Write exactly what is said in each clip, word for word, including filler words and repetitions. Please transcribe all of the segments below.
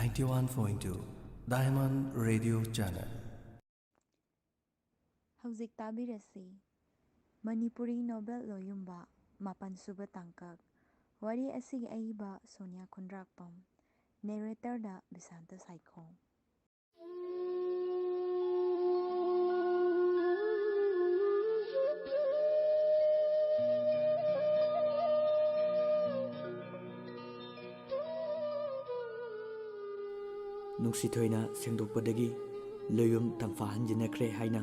Ninety-one point two Diamond Radio Channel. ꯍꯧꯖꯤꯛ ꯇꯥꯕꯤꯔꯁꯤ Manipuri novel ꯂꯣꯌꯨꯝꯕ ꯃꯥꯄꯟ ꯁꯨꯕ ꯇꯥꯡꯀꯛ꯫ ꯋꯥꯔꯤ ꯑꯁꯤꯒꯤ ꯑꯏꯕ ꯁꯣꯅꯤꯌꯥ ꯈꯨꯟꯗ꯭ꯔꯥꯛꯄꯝ꯫ ꯅꯦꯔꯦꯇꯔꯗ ꯕꯤꯁꯥꯟꯇ ꯁꯥꯏꯈꯣꯝ꯫ ꯅꯨꯡꯁꯤꯊꯣꯏꯅ ꯁꯦꯡꯗꯣꯛꯄꯗꯒꯤ ꯂꯣꯌꯨꯝ ꯇꯝꯐꯥ ꯍꯟꯖꯤꯟꯅꯈ꯭ꯔꯦ ꯍꯥꯏꯅ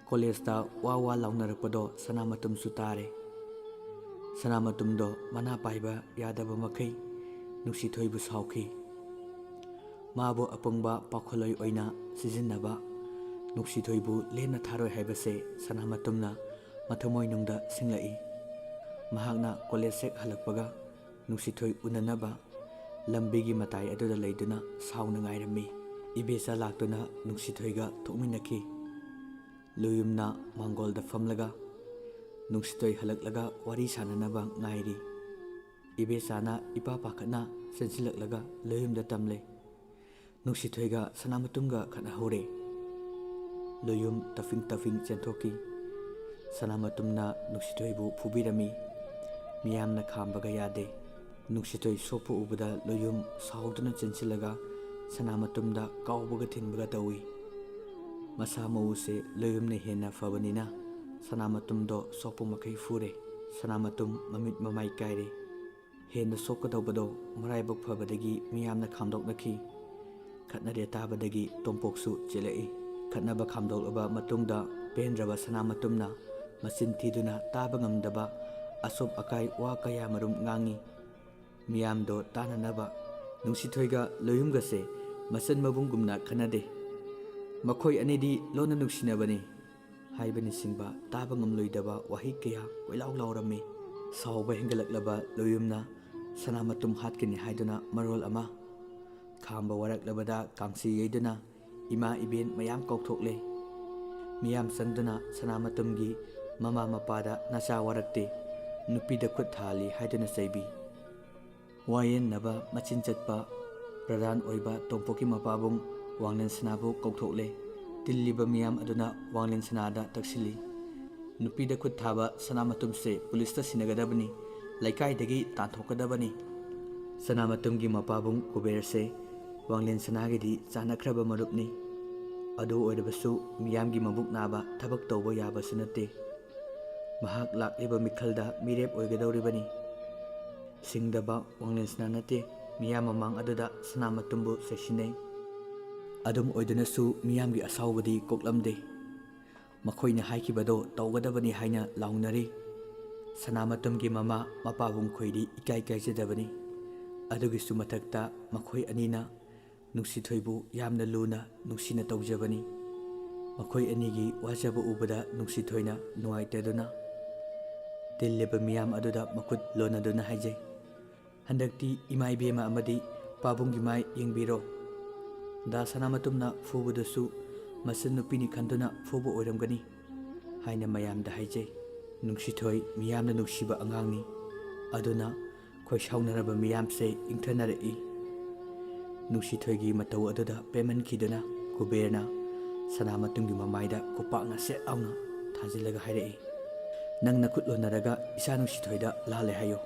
ꯀꯣꯂꯦꯖꯇ ꯋꯥ ꯋꯥ ꯂꯥꯎꯅꯔꯛꯄꯗꯣ ꯁꯅꯥꯃꯇꯨꯝꯁꯨ ꯇꯥꯔꯦ꯫ ꯁꯅꯥꯃꯇꯨꯝꯗꯣ ꯃꯅꯥ ꯄꯥꯏꯕ ꯌꯥꯗꯕ ꯃꯈꯩ ꯅꯨꯡꯁꯤꯊꯣꯏꯕꯨ ꯁꯥꯎꯈꯤ꯫ ꯃꯥꯕꯨ ꯑꯄꯪꯕ ꯄꯥꯈꯣꯜꯂꯣꯏ ꯑꯣꯏꯅ ꯁꯤꯖꯤꯟꯅꯕ, ꯅꯨꯡꯁꯤꯊꯣꯏꯕꯨ ꯂꯦꯝꯅ ꯊꯥꯔꯣꯏ ꯍꯥꯏꯕꯁꯦ ꯁꯅꯥꯃꯇꯨꯝꯅ ꯃꯊꯃꯣꯏꯅꯨꯡꯗ ꯁꯤꯡꯂꯛꯏ꯫ ꯃꯍꯥꯛꯅ ꯀꯣꯂꯦꯖ ꯍꯦꯛ ꯍꯜꯂꯛꯄꯒ ꯅꯨꯡꯁꯤꯊꯣꯏ ꯎꯅꯅꯕ ꯂꯝꯕꯤꯒꯤ ꯃꯇꯥꯏ ꯑꯗꯨꯗ ꯂꯩꯗꯨꯅ ꯁꯥꯎꯅ ꯉꯥꯏꯔꯝꯃꯤ꯫ ꯏꯕꯦꯆꯥ ꯂꯥꯛꯇꯨꯅ ꯅꯨꯡꯁꯤꯊꯣꯏꯒ ꯊꯣꯛꯃꯤꯟꯅꯈꯤ꯫ ꯂꯣꯌꯨꯝꯅ ꯃꯥꯡꯒꯣꯜꯗ ꯐꯝꯂꯒ ꯅꯨꯡꯁꯤꯊꯣꯏ ꯍꯜꯂꯛꯂꯒ ꯋꯥꯔꯤ ꯁꯥꯟꯅꯅꯕ ꯉꯥꯏꯔꯤ꯫ ꯏꯕꯦꯆꯥꯅ ꯏꯄꯥ ꯄꯥꯈꯠꯅ ꯆꯦꯟꯁꯤꯜꯂꯛꯂꯒ ꯂꯣꯌꯨꯝꯗ ꯇꯝꯂꯦ꯫ ꯅꯨꯡꯁꯤꯊꯣꯏꯒ ꯁꯅꯥꯃꯇꯨꯝꯒ ꯈꯠꯅꯍꯧꯔꯦ꯫ ꯂꯣꯌꯨꯝ ꯇꯐꯤꯡ ꯇꯐꯤꯡ ꯆꯦꯟꯊꯣꯛꯈꯤ꯫ ꯁꯅꯥꯃꯇꯨꯝꯅ ꯅꯨꯡꯁꯤꯊꯣꯏꯕꯨ ꯐꯨꯕꯤꯔꯝꯃꯤ꯫ ꯃꯤꯌꯥꯝꯅ ꯈꯥꯝꯕꯒ ꯌꯥꯗꯦ꯫ ꯅꯨꯡꯁꯤꯊꯣꯏ ꯁꯣꯛꯄ ꯎꯕꯗ ꯂꯣꯌꯨꯝ ꯁꯥꯎꯗꯨꯅ ꯆꯦꯟꯁꯤꯜꯂꯒ ꯁꯅꯥꯃꯇꯨꯝꯗ ꯀꯥꯎꯕꯒ ꯊꯤꯟꯕꯒ ꯇꯧꯏ꯫ ꯃꯁꯥ ꯃꯎꯁꯦ ꯂꯣꯌꯨꯝꯅ ꯍꯦꯟꯅ ꯐꯕꯅꯤꯅ ꯁꯅꯥꯃꯇꯨꯝꯗꯣ ꯁꯣꯛꯄ ꯃꯈꯩ ꯐꯨꯔꯦ꯫ ꯁꯅꯥꯃꯇꯨꯝ ꯃꯃꯤꯠ ꯃꯃꯥꯏ ꯀꯥꯏꯔꯦ꯫ ꯍꯦꯟꯅ ꯁꯣꯛꯀꯗꯧꯕꯗꯣ ꯃꯔꯥꯏꯕꯛ ꯐꯕꯗꯒꯤ ꯃꯤꯌꯥꯝꯅ ꯈꯥꯝꯗꯣꯛꯅꯈꯤ꯫ ꯈꯠꯅꯔꯦ ꯇꯥꯕꯗꯒꯤ ꯇꯣꯝꯄꯣꯛꯁꯨ ꯆꯦꯜꯂꯛꯏ꯫ ꯈꯠꯅꯕ ꯈꯥꯝꯗꯣꯛꯂꯕ ꯃꯇꯨꯡꯗ ꯄꯦꯟꯗ꯭ꯔꯕ ꯁꯅꯥꯃꯇꯨꯝꯅ ꯃꯆꯤꯟ ꯊꯤꯗꯨꯅ ꯇꯥꯕ ꯉꯝꯗꯕ ꯑꯁꯣꯞ ꯑꯀꯥꯏ ꯋꯥ ꯀꯌꯥ ꯃꯔꯨꯝ ꯉꯥꯡꯉꯤ꯫ ꯃꯤꯌꯥꯝꯗꯣ ꯇꯥꯅꯅꯕ ꯅꯨꯡꯁꯤꯊꯣꯏꯒ ꯂꯣꯌꯨꯝꯒꯁꯦ ꯃꯆꯟ ꯃꯕꯨꯡꯒꯨꯝꯅ ꯈꯟꯅꯗꯦ꯫ ꯃꯈꯣꯏ ꯑꯅꯤꯗꯤ ꯂꯣꯟꯅ ꯅꯨꯡꯁꯤꯅꯕꯅꯤ ꯍꯥꯏꯕꯅꯆꯤꯡꯕ ꯇꯥꯕ ꯉꯝꯂꯣꯏꯗꯕ ꯋꯥꯍꯩ ꯀꯌꯥ ꯀꯣꯏꯂꯥꯎ ꯂꯥꯎꯔꯝꯃꯤ꯫ ꯁꯥꯎꯕ ꯍꯦꯟꯒꯠꯂꯛꯂꯕ ꯂꯣꯌꯨꯝꯅ ꯁꯅꯥꯃꯇꯨꯝ ꯍꯥꯠꯀꯅꯤ ꯍꯥꯏꯗꯨꯅ ꯃꯔꯣꯜ ꯑꯃ, ꯈꯥꯝꯕ ꯋꯥꯔꯛꯂꯕꯗ ꯀꯥꯡꯁꯤ ꯌꯩꯗꯨꯅ ꯏꯃꯥ ꯏꯕꯦꯟ ꯃꯌꯥꯝ ꯀꯧꯊꯣꯛꯂꯦ꯫ ꯃꯤꯌꯥꯝ ꯆꯪꯗꯨꯅ ꯁꯅꯥꯃꯇꯨꯝꯒꯤ ꯃꯃꯥ ꯃꯄꯥꯗ ꯅꯆꯥ ꯋꯥꯔꯛꯇꯦ, ꯅꯨꯄꯤꯗ ꯈꯨꯠ ꯊꯥꯍꯜꯂꯤ ꯍꯥꯏꯗꯨꯅ ꯆꯩꯕꯤ꯫ ꯋꯥꯌꯦꯟꯅꯕ ꯃꯆꯤꯟ ꯆꯠꯄ ꯄ꯭ꯔꯙꯥꯟ ꯑꯣꯏꯕ ꯇꯣꯝꯄꯣꯛꯀꯤ ꯃꯄꯥꯕꯨꯡ ꯋꯥꯡꯂꯦꯟ ꯁꯅꯥꯕꯨ ꯀꯧꯊꯣꯛꯂꯦ꯫ ꯇꯤꯜꯂꯤꯕ ꯃꯤꯌꯥꯝ ꯑꯗꯨꯅ ꯋꯥꯡꯂꯦꯟ ꯁꯅꯥꯗ ꯇꯛꯁꯤꯜꯂꯤ꯫ ꯅꯨꯄꯤꯗ ꯈꯨꯠ ꯊꯥꯕ ꯁꯅꯥꯃꯇꯨꯝꯁꯦ ꯄꯨꯂꯤꯁꯇ ꯁꯤꯟꯅꯒꯗꯕꯅꯤ, ꯂꯩꯀꯥꯏꯗꯒꯤ ꯇꯥꯟꯊꯣꯛꯀꯗꯕꯅꯤ꯫ ꯁꯅꯥꯃꯇꯨꯝꯒꯤ ꯃꯄꯥꯕꯨꯡ ꯀꯨꯕꯦꯔꯁꯦ ꯋꯥꯡꯂꯦꯟ ꯁꯅꯥꯒꯤꯗꯤ ꯆꯥꯟꯅꯈ꯭ꯔꯕ ꯃꯔꯨꯞꯅꯤ꯫ ꯑꯗꯨ ꯑꯣꯏꯔꯕꯁꯨ ꯃꯤꯌꯥꯝꯒꯤ ꯃꯕꯨꯛ ꯅꯥꯕ ꯊꯕꯛ ꯇꯧꯕ ꯌꯥꯕꯁꯨ ꯅꯠꯇꯦ꯫ ꯃꯍꯥꯛ ꯂꯥꯛꯂꯤꯕ ꯃꯤꯈꯜꯗ ꯃꯤꯔꯦꯞ ꯑꯣꯏꯒꯗꯧꯔꯤꯕꯅꯤ꯫ ꯁꯤꯡꯗꯕ ꯋꯥꯡꯂꯦꯟ ꯁꯅꯥ ꯅꯠꯇꯦ, ꯃꯤꯌꯥꯝ ꯃꯃꯥꯡ ꯑꯗꯨꯗ ꯁꯅꯥꯃꯇꯨꯝꯕꯨ ꯆꯩꯁꯤꯟꯅꯩ꯫ ꯑꯗꯨꯝ ꯑꯣꯏꯗꯨꯅꯁꯨ ꯃꯤꯌꯥꯝꯒꯤ ꯑꯁꯥꯎꯕꯗꯤ ꯀꯣꯛꯂꯝꯗꯦ꯫ ꯃꯈꯣꯏꯅ ꯍꯥꯏꯈꯤꯕꯗꯣ ꯇꯧꯒꯗꯕꯅꯤ ꯍꯥꯏꯅ ꯂꯥꯎꯅꯔꯤ꯫ ꯁꯅꯥꯃꯇꯨꯝꯒꯤ ꯃꯃꯥ ꯃꯄꯥꯕꯨꯡ ꯈꯣꯏꯗꯤ ꯏꯀꯥꯏ ꯀꯥꯏꯖꯗꯕꯅꯤ꯫ ꯑꯗꯨꯒꯤꯁꯨ ꯃꯊꯛꯇ ꯃꯈꯣꯏ ꯑꯅꯤꯅ ꯅꯨꯡꯁꯤꯊꯣꯏꯕꯨ ꯌꯥꯝꯅ ꯂꯨꯅ ꯅꯨꯡꯁꯤꯅ ꯇꯧꯖꯕꯅꯤ꯫ ꯃꯈꯣꯏ ꯑꯅꯤꯒꯤ ꯋꯥꯖꯕ ꯎꯕꯗ ꯅꯨꯡꯁꯤꯊꯣꯏꯅ ꯅꯨꯡꯉꯥꯏꯇꯗꯨꯅ ꯇꯤꯜꯂꯤꯕ ꯃꯤꯌꯥꯝ ꯑꯗꯨꯗ ꯃꯈꯨꯠ ꯂꯣꯟꯅꯗꯨꯅ ꯍꯥꯏꯖꯩ, "ꯍꯟꯗꯛꯇꯤ ꯏꯃꯥ ꯏꯕꯦꯝꯃ ꯑꯃꯗꯤ ꯄꯥꯕꯨꯡꯒꯤ ꯃꯥꯏ ꯌꯦꯡꯕꯤꯔꯣ꯫ ꯗꯥ ꯁꯅꯥꯃꯇꯨꯝꯅ ꯐꯨꯕꯗꯨꯁꯨ ꯃꯆꯟꯅꯨꯄꯤꯅꯤ ꯈꯟꯗꯨꯅ ꯐꯨꯕ ꯑꯣꯏꯔꯝꯒꯅꯤ" ꯍꯥꯏꯅ ꯃꯌꯥꯝꯗ ꯍꯥꯏꯖꯩ꯫ ꯅꯨꯡꯁꯤꯊꯣꯏ ꯃꯤꯌꯥꯝꯅ ꯅꯨꯡꯁꯤꯕ ꯑꯉꯥꯡꯅꯤ꯫ ꯑꯗꯨꯅ ꯈꯣꯏ ꯁꯥꯎꯅꯔꯕ ꯃꯤꯌꯥꯝꯁꯦ ꯏꯪꯊꯅꯔꯛꯏ꯫ ꯅꯨꯡꯁꯤꯊꯣꯏꯒꯤ ꯃꯇꯧ ꯑꯗꯨꯗ ꯄꯦꯟꯃꯟꯈꯤꯗꯨꯅ ꯀꯨꯕꯦꯔꯅ ꯁꯅꯥꯃꯇꯨꯝꯒꯤ ꯃꯃꯥꯏꯗ ꯈꯨꯄꯥꯛꯅ ꯁꯦꯠ ꯂꯥꯎꯅ ꯊꯥꯖꯤꯜꯂꯒ ꯍꯥꯏꯔꯛꯏ, "ꯅꯪ ꯅꯈꯨꯠ ꯂꯣꯟꯅꯔꯒ ꯏꯆꯥ ꯅꯨꯡꯁꯤꯊꯣꯏꯗ ꯂꯥꯜꯂꯦ ꯍꯥꯏꯌꯨ"꯫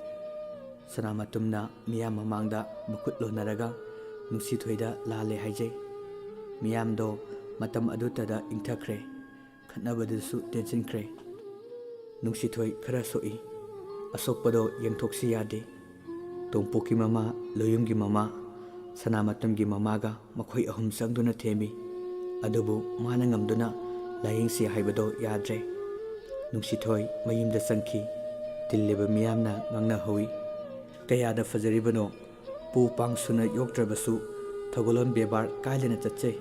ꯁꯅꯥꯃꯇꯨꯝꯅ ꯃꯤꯌꯥꯝ ꯃꯃꯥꯡꯗ ꯃꯈꯨꯠ ꯂꯣꯟꯅꯔꯒ ꯅꯨꯡꯁꯤꯊꯣꯏꯗ ꯂꯥꯜꯂꯦ ꯍꯥꯏꯖꯩ꯫ ꯃꯤꯌꯥꯝꯗꯣ ꯃꯇꯝ ꯑꯗꯨꯇꯗ ꯏꯪꯊꯈ꯭ꯔꯦ꯫ ꯈꯠꯅꯕꯗꯨꯁꯨ ꯇꯦꯟꯁꯤꯟꯈ꯭ꯔꯦ꯫ ꯅꯨꯡꯁꯤꯊꯣꯏ ꯈꯔ ꯁꯣꯛꯏ꯫ ꯑꯁꯣꯛꯄꯗꯣ ꯌꯦꯡꯊꯣꯛꯁꯤ ꯌꯥꯗꯦ꯫ ꯇꯣꯝꯄꯣꯛꯀꯤ ꯃꯃꯥ, ꯂꯣꯌꯨꯝꯒꯤ ꯃꯃꯥ, ꯁꯅꯥꯃꯇꯨꯝꯒꯤ ꯃꯃꯥꯒ ꯃꯈꯣꯏ ꯑꯍꯨꯝ ꯆꯪꯗꯨꯅ ꯊꯦꯝꯃꯤ꯫ ꯑꯗꯨꯕꯨ ꯃꯥꯅ ꯉꯝꯗꯨꯅ ꯂꯥꯌꯦꯡꯁꯤ ꯍꯥꯏꯕꯗꯣ ꯌꯥꯗ꯭ꯔꯦ꯫ ꯅꯨꯡꯁꯤꯊꯣꯏ ꯃꯌꯨꯝꯗ ꯆꯪꯈꯤ꯫ ꯇꯤꯜꯂꯤꯕ ꯃꯤꯌꯥꯝꯅ ꯉꯥꯡꯅꯍꯧꯏ꯫ "ꯀꯌꯥꯗ ꯐꯖꯔꯤꯕꯅꯣ! ꯄꯨ ꯄꯥꯡ ꯁꯨꯅ ꯌꯣꯛꯇ꯭ꯔꯕꯁꯨ ꯊꯧꯒꯜꯂꯣꯟ ꯕꯦꯕꯥꯔ ꯀꯥꯏꯗꯅ ꯆꯠꯆꯩ"꯫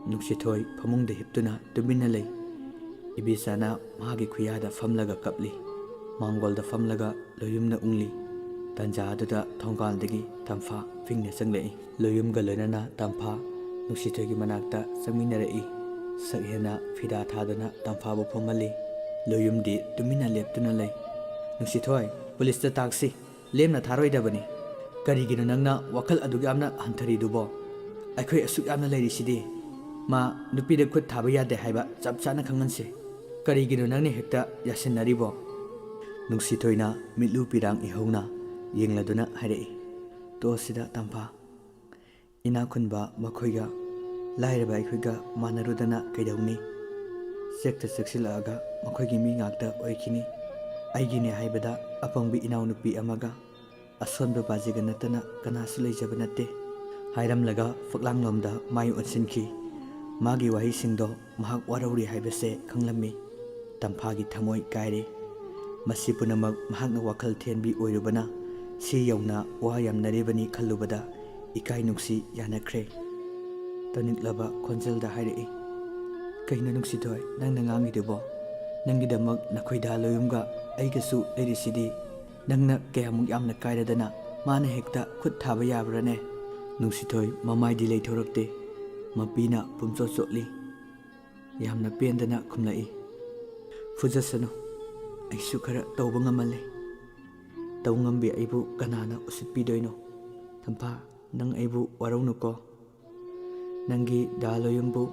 ꯅꯨꯡꯁꯤꯊꯣꯏ ꯐꯃꯨꯡꯗ ꯍꯤꯞꯇꯨꯅ ꯇꯨꯃꯤꯟꯅ ꯂꯩ꯫ ꯏꯕꯦꯆꯥꯅ ꯃꯥꯒꯤ ꯈꯨꯌꯥꯗ ꯐꯝꯂꯒ ꯀꯞꯂꯤ꯫ ꯃꯥꯡꯒꯣꯜꯗ ꯐꯝꯂꯒ ꯂꯣꯌꯨꯝꯅ ꯎꯪꯂꯤ꯫ ꯇꯟꯖꯥ ꯑꯗꯨꯗ ꯊꯣꯡꯒꯥꯜꯗꯒꯤ ꯇꯝꯐꯥ ꯐꯤꯡꯅ ꯆꯪꯂꯛꯏ꯫ ꯂꯣꯌꯨꯝꯒ ꯂꯣꯏꯅꯅ ꯇꯝꯐꯥ ꯅꯨꯡꯁꯤꯊꯣꯏꯒꯤ ꯃꯅꯥꯛꯇ ꯆꯪꯃꯤꯟꯅꯔꯛꯏ꯫ ꯁꯛ ꯍꯦꯟꯅ ꯐꯤꯗꯥ ꯊꯥꯗꯨꯅ ꯇꯝꯐꯥꯕꯨ ꯐꯝꯍꯜꯂꯤ꯫ ꯂꯣꯌꯨꯝꯗꯤ ꯇꯨꯃꯤꯟꯅ ꯂꯦꯞꯇꯨꯅ ꯂꯩ꯫ "ꯅꯨꯡꯁꯤꯊꯣꯏ, ꯄꯨꯂꯤꯁꯇ ꯇꯥꯛꯁꯤ꯫ ꯂꯦꯝꯅ ꯊꯥꯔꯣꯏꯗꯕꯅꯤ꯫ ꯀꯔꯤꯒꯤꯅꯣ ꯅꯪꯅ ꯋꯥꯈꯜ ꯑꯗꯨꯛ ꯌꯥꯝꯅ ꯍꯟꯊꯔꯤꯗꯨꯕꯣ? ꯑꯩꯈꯣꯏ ꯑꯁꯨꯛ ꯌꯥꯝꯅ ꯂꯩꯔꯤꯁꯤꯗꯤ꯫ ꯃꯥ ꯅꯨꯄꯤꯗ ꯈꯨꯠ ꯊꯥꯕ ꯌꯥꯗꯦ ꯍꯥꯏꯕ ꯆꯞ ꯆꯥꯅ ꯈꯪꯍꯟꯁꯦ꯫ ꯀꯔꯤꯒꯤꯅꯣ ꯅꯪꯅ ꯍꯦꯛꯇ ꯌꯥꯁꯤꯟꯅꯔꯤꯕꯣ? ꯅꯨꯡꯁꯤꯊꯣꯏꯅ ꯃꯤꯠꯂꯨ ꯄꯤꯔꯥꯡ ꯏꯍꯧꯅ ꯌꯦꯡꯂꯗꯨꯅ ꯍꯥꯏꯔꯛꯏ, "ꯇꯣꯛꯑꯁꯤꯗ ꯇꯝꯐꯥ꯫ ꯏꯅꯥꯛ ꯈꯨꯟꯕ ꯃꯈꯣꯏꯒ ꯂꯥꯏꯔꯕ ꯑꯩꯈꯣꯏꯒ ꯃꯥꯟꯅꯔꯨꯗꯅ ꯀꯩꯗꯧꯅꯤ? ꯆꯦꯛꯇ ꯆꯦꯛꯁꯤꯜꯂꯛꯑꯒ ꯃꯈꯣꯏꯒꯤ ꯃꯤ ꯉꯥꯛꯇ ꯑꯣꯏꯈꯤꯅꯤ꯫ ꯑꯩꯒꯤꯅꯦ ꯍꯥꯏꯕꯗ ꯑꯄꯪꯕꯤ ꯏꯅꯥꯎꯅꯨꯄꯤ ꯑꯃꯒ ꯑꯁꯣꯟꯕ ꯕꯥꯖꯤꯒ ꯅꯠꯇꯅ ꯀꯅꯥꯁꯨ ꯂꯩꯖꯕ ꯅꯠꯇꯦ" ꯍꯥꯏꯔꯝꯂꯒ ꯐꯛꯂꯥꯡꯂꯣꯝꯗ ꯃꯥꯏ ꯑꯣꯟꯁꯤꯟꯈꯤ꯫ ꯃꯥꯒꯤ ꯋꯥꯍꯩꯁꯤꯡꯗꯣ ꯃꯍꯥꯛ ꯋꯥꯔꯧꯔꯤ ꯍꯥꯏꯕꯁꯦ ꯈꯪꯂꯝꯃꯤ꯫ ꯇꯝꯐꯥꯒꯤ ꯊꯃꯣꯏ ꯀꯥꯏꯔꯦ꯫ ꯃꯁꯤ ꯄꯨꯝꯅꯃꯛ ꯃꯍꯥꯛꯅ ꯋꯥꯈꯜ ꯊꯦꯟꯕꯤ ꯑꯣꯏꯔꯨꯕꯅ ꯁꯤ ꯌꯧꯅ ꯋꯥ ꯌꯥꯝꯅꯔꯤꯕꯅꯤ ꯈꯜꯂꯨꯕꯗ ꯏꯀꯥꯏ ꯅꯨꯡꯁꯤ ꯌꯥꯅꯈ꯭ꯔꯦ꯫ ꯇꯅꯤꯛꯂꯕ ꯈꯣꯟꯖꯦꯜꯗ ꯍꯥꯏꯔꯛꯏ, "ꯀꯩꯅꯣ ꯅꯨꯡꯁꯤꯊꯣꯏ, ꯅꯪꯅ ꯉꯥꯡꯉꯤꯗꯨꯕꯣ? ꯅꯪꯒꯤꯗꯃꯛ ꯅꯈꯣꯏꯗꯥ ꯂꯣꯌꯨꯝꯒ ꯑꯩꯒꯁꯨ ꯂꯩꯔꯤꯁꯤꯗꯤ꯫ ꯅꯪꯅ ꯀꯌꯥꯃꯨꯛ ꯌꯥꯝꯅ ꯀꯥꯏꯔꯗꯅ ꯃꯥꯅ ꯍꯦꯛꯇ ꯈꯨꯠ ꯊꯥꯕ ꯌꯥꯕ꯭ꯔꯥꯅꯦ?" ꯅꯨꯡꯁꯤꯊꯣꯏ ꯃꯃꯥꯏꯗꯤ ꯂꯩꯊꯣꯔꯛꯇꯦ, ꯃꯄꯤꯅ ꯄꯨꯝꯆꯣꯠ ꯆꯣꯠꯂꯤ꯫ ꯌꯥꯝꯅ ꯄꯦꯟꯗꯅ ꯈꯨꯝꯂꯛꯏ, "ꯐꯨꯖꯁꯅꯨ, ꯑꯩꯁꯨ ꯈꯔ ꯇꯧꯕ ꯉꯝꯃꯜꯂꯦ꯫ ꯇꯧ ꯉꯝꯕꯤ ꯑꯩꯕꯨ ꯀꯅꯥꯅ ꯎꯁꯤꯠꯄꯤꯗꯣꯏꯅꯣ? ꯇꯝꯐꯥ, ꯅꯪ ꯑꯩꯕꯨ ꯋꯥꯔꯧꯅꯨꯀꯣ꯫ ꯅꯪꯒꯤ ꯗꯥ ꯂꯣꯌꯨꯝꯕꯨ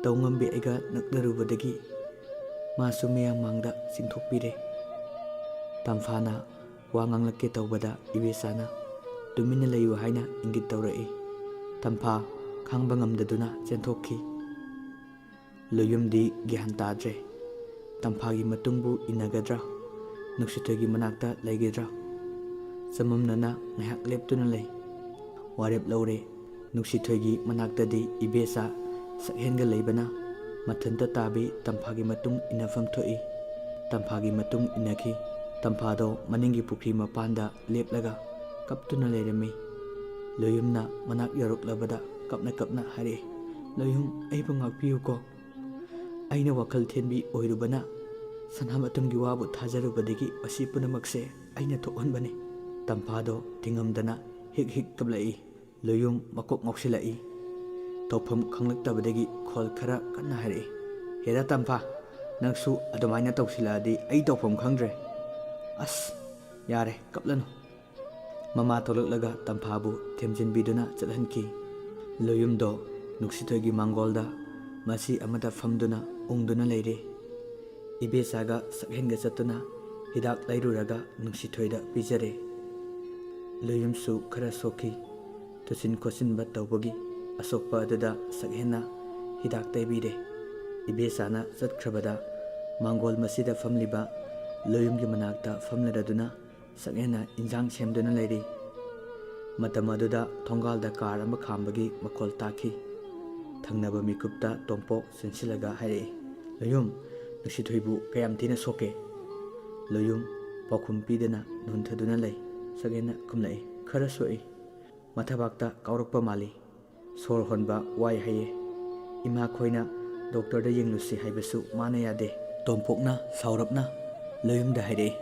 ꯇꯧ ꯉꯝꯕꯤ ꯑꯩꯒ ꯅꯛꯅꯔꯨꯕꯗꯒꯤ ꯃꯥꯁꯨ ꯃꯤꯌꯥꯝ ꯃꯥꯡꯗ ꯆꯤꯡꯊꯣꯛꯄꯤꯔꯦ꯫" ꯇꯝꯐꯥꯅ ꯋꯥ ꯉꯥꯡꯂꯛꯀꯦ ꯇꯧꯕꯗ ꯏꯕꯦꯆꯥꯅ "ꯇꯨꯃꯤꯟꯅ ꯂꯩꯌꯨ" ꯍꯥꯏꯅ ꯏꯪꯒꯤꯠ ꯇꯧꯔꯛꯏ꯫ ꯇꯝꯐꯥ ꯈꯥꯡꯕ ꯉꯝꯗꯗꯨꯅ ꯆꯦꯟꯊꯣꯛꯈꯤ꯫ ꯂꯣꯌꯨꯝꯗꯤ ꯒ꯭ꯌꯥꯟ ꯇꯥꯗ꯭ꯔꯦ꯫ ꯇꯝꯐꯥꯒꯤ ꯃꯇꯨꯡꯕꯨ ꯏꯟꯅꯒꯗ꯭ꯔꯥ? ꯅꯨꯡꯁꯤꯊꯣꯏꯒꯤ ꯃꯅꯥꯛꯇ ꯂꯩꯒꯗ꯭ꯔꯥ? ꯆꯃꯝꯅꯅ ꯉꯥꯏꯍꯥꯛ ꯂꯦꯞꯇꯨꯅ ꯂꯩ꯫ ꯋꯥꯔꯦꯞ ꯂꯧꯔꯦ꯫ ꯅꯨꯡꯁꯤꯊꯣꯏꯒꯤ ꯃꯅꯥꯛꯇꯗꯤ ꯏꯕꯦꯆꯥ ꯁꯛꯍꯦꯟꯒ ꯂꯩꯕꯅ ꯃꯊꯟꯇ ꯇꯥꯕꯤ ꯇꯝꯐꯥꯒꯤ ꯃꯇꯨꯡ ꯏꯟꯅꯐꯝ ꯊꯣꯛꯏ꯫ ꯇꯝꯐꯥꯒꯤ ꯃꯇꯨꯡ ꯏꯟꯅꯈꯤ꯫ ꯇꯝꯐꯥꯗꯣ ꯃꯅꯤꯡꯒꯤ ꯄꯨꯈ꯭ꯔꯤ ꯃꯄꯥꯟꯗ ꯂꯦꯞꯂꯒ ꯀꯞꯇꯨꯅ ꯂꯩꯔꯝꯃꯤ꯫ ꯂꯣꯌꯨꯝꯅ ꯃꯅꯥꯛ ꯌꯧꯔꯛꯂꯕꯗ ꯀꯞꯅ ꯀꯞꯅ ꯍꯥꯏꯔꯛꯏ, "ꯂꯣꯌꯨꯝ, ꯑꯩꯕꯨ ꯉꯥꯛꯄꯤꯌꯨꯀꯣ꯫ ꯑꯩꯅ ꯋꯥꯈꯜ ꯊꯦꯟꯕꯤ ꯑꯣꯏꯔꯨꯕꯅ ꯁꯅꯥꯃꯇꯨꯝꯒꯤ ꯋꯥꯕꯨ ꯊꯥꯖꯔꯨꯕꯗꯒꯤ ꯃꯁꯤ ꯄꯨꯝꯅꯃꯛꯁꯦ ꯑꯩꯅ ꯊꯣꯛꯍꯟꯕꯅꯤ꯫" ꯇꯝꯐꯥꯗꯣ ꯊꯤꯡꯉꯝꯗꯅ ꯍꯤꯛ ꯍꯤꯛ ꯀꯞꯂꯛꯏ꯫ ꯂꯣꯌꯨꯝ ꯃꯀꯣꯛ ꯉꯥꯎꯁꯤꯜꯂꯛꯏ꯫ ꯇꯧꯐꯝ ꯈꯪꯂꯛꯇꯕꯗꯒꯤ ꯈꯣꯜ ꯈꯔ ꯀꯟꯅ ꯍꯥꯏꯔꯛꯏ, "ꯍꯦꯔꯥ ꯇꯝꯐꯥ, ꯅꯪꯁꯨ ꯑꯗꯨꯃꯥꯏꯅ ꯇꯧꯁꯤꯜꯂꯛꯑꯗꯤ ꯑꯩ ꯇꯧꯐꯝ ꯈꯪꯗ꯭ꯔꯦ꯫ ꯑꯁ, ꯌꯥꯔꯦ, ꯀꯞꯂꯅꯨ꯫ ꯃꯃꯥ ꯊꯣꯛꯂꯛꯂꯒ ꯇꯝꯐꯥꯕꯨ ꯊꯦꯝꯖꯤꯟꯕꯤꯗꯨꯅ ꯆꯠꯍꯟꯈꯤ꯫ ꯂꯣꯌꯨꯝꯗꯣ ꯅꯨꯡꯁꯤꯊꯣꯏꯒꯤ ꯃꯥꯡꯒꯣꯜꯗ ꯃꯆꯤ ꯑꯃꯗ ꯐꯝꯗꯨꯅ ꯎꯪꯗꯨꯅ ꯂꯩꯔꯦ꯫ ꯏꯕꯦꯆꯥꯒ ꯁꯛꯍꯦꯟꯒ ꯆꯠꯇꯨꯅ ꯍꯤꯗꯥꯛ ꯂꯩꯔꯨꯔꯒ ꯅꯨꯡꯁꯤꯊꯣꯏꯗ ꯄꯤꯖꯔꯦ꯫ ꯂꯣꯌꯨꯝꯁꯨ ꯈꯔ ꯁꯣꯛꯈꯤ꯫ ꯇꯨꯁꯤꯟ ꯈꯣꯠꯆꯤꯟꯕ ꯇꯧꯕꯒꯤ ꯑꯁꯣꯛꯄ ꯑꯗꯨꯗ ꯁꯛꯍꯦꯟꯅ ꯍꯤꯗꯥꯛ ꯇꯩꯕꯤꯔꯦ꯫ ꯏꯕꯦꯆꯥꯅ ꯆꯠꯈ꯭ꯔꯕꯗ ꯃꯥꯡꯒꯣꯜ ꯃꯆꯤꯗ ꯐꯝꯂꯤꯕ ꯂꯣꯌꯨꯝꯒꯤ ꯃꯅꯥꯛꯇ ꯐꯝꯂꯔꯗꯨꯅ ꯁꯛꯍꯦꯟꯅ ꯏꯟꯖꯥꯡ ꯁꯦꯝꯗꯨꯅ ꯂꯩꯔꯤ꯫ ꯃꯇꯝ ꯑꯗꯨꯗ ꯊꯣꯡꯒꯥꯜꯗ ꯀꯥꯔ ꯑꯃ ꯈꯥꯝꯕꯒꯤ ꯃꯈꯣꯜ ꯇꯥꯈꯤ꯫ ꯊꯪꯅꯕ ꯃꯤꯀꯨꯞꯇ ꯇꯣꯝꯄꯣꯛ ꯆꯦꯟꯁꯤꯜꯂꯒ ꯍꯥꯏꯔꯛꯏ, "ꯂꯣꯌꯨꯝ, ꯅꯨꯡꯁꯤꯊꯣꯏꯕꯨ ꯀꯌꯥꯝ ꯊꯤꯅ ꯁꯣꯛꯀꯦ?" ꯂꯣꯌꯨꯝ ꯄꯥꯎꯈꯨꯝ ꯄꯤꯗꯅ ꯅꯣꯟꯊꯗꯨꯅ ꯂꯩ꯫ ꯁꯛꯍꯦꯟꯅ ꯈꯨꯝꯂꯛꯏ, "ꯈꯔ ꯁꯣꯛꯏ꯫ ꯃꯊꯕꯥꯛꯇ ꯀꯥꯎꯔꯛꯄ ꯃꯥꯜꯂꯤ꯫ ꯁꯣꯔ ꯍꯣꯟꯕ ꯋꯥꯏ ꯍꯥꯏꯌꯦ꯫ ꯏꯃꯥ ꯈꯣꯏꯅ ꯗꯣꯛꯇꯔꯗ ꯌꯦꯡꯂꯨꯁꯤ ꯍꯥꯏꯕꯁꯨ ꯃꯥꯅ ꯌꯥꯗꯦ꯫" ꯇꯣꯝꯄꯣꯛꯅ ꯁꯥꯎꯔꯞꯅ ꯂꯣꯌꯨꯝꯗ ꯍꯥꯏꯔꯛꯏ,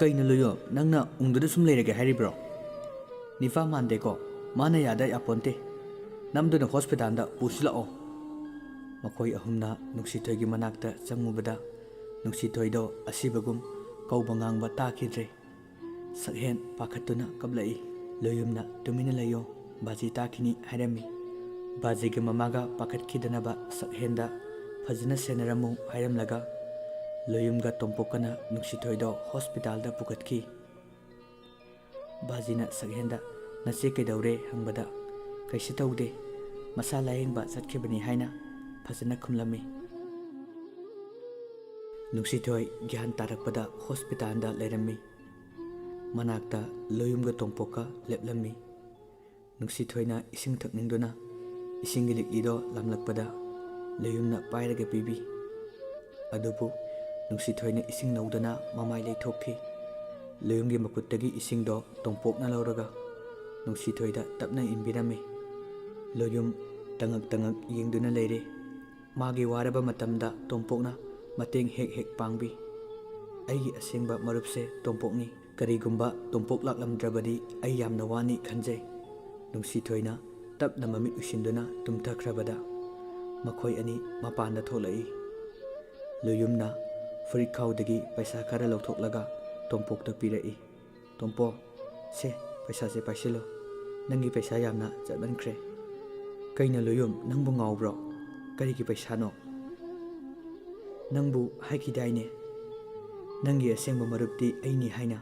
"ꯀꯩꯅꯣ ꯂꯣꯌꯨꯝ, ꯅꯪꯅ ꯎꯪꯗꯨꯅ ꯁꯨꯝ ꯂꯩꯔꯒꯦ ꯍꯥꯏꯔꯤꯕ꯭ꯔꯣ? ꯅꯤꯄꯥ ꯃꯥꯟꯗꯦꯀꯣ, ꯃꯥꯅ ꯌꯥꯗ ꯌꯥꯄꯣꯟꯇꯦ꯫ ꯅꯝꯗꯨꯅ ꯍꯣꯁꯄꯤꯇꯥꯜꯗ ꯄꯨꯁꯤꯜꯂꯛꯑꯣ꯫" ꯃꯈꯣꯏ ꯑꯍꯨꯝꯅ ꯅꯨꯡꯁꯤꯊꯣꯏꯒꯤ ꯃꯅꯥꯛꯇ ꯆꯪꯉꯨꯕꯗ ꯅꯨꯡꯁꯤꯊꯣꯏꯗꯣ ꯑꯁꯤꯕꯒꯨꯝ ꯀꯧꯕ ꯉꯥꯡꯕ ꯇꯥꯈꯤꯗ꯭ꯔꯦ꯫ ꯁꯛꯍꯦꯟ ꯄꯥꯈꯠꯇꯨꯅ ꯀꯞꯂꯛꯏ꯫ ꯂꯣꯌꯨꯝꯅ "ꯇꯨꯃꯤꯟꯅ ꯂꯩꯌꯣ, ꯕꯥꯖꯤ ꯇꯥꯈꯤꯅꯤ" ꯍꯥꯏꯔꯝꯃꯤ꯫ ꯕꯥꯖꯤꯒ ꯃꯃꯥꯒ ꯄꯥꯈꯠꯈꯤꯗꯅꯕ ꯁꯛꯍꯦꯟꯗ "ꯐꯖꯅ ꯁꯦꯟꯅꯔꯝꯃꯨ" ꯍꯥꯏꯔꯝꯂꯒ ꯂꯣꯌꯨꯝꯒ ꯇꯣꯝꯄꯣꯛꯀꯅ ꯅꯨꯡꯁꯤꯊꯣꯏꯗꯣ ꯍꯣꯁꯄꯤꯇꯥꯜꯗ ꯄꯨꯈꯠꯈꯤ꯫ ꯕꯥꯖꯤꯅ ꯁꯛꯍꯦꯟꯗ "ꯅꯆꯦ ꯀꯩꯗꯧꯔꯦ?" ꯍꯪꯕꯗ "ꯀꯩꯁꯨ ꯇꯧꯗꯦ, ꯃꯁꯥ ꯂꯥꯌꯦꯡꯕ ꯆꯠꯈꯤꯕꯅꯤ" ꯍꯥꯏꯅ ꯐꯖꯅ ꯈꯨꯝꯂꯝꯃꯤ꯫ ꯅꯨꯡꯁꯤꯊꯣꯏ ꯒ꯭ꯌꯥꯟ ꯇꯥꯔꯛꯄꯗ ꯍꯣꯁꯄꯤꯇꯥꯜꯗ ꯂꯩꯔꯝꯃꯤ꯫ ꯃꯅꯥꯛꯇ ꯂꯣꯌꯨꯝꯒ ꯇꯣꯝꯄꯣꯛꯀ ꯂꯦꯞꯂꯝꯃꯤ꯫ ꯅꯨꯡꯁꯤꯊꯣꯏꯅ ꯏꯁꯤꯡ ꯊꯛꯅꯤꯡꯗꯨꯅ ꯏꯁꯤꯡꯒꯤ ꯂꯤꯛꯂꯤꯗꯣ ꯂꯥꯝꯂꯛꯄꯗ ꯂꯣꯌꯨꯝꯅ ꯄꯥꯏꯔꯒ ꯄꯤꯕꯤ꯫ ꯑꯗꯨꯕꯨ ꯅꯨꯡꯁꯤꯊꯣꯏꯅ ꯏꯁꯤꯡ ꯂꯧꯗꯅ ꯃꯃꯥꯏ ꯂꯩꯊꯣꯛꯈꯤ꯫ ꯂꯣꯌꯨꯝꯒꯤ ꯃꯈꯨꯠꯇꯒꯤ ꯏꯁꯤꯡꯗꯣ ꯇꯣꯝꯄꯣꯛꯅ ꯂꯧꯔꯒ ꯅꯨꯡꯁꯤꯊꯣꯏꯗ ꯇꯞꯅ ꯏꯟꯕꯤꯔꯝꯃꯤ꯫ ꯂꯣꯌꯨꯝ ꯇꯉꯛ ꯇꯉꯛ ꯌꯦꯡꯗꯨꯅ ꯂꯩꯔꯦ꯫ ꯃꯥꯒꯤ ꯋꯥꯔꯕ ꯃꯇꯝꯗ ꯇꯣꯝꯄꯣꯛꯅ ꯃꯇꯦꯡ ꯍꯦꯛ ꯍꯦꯛ ꯄꯥꯡꯕꯤ꯫ ꯑꯩꯒꯤ ꯑꯁꯦꯡꯕ ꯃꯔꯨꯞꯁꯦ ꯇꯣꯝꯄꯣꯛꯅꯤ꯫ ꯀꯔꯤꯒꯨꯝꯕ ꯇꯣꯝꯄꯣꯛ ꯂꯥꯛꯂꯝꯗ꯭ꯔꯕꯗꯤ ꯑꯩ ꯌꯥꯝꯅ ꯋꯥꯅꯤ ꯈꯟꯖꯩ꯫ ꯅꯨꯡꯁꯤꯊꯣꯏꯅ ꯇꯞꯅ ꯃꯃꯤꯠ ꯎꯏꯁꯤꯟꯗꯨꯅ ꯇꯨꯝꯊꯈ꯭ꯔꯕꯗ ꯃꯈꯣꯏ ꯑꯅꯤ ꯃꯄꯥꯟꯗ ꯊꯣꯛꯂꯛꯏ꯫ ꯂꯣꯌꯨꯝꯅ ꯐꯨꯔꯤꯠꯈꯥꯎꯗꯒꯤ ꯄꯩꯁꯥ ꯈꯔ ꯂꯧꯊꯣꯛꯂꯒ ꯇꯣꯝꯄꯣꯛꯇ ꯄꯤꯔꯛꯏ꯫ "ꯇꯣꯝꯄꯣꯛ, ꯁꯦ, ꯄꯩꯁꯥꯁꯦ ꯄꯥꯏꯁꯤꯜꯂꯣ꯫ ꯅꯪꯒꯤ ꯄꯩꯁꯥ ꯌꯥꯝꯅ ꯆꯠꯃꯟꯈ꯭ꯔꯦ꯫ ꯀꯩꯅꯣ ꯂꯣꯌꯨꯝ, ꯅꯪꯕꯨ ꯉꯥꯎꯕ꯭ꯔꯣ? ꯀꯔꯤꯒꯤ ꯄꯩꯁꯥꯅꯣ? ꯅꯪꯕꯨ ꯍꯥꯏꯈꯤꯗꯥꯏꯅꯦ, ꯅꯪꯒꯤ ꯑꯁꯦꯡꯕ ꯃꯔꯨꯞꯇꯤ ꯑꯩꯅꯤ ꯍꯥꯏꯅ?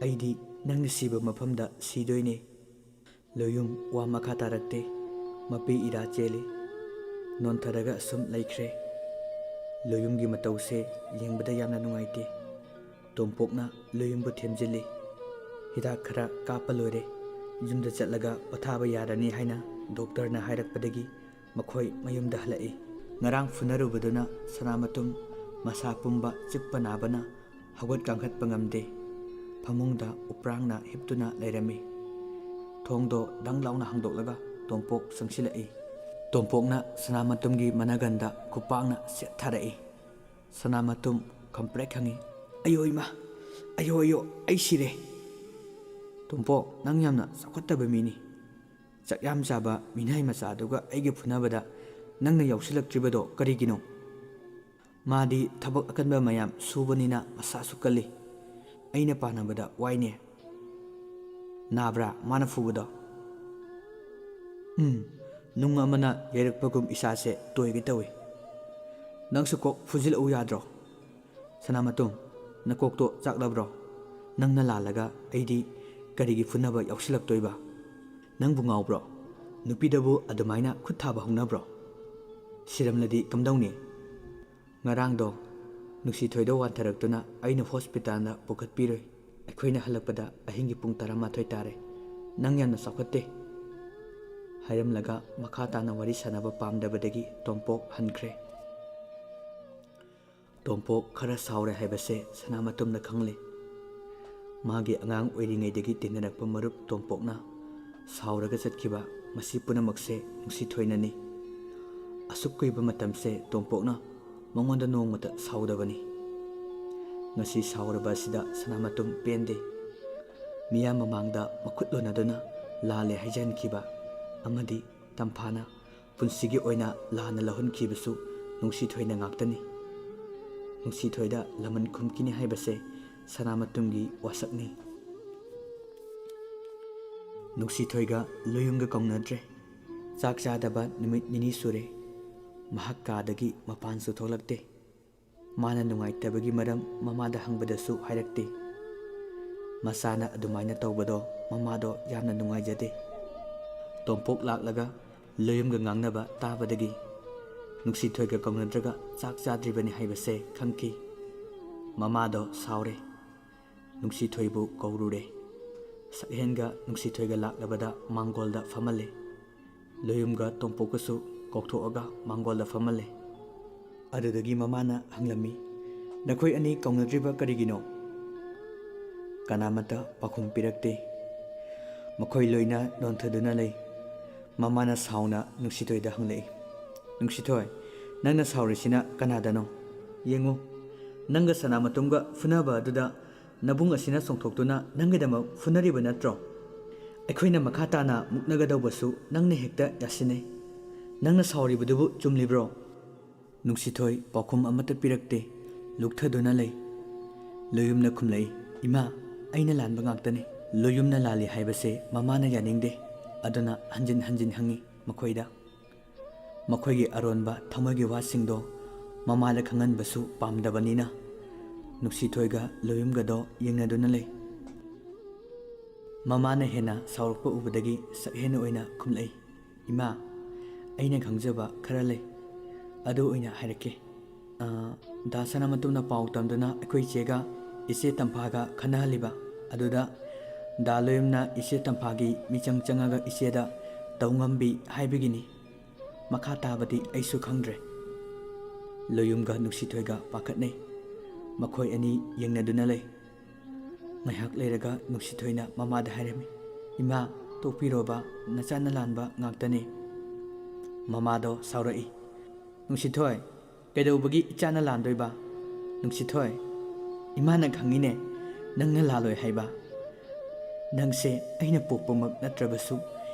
ꯑꯩꯗꯤ ꯅꯪꯅ ꯁꯤꯕ ꯃꯐꯝꯗ ꯁꯤꯗꯣꯏꯅꯦ꯫ ꯂꯣꯌꯨꯝ ꯋꯥ ꯃꯈꯥ ꯇꯥꯔꯛꯇꯦ꯫ ꯃꯄꯤ ꯏꯔꯥ ꯆꯦꯜꯂꯤ꯫ ꯅꯣꯟꯊꯔꯒ ꯑꯁꯨꯝ ꯂꯩꯈ꯭ꯔꯦ꯫ ꯂꯣꯌꯨꯝꯒꯤ ꯃꯇꯧꯁꯦ ꯌꯦꯡꯕꯗ ꯌꯥꯝꯅ ꯅꯨꯡꯉꯥꯏꯇꯦ꯫ ꯇꯣꯝꯄꯣꯛꯅ ꯂꯣꯌꯨꯝꯕꯨ ꯊꯦꯝꯖꯤꯜꯂꯤ꯫ ꯍꯤꯗꯥꯛ ꯈꯔ ꯀꯥꯞꯄ ꯂꯣꯏꯔꯦ꯫ ꯌꯨꯝꯗ ꯆꯠꯂꯒ ꯄꯣꯊꯥꯕ ꯌꯥꯔꯅꯤ ꯍꯥꯏꯅ ꯗꯣꯛꯇꯔꯅ ꯍꯥꯏꯔꯛꯄꯗꯒꯤ ꯃꯈꯣꯏ ꯃꯌꯨꯝꯗ ꯍꯜꯂꯛꯏ꯫ ꯉꯔꯥꯡ ꯐꯨꯅꯔꯨꯕꯗꯨꯅ ꯁꯅꯥꯃꯇꯨꯝ ꯃꯁꯥ ꯄꯨꯝꯕ ꯆꯤꯛꯄ ꯅꯥꯕꯅ ꯍꯧꯒꯠ ꯀꯥꯡꯈꯠꯄ ꯉꯝꯗꯦ꯫ ꯐꯃꯨꯡꯗ ꯎꯄ꯭ꯔꯥꯡꯅ ꯍꯤꯞꯇꯨꯅ ꯂꯩꯔꯝꯃꯤ꯫ ꯊꯣꯡꯗꯣ ꯗꯪ ꯂꯥꯎꯅ ꯍꯥꯡꯗꯣꯛꯂꯒ ꯇꯣꯝꯄꯣꯛ ꯆꯪꯁꯤꯜꯂꯛꯏ꯫ ꯇꯣꯝꯄꯣꯛꯅ ꯁꯅꯥꯃꯇꯨꯝꯒꯤ ꯃꯅꯥꯒꯟꯗ ꯈꯨꯄꯥꯛꯅ ꯁꯦꯠ ꯊꯥꯔꯛꯏ꯫ ꯁꯅꯥꯃꯇꯨꯝ ꯈꯝꯄ꯭ꯔꯦꯛ ꯈꯪꯉꯤ꯫ "ꯑꯌꯣ ꯏꯃꯥ! ꯑꯌꯣ, ꯑꯌꯣ! ꯑꯩ ꯁꯤꯔꯦ!" "ꯇꯣꯝꯄꯣꯛ, ꯅꯪ ꯌꯥꯝꯅ ꯆꯥꯎꯈꯠꯇꯕ ꯃꯤꯅꯤ꯫ ꯆꯥꯛ ꯌꯥꯝ ꯆꯥꯕ ꯃꯤꯅꯥꯏ ꯃꯆꯥꯗꯨꯒ ꯑꯩꯒ ꯐꯨꯅꯕꯗ ꯅꯪꯅ ꯌꯥꯎꯁꯤꯜꯂꯛꯇ꯭ꯔꯤꯕꯗꯣ ꯀꯔꯤꯒꯤꯅꯣ? ꯃꯥꯗꯤ ꯊꯕꯛ ꯑꯀꯟꯕ ꯃꯌꯥꯝ ꯁꯨꯕꯅꯤꯅ ꯃꯁꯥꯁꯨ ꯀꯜꯂꯤ꯫ ꯑꯩꯅ ꯄꯥꯟꯅꯕꯗ ꯋꯥꯏꯅꯦ꯫ ꯅꯥꯕ꯭ꯔꯥ ꯃꯥꯅ ꯐꯨꯕꯗꯣ?" "ꯎꯝ, ꯅꯨꯡ ꯑꯃꯅ ꯌꯩꯔꯛꯄꯒꯨꯝ ꯏꯁꯥꯁꯦ ꯇꯣꯏꯒꯦ ꯇꯧꯏ꯫ ꯅꯪꯁꯨ ꯀꯣꯛ ꯐꯨꯖꯤꯜꯂꯛꯎ ꯌꯥꯗ꯭ꯔꯣ? ꯁꯅꯥꯃꯇꯨꯝ, ꯅꯀꯣꯛꯇꯣ ꯆꯥꯛꯂꯕ꯭ꯔꯣ? ꯅꯪꯅ ꯂꯥꯜꯂꯒ ꯑꯩꯗꯤ ꯀꯔꯤꯒꯤ ꯐꯨꯅꯕ ꯌꯥꯎꯁꯤꯜꯂꯛꯇꯣꯏꯕ? ꯅꯪꯕꯨ ꯉꯥꯎꯕ꯭ꯔꯣ? ꯅꯨꯄꯤꯗꯕꯨ ꯑꯗꯨꯃꯥꯏꯅ ꯈꯨꯠ ꯊꯥꯕ ꯍꯧꯅꯕ꯭ꯔꯣ? ꯁꯤꯔꯝꯂꯗꯤ ꯀꯝꯗꯧꯅꯤ?" "ꯉꯔꯥꯡꯗꯣ ꯅꯨꯡꯁꯤꯊꯣꯏꯗ ꯋꯥꯟꯊꯔꯛꯇꯨꯅ ꯑꯩꯅ ꯍꯣꯁꯄꯤꯇꯥꯜꯗ ꯄꯨꯈꯠꯄꯤꯔꯨꯏ꯫ ꯑꯩꯈꯣꯏꯅ ꯍꯜꯂꯛꯄꯗ ꯑꯍꯤꯡꯒꯤ ꯄꯨꯡ ꯇꯔꯥꯃꯥꯊꯣꯏ ꯇꯥꯔꯦ꯫ ꯅꯪ ꯌꯥꯝꯅ ꯆꯥꯎꯈꯠꯇꯦ," ꯍꯥꯏꯔꯝꯂꯒ ꯃꯈꯥ ꯇꯥꯅ ꯋꯥꯔꯤ ꯁꯥꯟꯅꯕ ꯄꯥꯝꯗꯕꯗꯒꯤ ꯇꯣꯝꯄꯣꯛ ꯍꯟꯈ꯭ꯔꯦ꯫ ꯇꯣꯝꯄꯣꯛ ꯈꯔ ꯁꯥꯎꯔꯦ ꯍꯥꯏꯕꯁꯦ ꯁꯅꯥꯃꯇꯨꯝꯅ ꯈꯪꯂꯦ꯫ ꯃꯥꯒꯤ ꯑꯉꯥꯡ ꯑꯣꯏꯔꯤꯉꯩꯗꯒꯤ ꯇꯤꯟꯅꯔꯛꯄ ꯃꯔꯨꯞ ꯇꯣꯝꯄꯣꯛꯅ ꯁꯥꯎꯔꯒ ꯆꯠꯈꯤꯕ, ꯃꯁꯤ ꯄꯨꯝꯅꯃꯛꯁꯦ ꯅꯨꯡꯁꯤꯊꯣꯏꯅꯅꯤ꯫ ꯑꯁꯨꯛ ꯀꯨꯏꯕ ꯃꯇꯝꯁꯦ ꯇꯣꯝꯄꯣꯛꯅ ꯃꯉꯣꯟꯗ ꯅꯣꯡꯃꯇ ꯁꯥꯎꯗꯕꯅꯤ꯫ ꯉꯁꯤ ꯁꯥꯎꯔꯕ ꯑꯁꯤꯗ ꯁꯅꯥꯃꯇꯨꯝ ꯄꯦꯟꯗꯦ꯫ ꯃꯤꯌꯥꯝ ꯃꯃꯥꯡꯗ ꯃꯈꯨꯠ ꯂꯣꯟꯅꯗꯨꯅ ꯂꯥꯜꯂꯦ ꯍꯥꯏꯖꯍꯟꯈꯤꯕ ꯑꯃꯗꯤ ꯇꯝꯐꯥꯅ ꯄꯨꯟꯁꯤꯒꯤ ꯑꯣꯏꯅ ꯂꯥꯟꯅ ꯂꯧꯍꯟꯈꯤꯕꯁꯨ ꯅꯨꯡꯁꯤꯊꯣꯏꯅ ꯉꯥꯛꯇꯅꯤ꯫ ꯅꯨꯡꯁꯤꯊꯣꯏꯗ ꯂꯃꯟ ꯈꯨꯝꯈꯤꯅꯤ ꯍꯥꯏꯕꯁꯦ ꯁꯅꯥꯃꯇꯨꯝꯒꯤ ꯋꯥꯁꯛꯅꯤ꯫ ꯅꯨꯡꯁꯤꯊꯣꯏꯒ ꯂꯣꯌꯨꯝꯒ ꯀꯧꯅꯗ꯭ꯔꯦ꯫ ꯆꯥꯛ ꯆꯥꯗꯕ ꯅꯨꯃꯤꯠ ꯅꯤꯅꯤ ꯁꯨꯔꯦ꯫ ꯃꯍꯥꯛ ꯀꯥꯗꯒꯤ ꯃꯄꯥꯟꯁꯨ ꯊꯣꯛꯂꯛꯇꯦ꯫ ꯃꯥꯅ ꯅꯨꯡꯉꯥꯏꯇꯕꯒꯤ ꯃꯔꯝ ꯃꯃꯥꯗ ꯍꯪꯕꯗꯁꯨ ꯍꯥꯏꯔꯛꯇꯦ꯫ ꯃꯆꯥꯅ ꯑꯗꯨꯃꯥꯏꯅ ꯇꯧꯕꯗꯣ ꯃꯃꯥꯗꯣ ꯌꯥꯝꯅ ꯅꯨꯡꯉꯥꯏꯖꯗꯦ꯫ ꯇꯣꯝꯄꯣꯛ ꯂꯥꯛꯂꯒ ꯂꯣꯌꯨꯝꯒ ꯉꯥꯡꯅꯕ ꯇꯥꯕꯗꯒꯤ ꯅꯨꯡꯁꯤꯊꯣꯏꯒ ꯀꯧꯅꯗ꯭ꯔꯒ ꯆꯥꯛ ꯆꯥꯗ꯭ꯔꯤꯕꯅꯤ ꯍꯥꯏꯕꯁꯦ ꯈꯪꯈꯤ꯫ ꯃꯃꯥꯗꯣ ꯁꯥꯎꯔꯦ꯫ ꯅꯨꯡꯁꯤꯊꯣꯏꯕꯨ ꯀꯧꯔꯨꯔꯦ꯫ ꯁꯛꯍꯦꯟꯒ ꯅꯨꯡꯁꯤꯊꯣꯏꯒ ꯂꯥꯛꯂꯕꯗ ꯃꯥꯡꯒꯣꯜꯗ ꯐꯝꯍꯜꯂꯦ꯫ ꯂꯣꯌꯨꯝꯒ ꯇꯣꯝꯄꯣꯛꯀꯁꯨ ꯀꯧꯊꯣꯛꯑꯒ ꯃꯥꯡꯒꯣꯜꯗ ꯐꯝꯍꯜꯂꯦ꯫ ꯑꯗꯨꯗꯒꯤ ꯃꯃꯥꯅ ꯍꯪꯂꯝꯃꯤ, "ꯅꯈꯣꯏ ꯑꯅꯤ ꯀꯧꯅꯗ꯭ꯔꯤꯕ ꯀꯔꯤꯒꯤꯅꯣ?" ꯀꯅꯥꯃꯠꯇ ꯄꯥꯎꯈꯨꯝ ꯄꯤꯔꯛꯇꯦ꯫ ꯃꯈꯣꯏ ꯂꯣꯏꯅ ꯅꯣꯟꯊꯗꯨꯅ ꯂꯩ꯫ ꯃꯃꯥꯅ ꯁꯥꯎꯅ ꯅꯨꯡꯁꯤꯊꯣꯏꯗ ꯍꯪꯂꯛꯏ, "ꯅꯨꯡꯁꯤꯊꯣꯏ, ꯅꯪꯅ ꯁꯥꯎꯔꯤꯁꯤꯅ ꯀꯅꯥꯗꯅꯣ? ꯌꯦꯡꯉꯨ, ꯅꯪꯒ ꯁꯅꯥꯃꯇꯨꯝꯒ ꯐꯨꯅꯕ ꯑꯗꯨꯗ ꯅꯕꯨꯡ ꯑꯁꯤꯅ ꯆꯣꯡꯊꯣꯛꯇꯨꯅ ꯅꯪꯒꯤꯗꯃꯛ ꯐꯨꯅꯔꯤꯕ ꯅꯠꯇ꯭ꯔꯣ? ꯑꯩꯈꯣꯏꯅ ꯃꯈꯥ ꯇꯥꯅ ꯃꯨꯛꯅꯒꯗꯧꯕꯁꯨ ꯅꯪꯅ ꯍꯦꯛꯇ ꯌꯥꯁꯤꯟꯅꯩ꯫ ꯅꯪꯅ ꯁꯥꯎꯔꯤꯕꯗꯨꯕꯨ ꯆꯨꯝꯂꯤꯕ꯭ꯔꯣ?" ꯅꯨꯡꯁꯤꯊꯣꯏ ꯄꯥꯎꯈꯨꯝ ꯑꯃꯠꯇ ꯄꯤꯔꯛꯇꯦ, ꯂꯨꯛꯊꯗꯨꯅ ꯂꯩ꯫ ꯂꯣꯌꯨꯝꯅ ꯈꯨꯝꯂꯛꯏ, "ꯏꯃꯥ, ꯑꯩꯅ ꯂꯥꯟꯕ ꯉꯥꯛꯇꯅꯤ꯫" ꯂꯣꯌꯨꯝꯅ ꯂꯥꯜꯂꯤ ꯍꯥꯏꯕꯁꯦ ꯃꯃꯥꯅ ꯌꯥꯅꯤꯡꯗꯦ, ꯑꯗꯨꯅ ꯍꯟꯖꯤꯟ ꯍꯟꯖꯤꯟ ꯍꯪꯉꯤ ꯃꯈꯣꯏꯗ꯫ ꯃꯈꯣꯏꯒꯤ ꯑꯔꯣꯟꯕ ꯊꯃꯣꯏꯒꯤ ꯋꯥꯁꯤꯡꯗꯣ ꯃꯃꯥꯗ ꯈꯪꯍꯟꯕꯁꯨ ꯄꯥꯝꯗꯕꯅꯤꯅ ꯅꯨꯡꯁꯤꯊꯣꯏꯒ ꯂꯣꯌꯨꯝꯒꯗꯣ ꯌꯦꯡꯅꯗꯨꯅ ꯂꯩ꯫ ꯃꯃꯥꯅ ꯍꯦꯟꯅ ꯁꯥꯎꯔꯛꯄ ꯎꯕꯗꯒꯤ ꯁꯛꯍꯦꯟ ꯑꯣꯏꯅ ꯈꯨꯝꯂꯛꯏ, "ꯏꯃꯥ, ꯑꯩꯅ ꯈꯪꯖꯕ ꯈꯔ ꯂꯩ, ꯑꯗꯨ ꯑꯣꯏꯅ ꯍꯥꯏꯔꯛꯀꯦ꯫ ꯑ, ꯗꯥ ꯁꯅꯥꯃꯇꯨꯝꯅ ꯄꯥꯎ ꯇꯝꯗꯨꯅ ꯑꯩꯈꯣꯏ ꯏꯆꯦꯒ ꯏꯆꯦ ꯇꯝꯐꯥꯒ ꯈꯟꯅꯍꯜꯂꯤꯕ ꯑꯗꯨꯗ ꯗꯥ ꯂꯣꯌꯨꯝꯅ ꯏꯆꯦ ꯇꯝꯐꯥꯒꯤ ꯃꯤꯆꯪ ꯆꯪꯉꯒ ꯏꯆꯦꯗ ꯇꯧ ꯉꯝꯕꯤ ꯍꯥꯏꯕꯒꯤꯅꯤ꯫ ꯃꯈꯥ ꯇꯥꯕꯗꯤ ꯑꯩꯁꯨ ꯈꯪꯗ꯭ꯔꯦ꯫" ꯂꯣꯌꯨꯝꯒ ꯅꯨꯡꯁꯤꯊꯣꯏꯒ ꯄꯥꯈꯠꯅꯩ꯫ ꯃꯈꯣꯏ ꯑꯅꯤ ꯌꯦꯡꯅꯗꯨꯅ ꯂꯩ꯫ ꯉꯥꯏꯍꯥꯛ ꯂꯩꯔꯒ ꯅꯨꯡꯁꯤꯊꯣꯏꯅ ꯃꯃꯥꯗ ꯍꯥꯏꯔꯝꯃꯤ, "ꯏꯃꯥ, ꯇꯣꯛꯄꯤꯔꯣꯕ, ꯅꯆꯥꯅ ꯂꯥꯟꯕ ꯉꯥꯛꯇꯅꯤ꯫" ꯃꯃꯥꯗꯣ ꯁꯥꯎꯔꯛꯏ, "ꯅꯨꯡꯁꯤꯊꯣꯏ, ꯀꯩꯗꯧꯕꯒꯤ ꯏꯆꯥꯅ ꯂꯥꯟꯗꯣꯏꯕ? ꯅꯨꯡꯁꯤꯊꯣꯏ, ꯏꯃꯥꯅ ꯈꯪꯉꯤꯅꯦ ꯅꯪꯅ ꯂꯥꯜꯂꯣꯏ ꯍꯥꯏꯕ꯫ ꯅꯪꯁꯦ ꯑꯩꯅ ꯄꯣꯛꯄꯃꯛ ꯅꯠꯇ꯭ꯔꯕꯁꯨ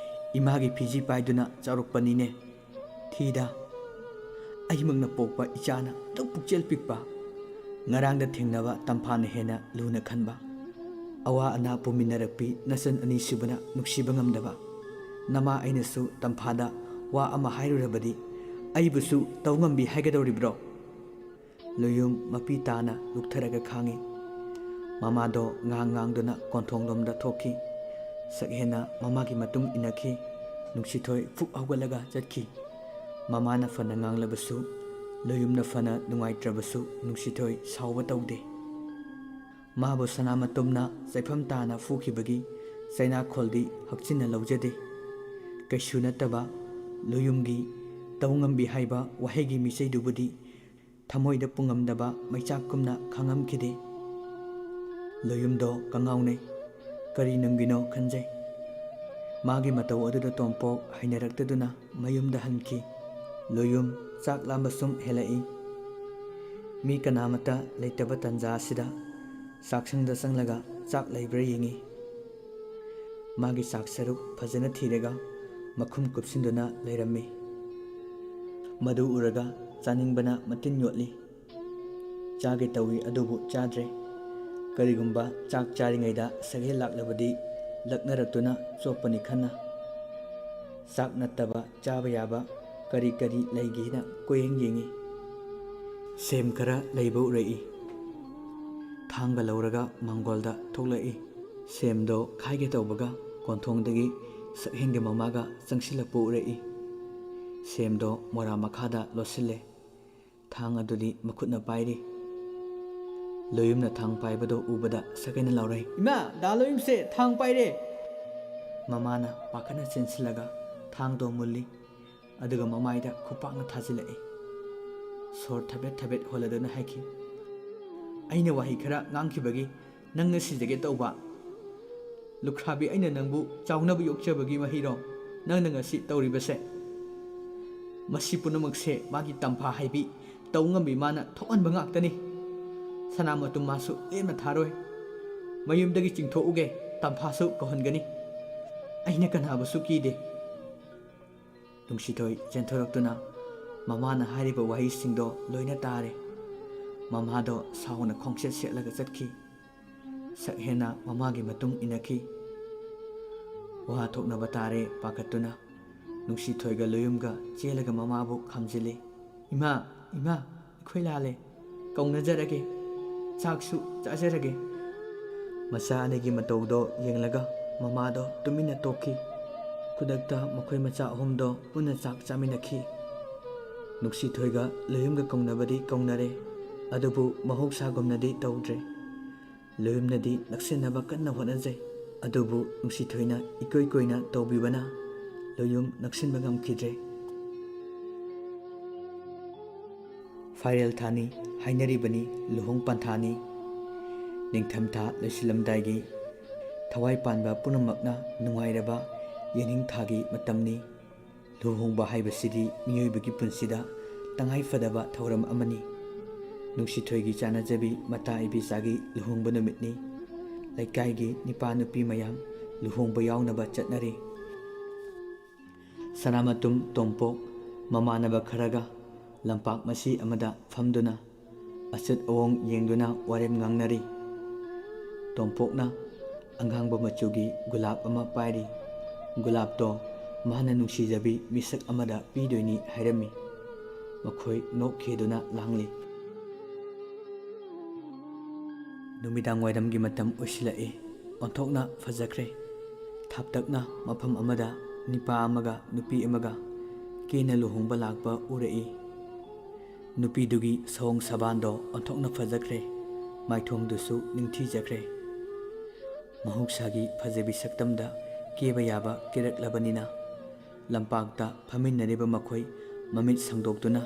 ꯏꯃꯥꯒꯤ ꯐꯤꯖꯤ ꯄꯥꯏꯗꯨꯅ ꯆꯥꯎꯔꯛꯄꯅꯤꯅꯦ꯫ ꯊꯤꯗ, ꯑꯩꯃꯛꯅ ꯄꯣꯛꯄ ꯏꯆꯥꯅ ꯑꯗꯨꯛ ꯄꯨꯛꯆꯦꯜ ꯄꯤꯛꯄ, ꯉꯔꯥꯡꯗ ꯊꯦꯡꯅꯕ ꯇꯝꯐꯥꯅ ꯍꯦꯟꯅ ꯂꯨꯅ ꯈꯟꯕ, ꯑꯋꯥ ꯑꯅꯥ ꯄꯨꯃꯤꯟꯅꯔꯛꯄꯤ ꯅꯆꯟ ꯑꯅꯤꯁꯨꯕꯅ ꯅꯨꯡꯁꯤꯕ ꯉꯝꯗꯕ꯫ ꯅꯃꯥ ꯑꯩꯅꯁꯨ ꯇꯝꯐꯥꯗ ꯋꯥ ꯑꯃ ꯍꯥꯏꯔꯨꯔꯕꯗꯤ ꯑꯩꯕꯨꯁꯨ ꯇꯧ ꯉꯝꯕꯤ ꯍꯥꯏꯒꯗꯧꯔꯤꯕ꯭ꯔꯣ? ꯂꯣꯌꯨꯝ ꯃꯄꯤ ꯇꯥꯅ ꯂꯨꯛꯊꯔꯒ ꯈꯥꯡꯉꯤ꯫ ꯃꯃꯥꯗꯣ ꯉꯥꯡ ꯉꯥꯡꯗꯨꯅ ꯀꯣꯟꯊꯣꯡꯂꯣꯝꯗ ꯊꯣꯛꯈꯤ꯫ ꯁꯛꯍꯦꯟꯅ ꯃꯃꯥꯒꯤ ꯃꯇꯨꯡ ꯏꯟꯅꯈꯤ꯫ ꯅꯨꯡꯁꯤꯊꯣꯏ ꯐꯨꯛ ꯍꯧꯒꯠꯂꯒ ꯆꯠꯈꯤ꯫ ꯃꯃꯥꯅ ꯐꯅ ꯉꯥꯡꯂꯕꯁꯨ, ꯂꯣꯌꯨꯝꯅ ꯐꯅ ꯅꯨꯡꯉꯥꯏꯇ꯭ꯔꯕꯁꯨ ꯅꯨꯡꯁꯤꯊꯣꯏ ꯁꯥꯎꯕ ꯇꯧꯗꯦ꯫ ꯃꯥꯕꯨ ꯁꯅꯥꯃꯇꯨꯝꯅ ꯆꯩꯐꯝ ꯇꯥꯅ ꯐꯨꯈꯤꯕꯒꯤ ꯆꯩꯅꯥꯈꯣꯜꯗꯤ ꯍꯛꯆꯤꯟꯅ ꯂꯧꯖꯗꯦ꯫ ꯀꯩꯁꯨ ꯅꯠꯇꯕ ꯂꯣꯌꯨꯝꯒꯤ "ꯇꯧ ꯉꯝꯕꯤ" ꯍꯥꯏꯕ ꯋꯥꯍꯩꯒꯤ ꯃꯤꯆꯩꯗꯨꯕꯨꯗꯤ ꯊꯃꯣꯏꯗ ꯄꯨꯡꯉꯝꯗꯕ ꯃꯩꯆꯥꯛꯀꯨꯝꯅ ꯈꯥꯡꯉꯝꯈꯤꯗꯦ꯫ ꯂꯣꯌꯨꯝꯗꯣ ꯀꯉꯥꯎꯅꯩ꯫ ꯀꯔꯤ ꯅꯨꯡꯒꯤꯅꯣ ꯈꯟꯖꯩ꯫ ꯃꯥꯒꯤ ꯃꯇꯧ ꯑꯗꯨꯗ ꯇꯣꯝꯄꯣꯛ ꯍꯩꯅꯔꯛꯇꯗꯨꯅ ꯃꯌꯨꯝꯗ ꯍꯟꯈꯤ꯫ ꯂꯣꯌꯨꯝ ꯆꯥꯛ ꯂꯥꯝꯕ ꯁꯨꯝ ꯍꯦꯜꯂꯛꯏ꯫ ꯃꯤ ꯀꯅꯥꯃꯠꯇ ꯂꯩꯇꯕ ꯇꯟꯖꯥ ꯑꯁꯤꯗ ꯆꯥꯛꯁꯪꯗ ꯆꯪꯂꯒ ꯆꯥꯛ ꯂꯩꯕ꯭ꯔꯥ ꯌꯦꯡꯉꯤ꯫ ꯃꯥꯒꯤ ꯆꯥꯛ ꯁꯔꯨꯛ ꯐꯖꯅ ꯊꯤꯔꯒ ꯃꯈꯨꯝ ꯀꯨꯞꯁꯤꯟꯗꯨꯅ ꯂꯩꯔꯝꯃꯤ꯫ ꯃꯗꯨ ꯎꯔꯒ ꯆꯥꯅꯤꯡꯕꯅ ꯃꯇꯤꯟ ꯌꯣꯠꯂꯤ꯫ ꯆꯥꯒꯦ ꯇꯧꯏ, ꯑꯗꯨꯕꯨ ꯆꯥꯗ꯭ꯔꯦ꯫ ꯀꯔꯤꯒꯨꯝꯕ ꯆꯥꯛ ꯆꯥꯔꯤꯉꯩꯗ ꯁꯛꯍꯦꯜ ꯂꯥꯛꯂꯕꯗꯤ ꯂꯛꯅꯔꯛꯇꯨꯅ ꯆꯣꯞꯄꯅꯤ ꯈꯟꯅ꯫ ꯆꯥꯛ ꯅꯠꯇꯕ ꯆꯥꯕ ꯌꯥꯕ ꯀꯔꯤ ꯀꯔꯤ ꯂꯩꯒꯦꯅ ꯀꯣꯏꯌꯦꯡ ꯌꯦꯡꯉꯤ꯫ ꯁꯦꯝ ꯈꯔ ꯂꯩꯕ ꯎꯔꯛꯏ꯫ ꯊꯥꯡꯒ ꯂꯧꯔꯒ ꯃꯥꯡꯒꯣꯜꯗ ꯊꯣꯛꯂꯛꯏ꯫ ꯁꯦꯝꯗꯣ ꯈꯥꯏꯒꯦ ꯇꯧꯕꯒ ꯀꯣꯟꯊꯣꯡꯗꯒꯤ ꯁꯛꯍꯦꯟꯒꯤ ꯃꯃꯥꯒ ꯆꯪꯁꯤꯜꯂꯛꯄ ꯎꯔꯛꯏ꯫ ꯁꯦꯝꯗꯣ ꯃꯣꯔꯥ ꯃꯈꯥꯗ ꯂꯣꯠꯁꯤꯜꯂꯦ꯫ ꯊꯥꯡ ꯑꯗꯨꯗꯤ ꯃꯈꯨꯠꯅ ꯄꯥꯏꯔꯤ꯫ ꯂꯣꯌꯨꯝꯅ ꯊꯥꯡ ꯄꯥꯏꯕꯗꯣ ꯎꯕꯗ ꯁꯛꯍꯦꯟꯅ ꯂꯥꯎꯔꯛꯏ, "ꯏꯃꯥ, ꯗꯥ ꯂꯣꯌꯨꯝꯁꯦ ꯊꯥꯡ ꯄꯥꯏꯔꯦ!" ꯃꯃꯥꯅ ꯄꯥꯈꯠꯅ ꯆꯦꯟꯁꯤꯜꯂꯒ ꯊꯥꯡꯗꯣ ꯃꯨꯜꯂꯤ꯫ ꯑꯗꯨꯒ ꯃꯃꯥꯏꯗ ꯈꯨꯄꯥꯛꯅ ꯊꯥꯖꯤꯜꯂꯛꯏ꯫ ꯁꯣꯔ ꯊꯕꯦꯠ ꯊꯕꯦꯠ ꯍꯣꯜꯂꯗꯨꯅ ꯍꯥꯏꯈꯤ, "ꯑꯩꯅ ꯋꯥꯍꯩ ꯈꯔ ꯉꯥꯡꯈꯤꯕꯒꯤ ꯅꯪꯅ ꯁꯤꯖꯒꯦ ꯇꯧꯕ? ꯂꯨꯈ꯭ꯔꯥꯕꯤ, ꯑꯩꯅ ꯅꯪꯕꯨ ꯆꯥꯎꯅꯕ ꯌꯣꯛꯆꯕꯒꯤ ꯃꯍꯩꯔꯣ ꯅꯪꯅ ꯉꯁꯤ ꯇꯧꯔꯤꯕꯁꯦ? ꯃꯁꯤ ꯄꯨꯝꯅꯃꯛꯁꯦ ꯃꯥꯒꯤ ꯇꯝꯐꯥ ꯍꯥꯏꯕꯤ ꯇꯧ ꯉꯝꯕꯤ ꯃꯥꯅ ꯊꯣꯛꯍꯟꯕ ꯉꯥꯛꯇꯅꯤ꯫ ꯁꯅꯥꯃꯇꯨꯝ ꯃꯥꯁꯨ ꯂꯦꯝꯅ ꯊꯥꯔꯣꯏ꯫ ꯃꯌꯨꯝꯗꯒꯤ ꯆꯤꯡꯊꯣꯛꯎꯒꯦ, ꯇꯝꯐꯥꯁꯨ ꯀꯧꯍꯟꯒꯅꯤ꯫ ꯑꯩꯅ ꯀꯅꯥꯕꯨꯁꯨ ꯀꯤꯗꯦ꯫" ꯅꯨꯡꯁꯤꯊꯣꯏ ꯆꯦꯟꯊꯣꯔꯛꯇꯨꯅ ꯃꯃꯥꯅ ꯍꯥꯏꯔꯤꯕ ꯋꯥꯍꯩꯁꯤꯡꯗꯣ ꯂꯣꯏꯅ ꯇꯥꯔꯦ꯫ ꯃꯃꯥꯗꯣ ꯁꯥꯎꯅ ꯈꯣꯡꯆꯦꯠ ꯁꯦꯠꯂꯒ ꯆꯠꯈꯤ꯫ ꯁꯛ ꯍꯦꯟꯅ ꯃꯃꯥꯒꯤ ꯃꯇꯨꯡ ꯏꯟꯅꯈꯤ꯫ ꯋꯥ ꯊꯣꯛꯅꯕ ꯇꯥꯔꯦ ꯄꯥꯈꯠꯇꯨꯅ ꯅꯨꯡꯁꯤꯊꯣꯏꯒ ꯂꯣꯌꯨꯝꯒ ꯆꯦꯜꯂꯒ ꯃꯃꯥꯕꯨ ꯈꯥꯝꯖꯤꯜꯂꯤ꯫ "ꯏꯃꯥ, ꯏꯃꯥ, ꯑꯩꯈꯣꯏ ꯂꯥꯜꯂꯦ꯫ ꯀꯧꯅꯖꯔꯒꯦ꯫ ꯆꯥꯛꯁꯨ ꯆꯥꯖꯔꯒꯦ꯫" ꯃꯆꯥ ꯑꯅꯤꯒꯤ ꯃꯇꯧꯗꯣ ꯌꯦꯡꯂꯒ ꯃꯃꯥꯗꯣ ꯇꯨꯃꯤꯟꯅ ꯇꯣꯛꯈꯤ꯫ ꯈꯨꯗꯛꯇ ꯃꯈꯣꯏ ꯃꯆꯥ ꯑꯍꯨꯝꯗꯣ ꯄꯨꯟꯅ ꯆꯥꯛ ꯆꯥꯃꯤꯟꯅꯈꯤ꯫ ꯅꯨꯡꯁꯤꯊꯣꯏꯒ ꯂꯣꯌꯨꯝꯒ ꯀꯧꯅꯕꯗꯤ ꯀꯧꯅꯔꯦ, ꯑꯗꯨꯕꯨ ꯃꯍꯧꯁꯥꯒꯨꯝꯅꯗꯤ ꯇꯧꯗ꯭ꯔꯦ꯫ ꯂꯣꯌꯨꯝꯅꯗꯤ ꯅꯛꯁꯤꯟꯅꯕ ꯀꯟꯅ ꯍꯣꯠꯅꯖꯩ, ꯑꯗꯨꯕꯨ ꯅꯨꯡꯁꯤꯊꯣꯏꯅ ꯏꯀꯣꯏ ꯀꯣꯏꯅ ꯇꯧꯕꯤꯕꯅ ꯂꯣꯌꯨꯝ ꯅꯛꯁꯤꯟꯕ ꯉꯝꯈꯤꯗ꯭ꯔꯦ꯫ ꯐꯥꯏꯔꯦꯜ ꯊꯥꯅꯤ ꯍꯥꯏꯅꯔꯤꯕꯅꯤ, ꯂꯨꯍꯣꯡ ꯄꯟꯊꯥꯅꯤ꯫ ꯅꯤꯡꯊꯝꯊꯥ ꯂꯣꯏꯁꯤꯜꯂꯝꯗꯥꯏꯒꯤ ꯊꯋꯥꯏ ꯄꯥꯟꯕ ꯄꯨꯝꯅꯃꯛꯅ ꯅꯨꯡꯉꯥꯏꯔꯕ ꯌꯦꯅꯤꯡꯊꯥꯒꯤ ꯃꯇꯝꯅꯤ꯫ ꯂꯨꯍꯣꯡꯕ ꯍꯥꯏꯕꯁꯤꯗꯤ ꯃꯤꯑꯣꯏꯕꯒꯤ ꯄꯨꯟꯁꯤꯗ ꯇꯉꯥꯏꯐꯗꯕ ꯊꯧꯔꯝ ꯑꯃꯅꯤ꯫ ꯅꯨꯡꯁꯤꯊꯣꯏꯒꯤ ꯆꯥꯅꯖꯕꯤ ꯃꯇꯥ ꯏꯕꯤꯆꯥꯒꯤ ꯂꯨꯍꯣꯡꯕ ꯅꯨꯃꯤꯠꯅꯤ꯫ ꯂꯩꯀꯥꯏꯒꯤ ꯅꯤꯄꯥ ꯅꯨꯄꯤ ꯃꯌꯥꯝ ꯂꯨꯍꯣꯡꯕ ꯌꯥꯎꯅꯕ ꯆꯠꯅꯔꯤ꯫ ꯁꯅꯥꯃꯇꯨꯝ ꯇꯣꯝꯄꯣꯛ ꯃꯃꯥꯟꯅꯕ ꯈꯔꯒ ꯂꯝꯄꯥꯛ ꯃꯁꯤ ꯑꯃꯗ ꯐꯝꯗꯨꯅ ꯑꯆꯠ ꯑꯋꯣꯡ ꯌꯦꯡꯗꯨꯅ ꯋꯥꯔꯦꯝ ꯉꯥꯡꯅꯔꯤ꯫ ꯇꯣꯝꯄꯣꯛꯅ ꯑꯉꯥꯡꯕ ꯃꯆꯨꯒꯤ ꯒꯨꯂꯥꯞ ꯑꯃ ꯄꯥꯏꯔꯤ꯫ ꯒꯨꯂꯥꯞꯇꯣ ꯃꯥꯅ ꯅꯨꯡꯁꯤꯖꯕꯤ ꯃꯤꯁꯛ ꯑꯃꯗ ꯄꯤꯗꯣꯏꯅꯤ ꯍꯥꯏꯔꯝꯃꯤ꯫ ꯃꯈꯣꯏ ꯅꯣꯛꯈꯤꯗꯨꯅ ꯂꯥꯡꯂꯤ꯫ ꯅꯨꯃꯤꯗꯥꯡ ꯋꯥꯏꯔꯝꯒꯤ ꯃꯇꯝ ꯑꯣꯏꯁꯤꯜꯂꯛꯏ꯫ ꯑꯣꯟꯊꯣꯛꯅ ꯐꯖꯈ꯭ꯔꯦ꯫ ꯊꯥꯞꯇꯛꯅ ꯃꯐꯝ ꯑꯃꯗ ꯅꯤꯄꯥ ꯑꯃꯒ ꯅꯨꯄꯤ ꯑꯃꯒ ꯀꯦꯅ ꯂꯨꯍꯣꯡꯕ ꯂꯥꯛꯄ ꯎꯔꯛꯏ꯫ ꯅꯨꯄꯤꯗꯨꯒꯤ ꯁꯑꯣꯡ ꯁꯕꯥꯟꯗꯣ ꯑꯣꯟꯊꯣꯛꯅ ꯐꯖꯈ꯭ꯔꯦ꯫ ꯃꯥꯏꯊꯣꯡꯗꯨꯁꯨ ꯅꯤꯡꯊꯤꯖꯈ꯭ꯔꯦ꯫ ꯃꯍꯧꯁꯥꯒꯤ ꯐꯖꯕꯤ ꯁꯛꯇꯝꯗ ꯀꯦꯕ ꯌꯥꯕ ꯀꯦꯔꯛꯂꯕꯅꯤꯅ꯫ ꯂꯝꯄꯥꯛꯇ ꯐꯝꯃꯤꯟꯅꯔꯤꯕ ꯃꯈꯣꯏ ꯃꯃꯤꯠ ꯁꯥꯡꯗꯣꯛꯇꯨꯅ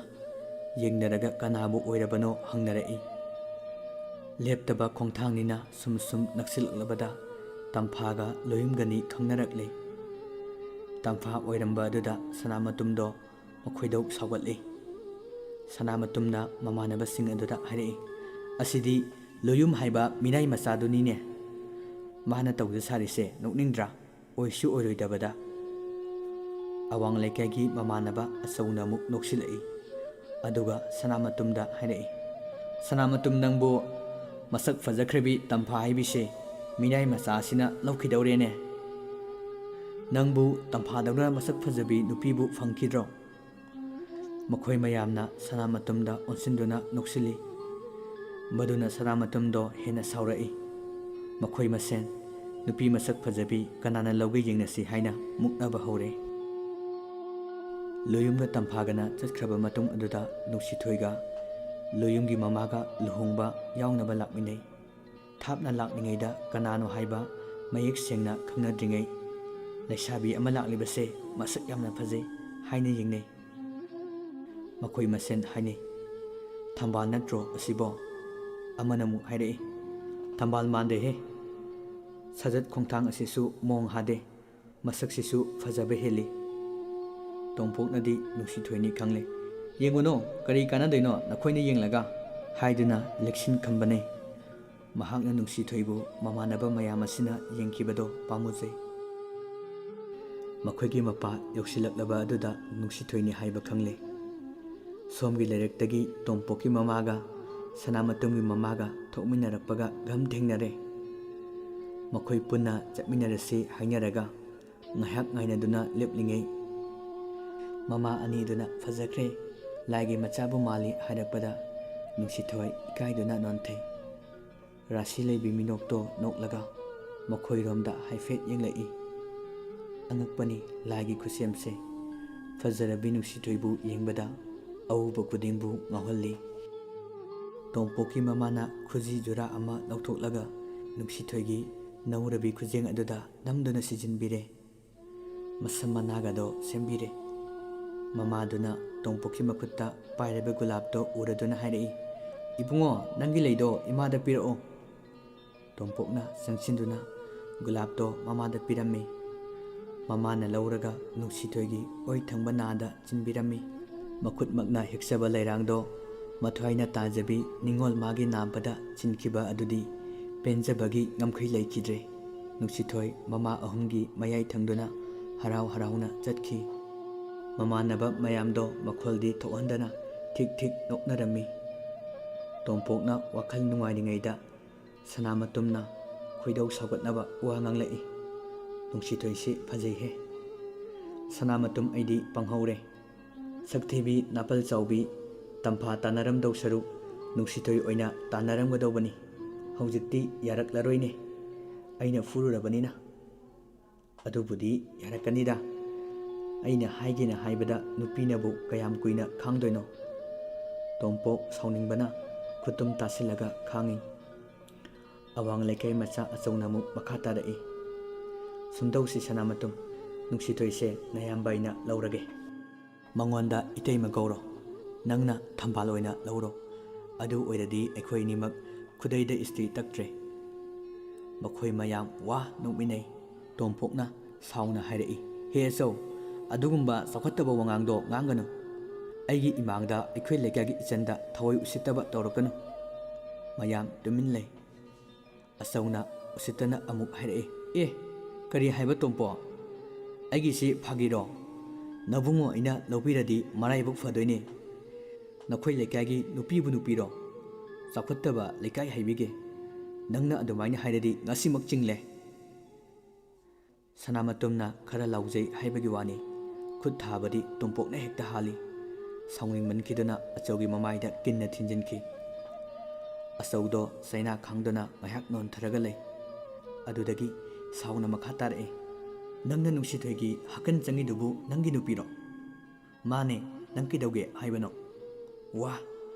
ꯌꯦꯡꯅꯔꯒ ꯀꯅꯥꯕꯨ ꯑꯣꯏꯔꯕꯅꯣ ꯍꯪꯅꯔꯛꯏ꯫ ꯂꯦꯞꯇꯕ ꯈꯣꯡꯊꯥꯡꯅꯤꯅ ꯁꯨꯝ ꯁꯨꯝ ꯅꯛꯁꯤꯜꯂꯛꯂꯕꯗ ꯇꯝꯐꯥꯒ ꯂꯣꯌꯨꯝꯒꯅꯤ ꯈꯪꯅꯔꯛꯂꯦ꯫ ꯇꯝꯐꯥ ꯑꯣꯏꯔꯝꯕ ꯑꯗꯨꯗ ꯁꯅꯥꯃꯇꯨꯝꯗꯣ ꯃꯈꯣꯏꯗꯧ ꯁꯥꯎꯒꯠꯂꯤ꯫ ꯁꯅꯥꯃꯇꯨꯝꯅ ꯃꯃꯥꯟꯅꯕꯁꯤꯡ ꯑꯗꯨꯗ ꯍꯥꯏꯔꯛꯏ, "ꯑꯁꯤꯗꯤ ꯂꯣꯌꯨꯝ ꯍꯥꯏꯕ ꯃꯤꯅꯥꯏ ꯃꯆꯥꯗꯨꯅꯤꯅꯦ꯫ ꯃꯥꯅ ꯇꯧꯖ ꯁꯥꯔꯤꯁꯦ ꯅꯣꯛꯅꯤꯡꯗ꯭ꯔꯥ? ꯑꯣꯏꯁꯨ ꯑꯣꯏꯔꯣꯏꯗꯕꯗ꯫" ꯑꯋꯥꯡ ꯂꯩꯀꯥꯏꯒꯤ ꯃꯃꯥꯟꯅꯕ ꯑꯆꯧꯅ ꯑꯃꯨꯛ ꯅꯣꯛꯁꯤꯜꯂꯛꯏ꯫ ꯑꯗꯨꯒ ꯁꯅꯥꯃꯇꯨꯝꯗ ꯍꯥꯏꯔꯛꯏ, "ꯁꯅꯥꯃꯇꯨꯝ, ꯅꯪꯕꯨ "ꯃꯁꯛ ꯐꯖꯈ꯭ꯔꯕꯤ ꯇꯝꯐꯥ ꯍꯥꯏꯕꯤꯁꯦ ꯃꯤꯅꯥꯏ ꯃꯆꯥꯁꯤꯅ ꯂꯧꯈꯤꯗꯧꯔꯦꯅꯦ꯫ ꯅꯪꯕꯨ ꯇꯝꯐꯥꯗꯧꯅ ꯃꯁꯛ ꯐꯖꯕꯤ ꯅꯨꯄꯤꯕꯨ ꯐꯪꯈꯤꯗ꯭ꯔꯣ?" ꯃꯈꯣꯏ ꯃꯌꯥꯝꯅ ꯁꯅꯥꯃꯇꯨꯝꯗ ꯑꯣꯟꯁꯤꯟꯗꯨꯅ ꯅꯣꯛꯁꯤꯜꯂꯤ꯫ ꯃꯗꯨꯅ ꯁꯅꯥꯃꯇꯨꯝꯗꯣ ꯍꯦꯟꯅ ꯁꯥꯎꯔꯛꯏ꯫ ꯃꯈꯣꯏ ꯃꯁꯦꯟ ꯅꯨꯄꯤ ꯃꯁꯛ ꯐꯖꯕꯤ ꯀꯅꯥꯅ ꯂꯧꯒꯦ ꯌꯦꯡꯅꯁꯤ ꯍꯥꯏꯅ ꯃꯨꯛꯅꯕ ꯍꯧꯔꯦ꯫ ꯂꯣꯌꯨꯝꯒ ꯇꯝꯐꯥꯒꯅ ꯆꯠꯈ꯭ꯔꯕ ꯃꯇꯨꯡ ꯑꯗꯨꯗ ꯅꯨꯡꯁꯤꯊꯣꯏꯒ ꯂꯣꯌꯨꯝꯒꯤ ꯃꯃꯥꯒ ꯂꯨꯍꯣꯡꯕ ꯌꯥꯎꯅꯕ ꯂꯥꯛꯃꯤꯟꯅꯩ꯫ ꯊꯥꯞꯅ ꯂꯥꯛꯂꯤꯉꯩꯗ ꯀꯅꯥꯅꯣ ꯍꯥꯏꯕ ꯃꯌꯦꯛ ꯁꯦꯡꯅ ꯈꯪꯅꯗ꯭ꯔꯤꯉꯩ, "ꯂꯩꯁꯥꯕꯤ ꯑꯃ ꯂꯥꯛꯂꯤꯕꯁꯦ ꯃꯁꯛ ꯌꯥꯝꯅ ꯐꯖꯩ" ꯍꯥꯏꯅ ꯌꯦꯡꯅꯩ꯫ ꯃꯈꯣꯏ ꯃꯁꯦꯟ ꯍꯥꯏꯅꯩ, "ꯊꯝꯕꯥꯜ ꯅꯠꯇ꯭ꯔꯣ ꯑꯁꯤꯕꯣ?" ꯑꯃꯅ ꯑꯃꯨꯛ ꯍꯥꯏꯔꯛꯏ, "ꯊꯝꯕꯥꯜ ꯃꯥꯟꯗꯦꯍꯦ꯫ ꯁꯥꯖꯠ ꯈꯣꯡꯊꯥꯡ ꯑꯁꯤꯁꯨ ꯃꯑꯣꯡ ꯍꯥꯗꯦ꯫ ꯃꯁꯛꯁꯤꯁꯨ ꯐꯖꯕ ꯍꯦꯜꯂꯤ꯫" ꯇꯣꯝꯄꯣꯛꯅꯗꯤ ꯅꯨꯡꯁꯤꯊꯣꯏꯅꯤ ꯈꯪꯂꯦ꯫ "ꯌꯦꯡꯉꯨꯅꯣ, ꯀꯔꯤ ꯀꯥꯟꯅꯗꯣꯏꯅꯣ ꯅꯈꯣꯏꯅ ꯌꯦꯡꯂꯒ?" ꯍꯥꯏꯗꯨꯅ ꯂꯦꯛꯁꯤꯟ ꯈꯝꯕꯅꯦ꯫ ꯃꯍꯥꯛꯅ ꯅꯨꯡꯁꯤꯊꯣꯏꯕꯨ ꯃꯃꯥꯟꯅꯕ ꯃꯌꯥꯝ ꯑꯁꯤꯅ ꯌꯦꯡꯈꯤꯕꯗꯣ ꯄꯥꯝꯃꯨꯖꯩ꯫ ꯃꯈꯣꯏꯒꯤ ꯃꯄꯥ ꯌꯧꯁꯤꯜꯂꯛꯂꯕ ꯑꯗꯨꯗ ꯅꯨꯡꯁꯤꯊꯣꯏꯅꯤ ꯍꯥꯏꯕ ꯈꯪꯂꯦ꯫ ꯁꯣꯝꯒꯤ ꯂꯩꯔꯛꯇꯒꯤ ꯇꯣꯝꯄꯣꯛꯀꯤ ꯃꯃꯥꯒ ꯁꯅꯥꯃꯇꯨꯝꯒꯤ ꯃꯃꯥꯒ ꯊꯣꯛꯃꯤꯟꯅꯔꯛꯄꯒ ꯒꯝ ꯊꯦꯡꯅꯔꯦ꯫ ꯃꯈꯣꯏ ꯄꯨꯟꯅ ꯆꯠꯃꯤꯟꯅꯔꯁꯤ ꯍꯥꯏꯅꯔꯒ ꯉꯥꯏꯍꯥꯛ ꯉꯥꯏꯅꯗꯨꯅ ꯂꯦꯞꯂꯤꯉꯩ, ꯃꯃꯥ ꯑꯅꯤꯗꯨꯅ "ꯐꯖꯈ꯭ꯔꯦ, ꯂꯥꯏꯒꯤ ꯃꯆꯥꯕꯨ ꯃꯥꯜꯂꯤ" ꯍꯥꯏꯔꯛꯄꯗ ꯅꯨꯡꯁꯤꯊꯣꯏ ꯏꯀꯥꯏꯗꯨꯅ ꯅꯣꯟꯊꯩ꯫ ꯔꯥꯁꯤ ꯂꯩꯕꯤ ꯃꯤꯅꯣꯛꯇꯣ ꯅꯣꯛꯂꯒ ꯃꯈꯣꯏꯔꯣꯝꯗ ꯍꯥꯏꯐꯦꯠ ꯌꯦꯡꯂꯛꯏ꯫ ꯑꯉꯛꯄꯅꯤ ꯂꯥꯏꯒꯤ ꯈꯨꯠꯁꯦꯝꯁꯦ꯫ ꯐꯖꯔꯕꯤ ꯅꯨꯡꯁꯤꯊꯣꯏꯕꯨ ꯌꯦꯡꯕꯗ ꯑꯎꯕ ꯈꯨꯗꯤꯡꯕꯨ ꯉꯥꯎꯍꯜꯂꯤ꯫ ꯇꯣꯝꯄꯣꯛꯀꯤ ꯃꯃꯥꯅ ꯈꯨꯖꯤ ꯖꯨꯔꯥ ꯑꯃ ꯂꯧꯊꯣꯛꯂꯒ ꯅꯨꯡꯁꯤꯊꯣꯏꯒꯤ ꯅꯧꯔꯕꯤ ꯈꯨꯖꯦꯡ ꯑꯗꯨꯗ ꯅꯝꯗꯨꯅ ꯁꯤꯖꯤꯟꯕꯤꯔꯦ꯫ ꯃꯁꯝ ꯃꯅꯥꯒꯗꯣ ꯁꯦꯝꯕꯤꯔꯦ꯫ ꯃꯃꯥꯗꯨꯅ ꯇꯣꯝꯄꯣꯛꯀꯤ ꯃꯈꯨꯠꯇ ꯄꯥꯏꯔꯤꯕ ꯒꯨꯂꯥꯞꯇꯣ ꯎꯔꯗꯨꯅ ꯍꯥꯏꯔꯛꯏ, "ꯏꯕꯨꯡꯉꯣ, ꯅꯪꯒꯤ ꯂꯩꯗꯣ ꯏꯃꯥꯗ ꯄꯤꯔꯛꯑꯣ꯫" ꯇꯣꯝꯄꯣꯛꯅ ꯆꯪꯁꯤꯟꯗꯨꯅ ꯒꯨꯂꯥꯞꯇꯣ ꯃꯃꯥꯗ ꯄꯤꯔꯝꯃꯤ꯫ ꯃꯃꯥꯅ ꯂꯧꯔꯒ ꯅꯨꯡꯁꯤꯊꯣꯏꯒꯤ ꯑꯣꯏ ꯊꯪꯕ ꯅꯥꯗ ꯆꯤꯟꯕꯤꯔꯝꯃꯤ꯫ ꯃꯈꯨꯠꯃꯛꯅ ꯍꯦꯛꯆꯕ ꯂꯩꯔꯥꯡꯗꯣ ꯃꯊ꯭ꯋꯥꯏꯅ ꯇꯥꯖꯕꯤ ꯅꯤꯡꯉꯣꯜ ꯃꯥꯒꯤ ꯅꯥꯝꯄꯗ ꯆꯤꯟꯈꯤꯕ ꯑꯗꯨꯗꯤ ꯄꯦꯟꯖꯕꯒꯤ ꯉꯝꯈꯩ ꯂꯩꯈꯤꯗ꯭ꯔꯦ꯫ ꯅꯨꯡꯁꯤꯊꯣꯏ ꯃꯃꯥ ꯑꯍꯨꯝꯒꯤ ꯃꯌꯥꯏ ꯊꯪꯗꯨꯅ ꯍꯔꯥꯎ ꯍꯔꯥꯎꯅ ꯆꯠꯈꯤ꯫ ꯃꯃꯥꯟꯅꯕ ꯃꯌꯥꯝꯗꯣ ꯃꯈꯣꯜꯗꯤ ꯊꯣꯛꯍꯟꯗꯅ ꯊꯤꯛ ꯊꯤꯛ ꯅꯣꯛꯅꯔꯝꯃꯤ꯫ ꯇꯣꯝꯄꯣꯛꯅ ꯋꯥꯈꯜ ꯅꯨꯡꯉꯥꯏꯔꯤꯉꯩꯗ ꯁꯅꯥꯃꯇꯨꯝꯅ ꯈꯣꯏꯗꯧ ꯁꯥꯎꯒꯠꯅꯕ ꯋꯥ ꯉꯥꯡꯂꯛꯏ꯫ "ꯅꯨꯡꯁꯤꯊꯣꯏꯁꯤ ꯐꯖꯩꯍꯦ꯫ ꯁꯅꯥꯃꯇꯨꯝ, ꯑꯩꯗꯤ ꯄꯪꯍꯧꯔꯦ꯫ ꯁꯛꯊꯤꯕꯤ ꯅꯥꯄꯜ ꯆꯥꯎꯕꯤ ꯇꯝꯐꯥ ꯇꯥꯟꯅꯔꯝꯗꯧ ꯁꯔꯨꯛ ꯅꯨꯡꯁꯤꯊꯣꯏ ꯑꯣꯏꯅ ꯇꯥꯟꯅꯔꯝꯒꯗꯧꯕꯅꯤ꯫ ꯍꯧꯖꯤꯛꯇꯤ ꯌꯥꯔꯛꯂꯔꯣꯏꯅꯦ꯫ ꯑꯩꯅ ꯐꯨꯔꯨꯔꯕꯅꯤꯅ꯫" "ꯑꯗꯨꯕꯨꯗꯤ ꯌꯥꯔꯛꯀꯅꯤꯗ꯫ ꯑꯩꯅ ꯍꯥꯏꯒꯦꯅ ꯍꯥꯏꯕꯗ ꯅꯨꯄꯤꯅꯕꯨ ꯀꯌꯥꯝ ꯀꯨꯏꯅ ꯈꯥꯡꯗꯣꯏꯅꯣ?" ꯇꯣꯝꯄꯣꯛ ꯁꯥꯎꯅꯤꯡꯕꯅ ꯈꯨꯠꯇꯨꯝ ꯇꯥꯁꯤꯜꯂꯒ ꯈꯥꯡꯉꯤ꯫ ꯑꯋꯥꯡ ꯂꯩꯀꯥꯏ ꯃꯆꯥ ꯑꯆꯧꯅ ꯑꯃꯨꯛ ꯃꯈꯥ ꯇꯥꯔꯛꯏ꯫ "ꯁꯨꯝꯗꯧꯁꯤ ꯁꯅꯥꯃꯇꯨꯝ, ꯅꯨꯡꯁꯤꯊꯣꯏꯁꯦ ꯅꯌꯥꯝꯕ ꯑꯩꯅ ꯂꯧꯔꯒꯦ꯫ ꯃꯉꯣꯟꯗ ꯏꯇꯩꯃ ꯀꯧꯔꯣ, ꯅꯪꯅ ꯊꯝꯕꯥꯜ ꯑꯣꯏꯅ ꯂꯧꯔꯣ꯫ ꯑꯗꯨ ꯑꯣꯏꯔꯗꯤ ꯑꯩꯈꯣꯏ ꯑꯅꯤꯃꯛ ꯈꯨꯗꯩꯗ ꯏꯁꯇ꯭ꯔꯤ ꯇꯛꯇ꯭ꯔꯦ꯫" ꯃꯈꯣꯏ ꯃꯌꯥꯝ ꯋꯥ ꯅꯣꯛꯃꯤꯟꯅꯩ꯫ ꯇꯣꯝꯄꯣꯛꯅ ꯁꯥꯎꯅ ꯍꯥꯏꯔꯛꯏ, "ꯍꯦ ꯑꯆꯧ, ꯑꯗꯨꯒꯨꯝꯕ ꯆꯥꯎꯈꯠꯇꯕ ꯋꯥꯉꯥꯡꯗꯣ ꯉꯥꯡꯒꯅꯨ꯫ ꯑꯩꯒꯤ ꯏꯃꯥꯡꯗ ꯑꯩꯈꯣꯏ ꯂꯩꯀꯥꯏꯒꯤ ꯏꯆꯟꯗ ꯊꯑꯣꯏ ꯎꯁꯤꯠꯇꯕ ꯇꯧꯔꯛꯀꯅꯨ꯫" ꯃꯌꯥꯝ ꯇꯨꯃꯤꯟ ꯂꯩ꯫ ꯑꯆꯧꯅ ꯎꯁꯤꯠꯇꯅ ꯑꯃꯨꯛ ꯍꯥꯏꯔꯛꯏ, "ꯑꯦ, ꯀꯔꯤ ꯍꯥꯏꯕ ꯇꯣꯝꯄꯣ? ꯑꯩꯒꯤꯁꯤ ꯐꯥꯒꯤꯔꯣ? ꯅꯕꯨꯡꯉꯣ ꯑꯩꯅ ꯂꯧꯕꯤꯔꯗꯤ ꯃꯔꯥꯏꯕꯛ ꯐꯗꯣꯏꯅꯦ꯫ ꯅꯈꯣꯏ ꯂꯩꯀꯥꯏꯒꯤ ꯅꯨꯄꯤꯕꯨ ꯅꯨꯄꯤꯔꯣ? ꯆꯥꯎꯈꯠꯇꯕ ꯂꯩꯀꯥꯏ ꯍꯥꯏꯕꯤꯒꯦ꯫ ꯅꯪꯅ ꯑꯗꯨꯃꯥꯏꯅ ꯍꯥꯏꯔꯗꯤ ꯉꯁꯤꯃꯛ ꯆꯤꯡꯂꯦ꯫" ꯁꯅꯥꯃꯇꯨꯝꯅ ꯈꯔ ꯂꯥꯎꯖꯩ ꯍꯥꯏꯕꯒꯤ ꯋꯥꯅꯤ, ꯈꯨꯠ ꯊꯥꯕꯗꯤ ꯇꯣꯝꯄꯣꯛꯅ ꯍꯦꯛꯇ ꯍꯥꯜꯂꯤ꯫ ꯁꯥꯎꯅꯤꯡꯃꯟꯈꯤꯗꯨꯅ ꯑꯆꯧꯒꯤ ꯃꯃꯥꯏꯗ ꯀꯤꯟꯅ ꯊꯤꯟꯖꯤꯟꯈꯤ꯫ ꯑꯆꯧꯗꯣ ꯆꯩꯅꯥ ꯈꯥꯡꯗꯨꯅ ꯉꯥꯏꯍꯥꯛ ꯅꯣꯟꯊꯔꯒ ꯂꯩ꯫ ꯑꯗꯨꯗꯒꯤ ꯁꯥꯎꯅ ꯃꯈꯥ ꯇꯥꯔꯛꯏ, "ꯅꯪꯅ ꯅꯨꯡꯁꯤꯊꯣꯏꯒꯤ ꯍꯛꯀꯟ ꯆꯪꯉꯤꯗꯨꯕꯨ ꯅꯪꯒꯤ ꯅꯨꯄꯤꯔꯣ? ꯃꯥꯅꯦ, ꯅꯪ ꯀꯩꯗꯧꯒꯦ ꯍꯥꯏꯕꯅꯣ? ꯋꯥ,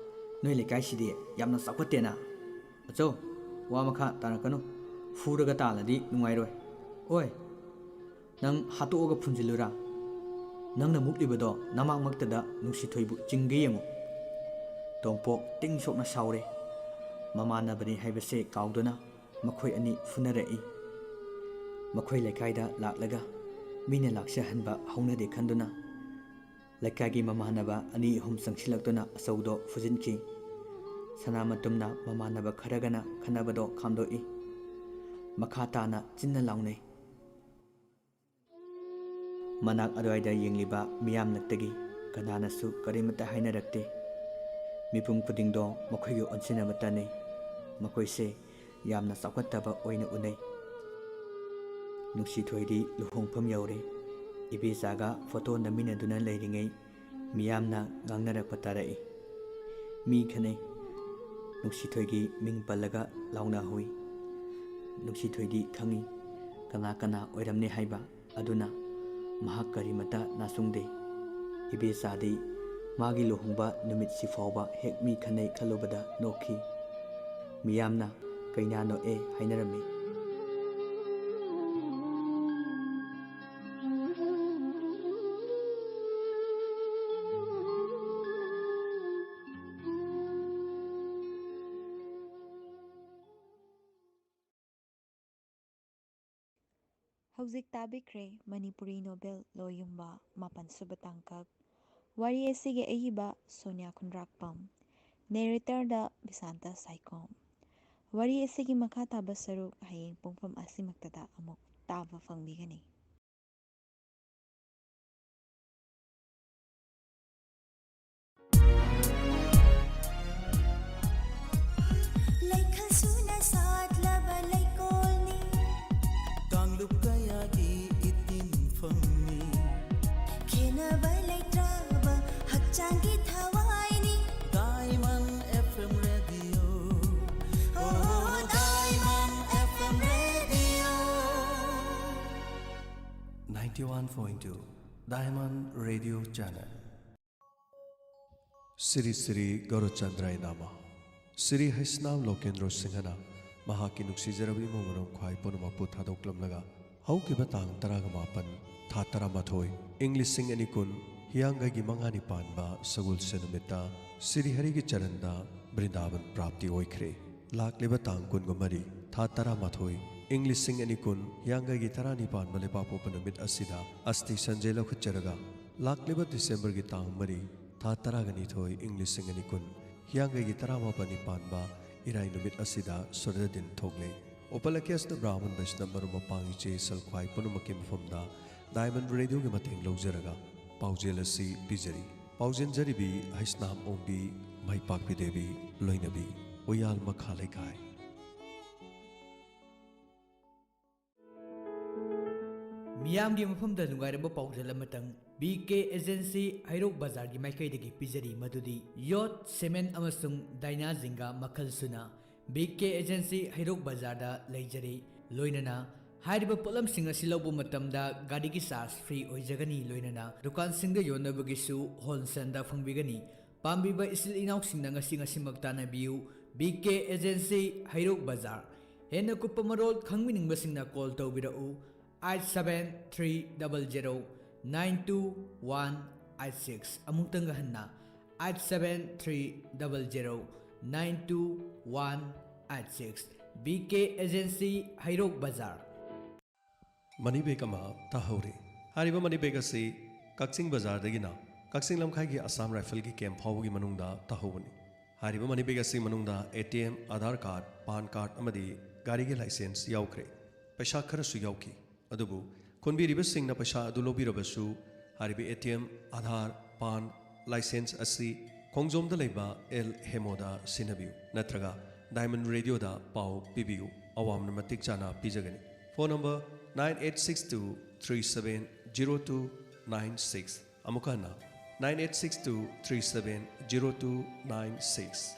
ꯅꯣꯏ ꯂꯩꯀꯥꯏꯁꯤꯗꯤ ꯌꯥꯝꯅ ꯆꯥꯎꯈꯠꯇꯦꯅ꯫ ꯑꯆꯧ, ꯋꯥ ꯃꯈꯥ ꯇꯥꯔꯛꯀꯅꯨ꯫ ꯐꯨꯔꯒ ꯇꯥꯜꯂꯗꯤ ꯅꯨꯡꯉꯥꯏꯔꯣꯏ꯫ ꯑꯣꯏ, ꯅꯪ ꯍꯥꯠꯇꯣꯛꯑꯒ ꯐꯨꯝꯖꯤꯜꯂꯨꯔꯥ? ꯅꯪꯅ ꯃꯨꯛꯂꯤꯕꯗꯣ ꯅꯃꯥꯡꯃꯛꯇꯗ ꯅꯨꯡꯁꯤꯊꯣꯏꯕꯨ ꯆꯤꯡꯒꯦ ꯌꯦꯡꯉꯨ꯫" ꯇꯣꯝꯄꯣꯛ ꯇꯤꯡ ꯁꯣꯛꯅ ꯁꯥꯎꯔꯦ꯫ ꯃꯃꯥꯟꯅꯕꯅꯤ ꯍꯥꯏꯕꯁꯦ ꯀꯥꯎꯗꯨꯅ ꯃꯈꯣꯏ ꯑꯅꯤ ꯐꯨꯅꯔꯛꯏ꯫ ꯃꯈꯣꯏ ꯂꯩꯀꯥꯏꯗ ꯂꯥꯛꯂꯒ ꯃꯤꯅ ꯂꯥꯛꯆꯍꯟꯕ ꯍꯧꯅꯗꯦ ꯈꯟꯗꯨꯅ ꯂꯩꯀꯥꯏꯒꯤ ꯃꯃꯥꯟꯅꯕ ꯑꯅꯤ ꯑꯍꯨꯝ ꯆꯪꯁꯤꯜꯂꯛꯇꯨꯅ ꯑꯆꯧꯗꯣ ꯐꯨꯖꯤꯟꯈꯤ꯫ ꯁꯅꯥꯃꯇꯨꯝꯅ ꯃꯃꯥꯟꯅꯕ ꯈꯔꯒꯅ ꯈꯠꯅꯕꯗꯣ ꯈꯥꯝꯗꯣꯛꯏ꯫ ꯃꯈꯥ ꯇꯥꯅ ꯆꯤꯟꯅ ꯂꯥꯎꯅꯩ꯫ ꯃꯅꯥꯛ ꯑꯗꯨꯋꯥꯏꯗ ꯌꯦꯡꯂꯤꯕ ꯃꯤꯌꯥꯝꯂꯛꯇꯒꯤ ꯀꯅꯥꯅꯁꯨ ꯀꯔꯤꯃꯠꯇ ꯍꯥꯏꯅꯔꯛꯇꯦ꯫ ꯃꯤꯄꯨꯝ ꯈꯨꯗꯤꯡꯗꯣ ꯃꯈꯣꯏꯒꯤ ꯑꯣꯟꯁꯤꯟꯅꯕꯇꯅꯤ꯫ ꯃꯈꯣꯏꯁꯦ ꯌꯥꯝꯅ ꯆꯥꯎꯈꯠꯇꯕ ꯑꯣꯏꯅ ꯎꯅꯩ꯫ ꯅꯨꯡꯁꯤꯊꯣꯏꯗꯤ ꯂꯨꯍꯣꯡꯐꯝ ꯌꯧꯔꯦ꯫ ꯏꯕꯦꯆꯥꯒ ꯐꯣꯇꯣ ꯅꯝꯃꯤꯟꯅꯗꯨꯅ ꯂꯩꯔꯤꯉꯩ ꯃꯤꯌꯥꯝꯅ ꯉꯥꯡꯅꯔꯛꯄ ꯇꯥꯔꯛꯏ꯫ ꯃꯤ ꯈꯟꯅꯩ꯫ ꯅꯨꯡꯁꯤꯊꯣꯏꯒꯤ ꯃꯤꯡ ꯄꯜꯂꯒ ꯂꯥꯎꯅꯍꯧꯏ꯫ ꯅꯨꯡꯁꯤꯊꯣꯏꯗꯤ ꯈꯪꯏ ꯀꯅꯥ ꯀꯅꯥ ꯑꯣꯏꯔꯝꯅꯤ ꯍꯥꯏꯕ꯫ ꯑꯗꯨꯅ ꯃꯍꯥꯛ ꯀꯔꯤꯃꯠꯇ ꯅꯥꯆꯨꯡꯗꯦ꯫ ꯏꯕꯦꯆꯥꯗꯤ ꯃꯥꯒꯤ ꯂꯨꯍꯣꯡꯕ ꯅꯨꯃꯤꯠꯁꯤ ꯐꯥꯎꯕ ꯍꯦꯛ ꯃꯤ ꯈꯟꯅꯩ ꯈꯜꯂꯨꯕꯗ ꯅꯣꯛꯈꯤ꯫ ꯃꯤꯌꯥꯝꯅ "ꯀꯩꯅꯥ ꯅꯣꯛꯑꯦ" ꯍꯥꯏꯅꯔꯝꯃꯤ꯫ ꯍꯧꯖꯤꯛ ꯇꯥꯕꯤꯈ꯭ꯔꯦ ꯃꯅꯤꯄꯨꯔꯤ ꯅꯣꯕꯦꯜ ꯂꯣꯌꯨꯝꯕ ꯃꯥꯄꯟꯁꯨꯕ ꯇꯥꯡꯀꯛ꯫ ꯋꯥꯔꯤ ꯑꯁꯤꯒꯤ ꯑꯏꯕ ꯁꯣꯅꯤꯌꯥ ꯈꯨꯟꯗ꯭ꯔꯥꯛꯄꯝ꯫ ꯅꯦꯔꯦꯇꯔꯗ ꯕꯤꯁꯥꯟꯇ ꯁꯥꯏꯈꯣꯝ꯫ ꯋꯥꯔꯤ ꯑꯁꯤꯒꯤ ꯃꯈꯥ ꯇꯥꯕ ꯁꯔꯨꯛ ꯍꯌꯦꯡ ꯄꯨꯡꯐꯝ ꯑꯁꯤꯃꯛꯇꯗ ꯑꯃꯨꯛ ꯇꯥꯕ ꯐꯪꯕꯤꯒꯅꯤ꯫ ꯂꯩꯈꯜ ꯁꯨꯅ ꯁꯥꯠꯂꯕ ꯂꯩꯀꯣꯜꯅꯤ꯫ ꯀꯥꯡꯂꯨꯞ ꯀꯌꯥꯒꯤ ꯏꯇꯤꯟꯐꯝꯅꯤ꯫ ꯈꯦꯟꯅꯕ ꯂꯩꯇ꯭ꯔꯕ ꯍꯛꯆꯥꯡꯒꯤ ꯊꯋꯥꯏꯅꯤ꯫ Diamond F M Radio. Oh, Diamond F M Radio. Ninety-one point two Diamond Radio Channel. Shri Shri ꯒꯧꯔꯆꯟꯗ꯭ꯔꯥꯌ ꯅꯃ꯫ ꯁ꯭ꯔꯤ ꯍꯩꯁꯅꯥꯝ ꯂꯣꯀꯦꯟꯗ꯭ꯔꯣ ꯁꯤꯡꯍꯅ ꯃꯍꯥꯛꯀꯤ ꯅꯨꯡꯁꯤꯖꯔꯕ ꯏꯃꯨꯡ ꯃꯅꯨꯡ ꯈ꯭ꯋꯥꯏ ꯄꯨꯝꯅꯃꯛꯄꯨ ꯊꯥꯗꯣꯛꯂꯝꯂꯒ ꯍꯧꯈꯤꯕ ꯇꯥꯡ ꯇꯔꯥꯒ ꯃꯥꯄꯟ, ꯊꯥ ꯇꯔꯥꯃꯥꯊꯣꯏ, ꯏꯪ ꯂꯤꯁꯤꯡ ꯑꯅꯤ ꯀꯨꯟ, ꯍꯤꯌꯥꯡꯒꯩꯒꯤ ꯃꯉꯥꯅꯤ ꯄꯥꯟꯕ ꯁꯒꯣꯜꯁꯦꯟ ꯅꯨꯃꯤꯠꯇ ꯁ꯭ꯔꯤ ꯍꯔꯤꯒꯤ ꯆꯔꯟꯗ ꯕ꯭ꯔꯤꯟꯗꯥꯕꯟ ꯄ꯭ꯔꯥꯞꯇꯤ ꯑꯣꯏꯈ꯭ꯔꯦ꯫ ꯂꯥꯛꯂꯤꯕ ꯇꯥꯡ ꯀꯨꯟꯒ ꯃꯔꯤ, ꯊꯥ ꯇꯔꯥꯃꯥꯊꯣꯏ, ꯏꯪ ꯂꯤꯁꯤꯡ ꯑꯅꯤ ꯀꯨꯟ, ꯍꯤꯌꯥꯡꯒꯩꯒꯤ ꯇꯔꯥꯅꯤꯄꯥꯟꯕ ꯂꯩꯕꯥꯛꯄꯣꯛꯄ ꯅꯨꯃꯤꯠ ꯑꯁꯤꯗ ꯑꯁꯇꯤ ꯁꯟꯖꯦ ꯂꯧꯈꯠꯆꯔꯒ ꯂꯥꯛꯂꯤꯕ ꯗꯤꯁꯦꯝꯕꯔꯒꯤ ꯇꯥꯡ ꯃꯔꯤ, ꯊꯥ ꯇꯔꯥꯒ ꯅꯤꯊꯣꯏ, ꯏꯪ ꯂꯤꯁꯤꯡ ꯑꯅꯤ ꯀꯨꯟ, ꯍꯤꯌꯥꯡꯒꯩꯒꯤ ꯇꯔꯥꯃꯥꯄꯟꯅꯤ ꯄꯥꯟꯕ ꯏꯔꯥꯏ ꯅꯨꯃꯤꯠ ꯑꯁꯤꯗ ꯁ꯭ꯋꯔꯒꯗꯤꯟ ꯊꯣꯛꯂꯦ꯫ ꯎꯄꯂꯀ꯭ꯌꯁꯇ ꯕ꯭ꯔꯥꯍꯃꯟ ꯕꯩꯁꯅꯕ ꯃꯔꯨꯞ ꯃꯄꯥꯡ ꯏꯆꯦ ꯏꯆꯜ ꯈ꯭ꯋꯥꯏ ꯄꯨꯝꯅꯃꯛꯀꯤ ꯃꯐꯝꯗ ꯗꯥꯏꯃꯟ ꯔꯦꯗꯤꯑꯣꯒꯤ ꯃꯇꯦꯡ ꯂꯧꯖꯔꯒ ꯄꯥꯎꯖꯦꯜ ꯑꯁꯤ ꯄꯤꯖꯔꯤ꯫ ꯄꯥꯎꯖꯦꯟꯖꯔꯤꯕꯤ ꯍꯩꯁꯅꯥꯝ ꯑꯣꯡꯕꯤ ꯃꯥꯏꯄꯥꯛꯄꯤ ꯗꯦꯕꯤ ꯂꯣꯏꯅꯕꯤ, ꯎꯌꯥꯜ ꯃꯈꯥ ꯂꯩꯀꯥꯏ꯫ ꯃꯤꯌꯥꯝꯒꯤ ꯃꯐꯝꯗ ꯅꯨꯡꯉꯥꯏꯔꯕ ꯄꯥꯎꯖꯦꯜ ꯑꯃꯇꯪ ꯕꯤ ꯀꯦ ꯑꯦꯖꯦꯟꯁꯤ ꯍꯩꯔꯣꯛ ꯕꯖꯥꯔꯒꯤ ꯃꯥꯏꯀꯩꯗꯒꯤ ꯄꯤꯖꯔꯤ, ꯃꯗꯨꯗꯤ ꯌꯣꯠ, ꯁꯤꯃꯦꯟ ꯑꯃꯁꯨꯡ ꯗꯥꯏꯅꯥ ꯖꯤꯡꯒꯥ ꯃꯈꯜ ꯁꯨꯅ ꯕꯤ ꯀꯦ ꯑꯦꯖꯦꯟꯁꯤ ꯍꯩꯔꯣꯛ ꯕꯖꯥꯔꯗ ꯂꯩꯖꯔꯤ꯫ ꯂꯣꯏꯅꯅ ꯍꯥꯏꯔꯤꯕ ꯄꯣꯠꯂꯝꯁꯤꯡ ꯑꯁꯤ ꯂꯧꯕ ꯃꯇꯝꯗ ꯒꯥꯔꯤꯒꯤ ꯆꯥꯔꯖ ꯐ꯭ꯔꯤ ꯑꯣꯏꯖꯒꯅꯤ꯫ ꯂꯣꯏꯅꯅ ꯗꯨꯀꯥꯟꯁꯤꯡꯗ ꯌꯣꯟꯅꯕꯒꯤꯁꯨ ꯍꯣꯜꯁꯦꯜꯗ ꯐꯪꯕꯤꯒꯅꯤ꯫ ꯄꯥꯝꯕꯤꯕ ꯏꯆꯤꯜ ꯏꯅꯥꯎꯁꯤꯡꯅ ꯉꯁꯤ ꯉꯁꯤꯃꯛ ꯇꯥꯟꯅꯕꯤꯌꯨ꯫ ꯕꯤ ꯀꯦ ꯑꯦꯖꯦꯟꯁꯤ, ꯍꯩꯔꯣꯛ ꯕꯖꯥꯔ꯫ ꯍꯦꯟꯅ ꯀꯨꯞꯄ ꯃꯔꯣꯜ ꯈꯪꯕꯤꯅꯤꯡꯕꯁꯤꯡꯅ ꯀꯣꯜ ꯇꯧꯕꯤꯔꯛꯎ, eight seven three double zero nine two one eight six. ꯑꯃꯨꯛꯇꯪꯒ ꯍꯟꯅ, eight seven three double zero nine two one eight six. B K agency, ꯍꯩꯔꯣꯛ ꯕꯖꯥꯔ꯫ ꯃꯅꯤ ꯕꯦꯒ ꯑꯃ ꯇꯥꯍꯧꯔꯦ꯫ ꯍꯥꯏꯔꯤꯕ ꯃꯅꯤ ꯕꯦꯒ ꯑꯁꯤ ꯀꯛꯆꯤꯡ ꯕꯖꯥꯔꯗꯒꯤꯅ ꯀꯛꯆꯤꯡ ꯂꯝꯈꯥꯏꯒꯤ ꯑꯁꯥꯝ ꯔꯥꯏꯐꯜꯒꯤ ꯀꯦꯝꯞ ꯐꯥꯎꯕꯒꯤ ꯃꯅꯨꯡꯗ ꯇꯥꯍꯧꯕꯅꯤ꯫ ꯍꯥꯏꯔꯤꯕ ꯃꯅꯤ ꯕꯦꯒ ꯑꯁꯤ ꯃꯅꯨꯡꯗ ꯑꯦ T M, Aadhaar card, PAN card ꯑꯃꯗꯤ ꯒꯥꯔꯤꯒꯤ ꯂꯥꯏꯁꯦꯟꯁ ꯌꯥꯎꯈ꯭ꯔꯦ꯫ ꯄꯩꯁꯥ ꯈꯔꯁꯨ ꯌꯥꯎꯈꯤ꯫ ꯑꯗꯨꯕꯨ ꯈꯣꯟꯕꯤꯔꯤꯕꯁꯤꯡꯅ ꯄꯩꯁꯥ ꯑꯗꯨ ꯂꯧꯕꯤꯔꯕꯁꯨ, ꯍꯥꯏꯔꯤꯕ A T M, Aadhaar, PAN, licence ꯑꯁꯤ ꯈꯣꯡꯖꯣꯝꯗ ꯂꯩꯕ ꯑꯦꯜ ꯍꯦꯃꯣꯗ ꯁꯤꯟꯅꯕꯤꯌꯨ, ꯅꯠꯇ꯭ꯔꯒ ꯗꯥꯏꯃꯟ ꯔꯦꯗꯤꯑꯣꯗ ꯄꯥꯎ ꯄꯤꯕꯤꯌꯨ꯫ ꯑꯋꯥꯡꯅ ꯃꯇꯤꯛ ꯆꯥꯅ ꯄꯤꯖꯒꯅꯤ꯫ Phone number nine eight six two three seven zero two nine six. ꯑꯃꯨꯛꯀ ꯍꯟꯅ, nine eight six two three seven zero two nine six.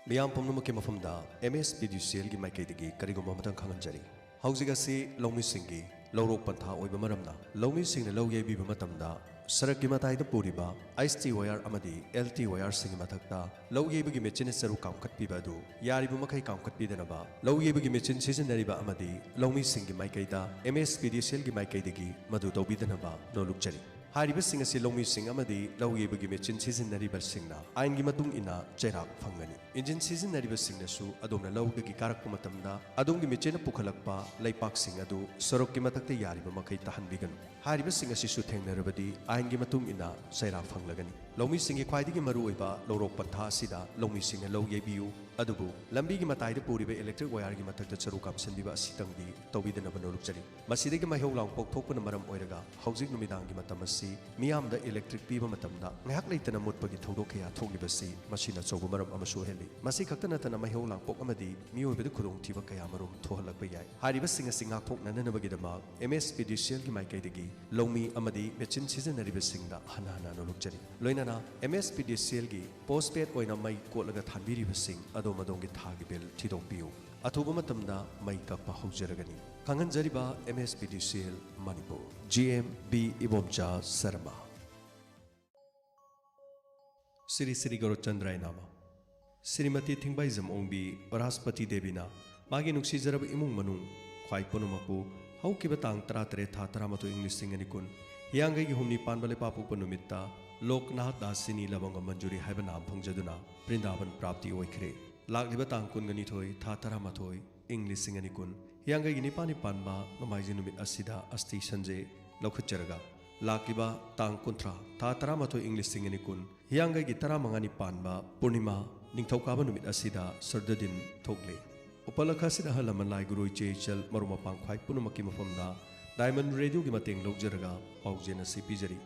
ꯃꯤꯌꯥꯝ ꯄꯨꯝꯅꯃꯛꯀꯤ ꯃꯐꯝꯗ ꯑꯦꯝ ꯑꯦꯁ ꯄꯤ ꯗꯤ ꯁꯤ ꯑꯦꯜꯒꯤ ꯃꯥꯏꯀꯩꯗꯒꯤ ꯀꯔꯤꯒꯨꯝꯕ ꯑꯃꯇꯪ ꯈꯪꯍꯟꯖꯔꯤ꯫ ꯍꯧꯖꯤꯛ ꯑꯁꯤ ꯂꯧꯃꯤꯁꯤꯡꯒꯤ ꯂꯧꯔꯣꯛ ꯄꯟꯊꯥ ꯑꯣꯏꯕ ꯃꯔꯝꯅ, ꯂꯧꯃꯤꯁꯤꯡꯅ ꯂꯧ ꯌꯩꯕꯤꯕ ꯃꯇꯝꯗ ꯁꯔꯛꯀꯤ ꯃꯇꯥꯏꯗ ꯄꯨꯔꯤꯕ ꯑꯩꯆ ꯇꯤ ꯋꯥꯌꯔ ꯑꯃꯗꯤ ꯑꯦꯜ ꯇꯤ ꯋꯥꯌꯔꯁꯤꯡꯒꯤ ꯃꯊꯛꯇ ꯂꯧ ꯌꯩꯕꯒꯤ ꯃꯦꯆꯤꯟꯅ ꯆꯔꯨ ꯀꯥꯝꯈꯠꯄꯤꯕ ꯑꯗꯨ ꯌꯥꯔꯤꯕ ꯃꯈꯩ ꯀꯥꯝꯈꯠꯄꯤꯗꯅꯕ, ꯂꯧ ꯌꯩꯕꯒꯤ ꯃꯦꯆꯤꯟ ꯁꯤꯖꯤꯟꯅꯔꯤꯕ ꯑꯃꯗꯤ ꯂꯧꯃꯤꯁꯤꯡꯒꯤ ꯃꯥꯏꯀꯩꯗ ꯑꯦꯝ ꯑꯦꯁ ꯄꯤ ꯗꯤ ꯁꯤ ꯑꯦꯜꯒꯤ ꯃꯥꯏꯀꯩꯗꯒꯤ ꯃꯗꯨ ꯇꯧꯕꯤꯗꯅꯕ ꯅꯣꯜꯂꯨꯛꯆꯔꯤ꯫ ꯍꯥꯏꯔꯤꯕꯁꯤꯡ ꯑꯁꯤ ꯂꯧꯃꯤꯁꯤꯡ ꯑꯃꯗꯤ ꯂꯧ ꯌꯩꯕꯒꯤ ꯃꯦꯆꯤꯟ ꯁꯤꯖꯤꯟꯅꯔꯤꯕꯁꯤꯡꯅ ꯑꯥꯏꯟꯒꯤ ꯃꯇꯨꯡ ꯏꯟꯅ ꯆꯩꯔꯥꯛ ꯐꯪꯒꯅꯤ꯫ ꯏꯟꯖꯤꯟ ꯁꯤꯖꯤꯟꯅꯔꯤꯕꯁꯤꯡꯅꯁꯨ ꯑꯗꯣꯝꯅ ꯂꯧꯗꯒꯤ ꯀꯥꯔꯛꯄ ꯃꯇꯝꯗ ꯑꯗꯣꯝꯒꯤ ꯃꯦꯆꯤꯟꯅ ꯄꯨꯈꯠꯂꯛꯄ ꯂꯩꯄꯥꯛꯁꯤꯡ ꯑꯗꯨ ꯁꯣꯔꯣꯛꯀꯤ ꯃꯊꯛꯇ ꯌꯥꯔꯤꯕ ꯃꯈꯩ ꯇꯥꯍꯟꯕꯤꯒꯅꯨ꯫ ꯍꯥꯏꯔꯤꯕꯁꯤꯡ ꯑꯁꯤꯁꯨ ꯊꯦꯡꯅꯔꯕꯗꯤ ꯑꯥꯏꯟꯒꯤ ꯃꯇꯨꯡ ꯏꯟꯅ ꯆꯩꯔꯥꯛ ꯐꯪꯂꯒꯅꯤ꯫ ꯂꯧꯃꯤꯁꯤꯡꯒꯤ ꯈ꯭ꯋꯥꯏꯗꯒꯤ ꯃꯔꯨꯑꯣꯏꯕ ꯂꯧꯔꯣꯛ ꯄꯟꯊꯥ ꯑꯁꯤꯗ ꯂꯧꯃꯤꯁꯤꯡꯅ ꯂꯧ ꯌꯩꯕꯤꯌꯨ, ꯑꯗꯨꯕꯨ ꯂꯝꯕꯤꯒꯤ ꯃꯇꯥꯏꯗ ꯄꯨꯔꯤꯕ electric wireꯒꯤ ꯃꯊꯛꯇ ꯆꯔꯨ ꯀꯥꯞꯁꯤꯟꯕꯤꯕ ꯑꯁꯤꯇꯪꯗꯤ ꯇꯧꯕꯤꯗꯅꯕ ꯅꯣꯂꯨꯛꯆꯔꯤ꯫ ꯃꯁꯤꯗꯒꯤ ꯃꯩꯍꯧ ꯂꯥꯡꯄꯣꯛ ꯊꯣꯛꯄꯅ ꯃꯔꯝ ꯑꯣꯏꯔꯒ ꯍꯧꯖꯤꯛ ꯅꯨꯃꯤꯗꯥꯡꯒꯤ ꯃꯇꯝ ꯑꯁꯤ ꯃꯤꯌꯥꯝꯗ electric ꯄꯤꯕ ꯃꯇꯝꯗ ꯉꯥꯏꯍꯥꯛ ꯂꯩꯇꯅ ꯃꯨꯠꯄꯒꯤ ꯊꯧꯗꯣꯛ ꯀꯌꯥ ꯊꯣꯛꯂꯤꯕꯁꯤ ꯃꯁꯤꯅ ꯑꯆꯧꯕ ꯃꯔꯝ ꯑꯃꯁꯨ ꯑꯣꯏꯍꯜꯂꯤ꯫ ꯃꯁꯤ ꯈꯛꯇ ꯅꯠꯇꯅ ꯃꯩꯍꯧ ꯂꯥꯡꯄꯣꯛ ꯑꯃꯗꯤ ꯃꯤꯑꯣꯏꯕꯗ ꯈꯨꯗꯣꯡꯊꯤꯕ ꯀꯌꯥ ꯃꯔꯨꯝ ꯊꯣꯛꯍꯜꯂꯛꯄ ꯌꯥꯏ꯫ ꯍꯥꯏꯔꯤꯕꯁꯤꯡ ꯑꯁꯤ ꯉꯥꯛꯊꯣꯛꯅꯅꯕꯒꯤꯗꯃꯛ MSPDCLꯒꯤ ꯃꯥꯏꯀꯩꯗꯒꯤ ꯂꯧꯃꯤ ꯑꯃꯗꯤ ꯃꯦꯆꯤꯟ ꯁꯤꯖꯤꯟꯅꯔꯤꯕꯁꯤꯡꯗ ꯍꯟꯅ ꯍꯟꯅ ꯅꯣꯂꯨꯛꯆꯔꯤ꯫ ꯂꯣꯏꯅꯅ MSPDCLꯒꯤ postpaid ꯑꯣꯏꯅ ꯃꯩ ꯀꯣꯠꯂꯒ ꯊꯥꯟꯕꯤꯔꯤꯕꯁꯤꯡ ꯑꯗꯣꯝ ꯑꯗꯣꯝꯒꯤ ꯊꯥꯒꯤ bill ꯊꯤꯗꯣꯛꯄꯤꯌꯨ꯫ ꯑꯊꯨꯕ ꯃꯇꯝꯗ ꯃꯩ ꯀꯛꯄ ꯍꯧꯖꯔꯒꯅꯤ꯫ ꯈꯪꯍꯟꯖꯔꯤꯕ MSPDCL Manipur. GM B Ibomcha Sharma. Shri Shri ꯒꯧꯔꯆꯟꯗ꯭ꯔꯥꯏ ꯅꯥꯃ꯫ Shrimati ꯊꯤꯡꯕꯥꯏꯖꯝ ꯑꯣꯡꯕꯤ ꯔꯥꯁꯄꯇꯤ ꯗꯦꯕꯤꯅ ꯃꯥꯒꯤ ꯅꯨꯡꯁꯤꯖꯔꯕ ꯏꯃꯨꯡ ꯃꯅꯨꯡ ꯈ꯭ꯋꯥꯏ ꯄꯨꯝꯅꯃꯛꯄꯨ ꯍꯧꯈꯤꯕ ꯇꯥꯡ ꯇꯔꯥꯇꯔꯦꯠ ꯊꯥ ꯇꯔꯥꯃꯥꯊꯣꯏ ꯏꯪ ꯂꯤꯁꯤꯡ ꯑꯅꯤ ꯀꯨꯟ ꯍꯤꯌꯥꯡꯒꯩꯒꯤ ꯍꯨꯝꯅꯤ ꯄꯥꯟꯕ ꯂꯩꯄꯥꯛꯄꯣꯛꯄ ꯅꯨꯃꯤꯠꯇ ꯂꯣꯛꯅꯥꯊ ꯗꯥꯁꯤꯅꯤ ꯂꯕꯪꯒ ꯃꯟꯖꯨꯔꯤ ꯍꯥꯏꯕ ꯅꯥꯝ ꯐꯪꯖꯗꯨꯅ ꯕ꯭ꯔꯤꯟꯗꯥꯕꯟ ꯄ꯭ꯔꯥꯞꯇꯤ ꯑꯣꯏꯈ꯭ꯔꯦ꯫ ꯂꯥꯛꯂꯤꯕ ꯇꯥꯡ ꯀꯨꯟꯒ ꯅꯤꯊꯣꯏ ꯊꯥ ꯇꯔꯥꯃꯥꯊꯣꯏ ꯏꯪ ꯂꯤꯁꯤꯡ ꯑꯅꯤ ꯀꯨꯟ ꯍꯤꯌꯥꯡꯒꯩꯒꯤ ꯅꯤꯄꯥꯜꯅꯤ ꯄꯥꯟꯕ ꯅꯣꯡꯃꯥꯏꯖꯤꯡ ꯅꯨꯃꯤꯠ ꯑꯁꯤꯗ ꯑꯁꯇꯤ ꯁꯟꯖꯦ ꯂꯧꯈꯠꯆꯔꯒ, ꯂꯥꯛꯂꯤꯕ ꯇꯥꯡ ꯀꯨꯟꯊ꯭ꯔꯥ ꯊꯥ ꯇꯔꯥꯃꯥꯊꯣꯏ ꯏꯪ ꯂꯤꯁꯤꯡ ꯑꯅꯤ ꯀꯨꯟ ꯍꯤꯌꯥꯡꯒꯩꯒꯤ ꯇꯔꯥꯃꯉꯥꯅꯤ ꯄꯥꯟꯕ ꯄꯨꯔꯅꯤꯃꯥ ꯅꯤꯡꯊꯧꯀꯥꯕ ꯅꯨꯃꯤꯠ ꯑꯁꯤꯗ ꯁꯔꯗꯗꯤꯟ ꯊꯣꯛꯂꯤ꯫ ꯎꯄꯂꯛꯈ ꯑꯁꯤꯗ ꯑꯍꯜ ꯂꯃꯟ, ꯂꯥꯏ ꯒꯨꯔꯨ, ꯏꯆꯦ ꯏꯆꯜ, ꯃꯔꯨꯞ ꯃꯄꯥꯡ ꯈ꯭ꯋꯥꯏ ꯄꯨꯝꯅꯃꯛꯀꯤ ꯃꯐꯝꯗ Diamond Radioꯒꯤ ꯃꯇꯦꯡ ꯂꯧꯖꯔꯒ ꯄꯥꯎꯖꯦꯜ ꯑꯁꯤ ꯄꯤꯖꯔꯤ꯫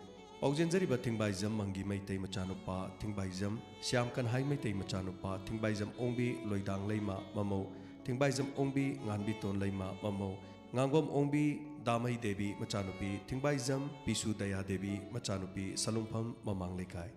ꯄꯥꯎꯖꯦꯟꯖꯔꯤꯕ ꯊꯤꯡꯕꯥꯏꯖꯝ ꯃꯪꯒꯤ ꯃꯩꯇꯩ ꯃꯆꯥꯅꯨꯄꯥ, ꯊꯤꯡꯕꯥꯏꯖꯝ ꯁ꯭ꯌꯥꯝ ꯀꯟꯍꯥꯏ ꯃꯩꯇꯩ ꯃꯆꯥꯅꯨꯄꯥ, ꯊꯤꯡꯕꯥꯏꯖꯝ ꯑꯣꯡꯕꯤ ꯂꯣꯏꯗꯥꯡ ꯂꯩꯃ ꯃꯃꯧ, ꯊꯤꯡꯕꯥꯏꯖꯝ ꯑꯣꯡꯕꯤ ꯉꯥꯟꯕꯤꯇꯣꯟ ꯂꯩꯃ ꯃꯃꯧ, ꯉꯥꯡꯕꯝ ꯑꯣꯡꯕꯤ ꯗꯥꯃꯩ ꯗꯦꯕꯤ ꯃꯆꯥꯅꯨꯄꯤ, ꯊꯤꯡꯕꯥꯏꯖꯝ ꯄꯤꯁꯨ ꯗꯌꯥ ꯗꯦꯕꯤ ꯃꯆꯥꯅꯨꯄꯤ, ꯁꯂꯨꯡꯐꯝ ꯃꯃꯥꯡ ꯂꯩꯀꯥꯏ꯫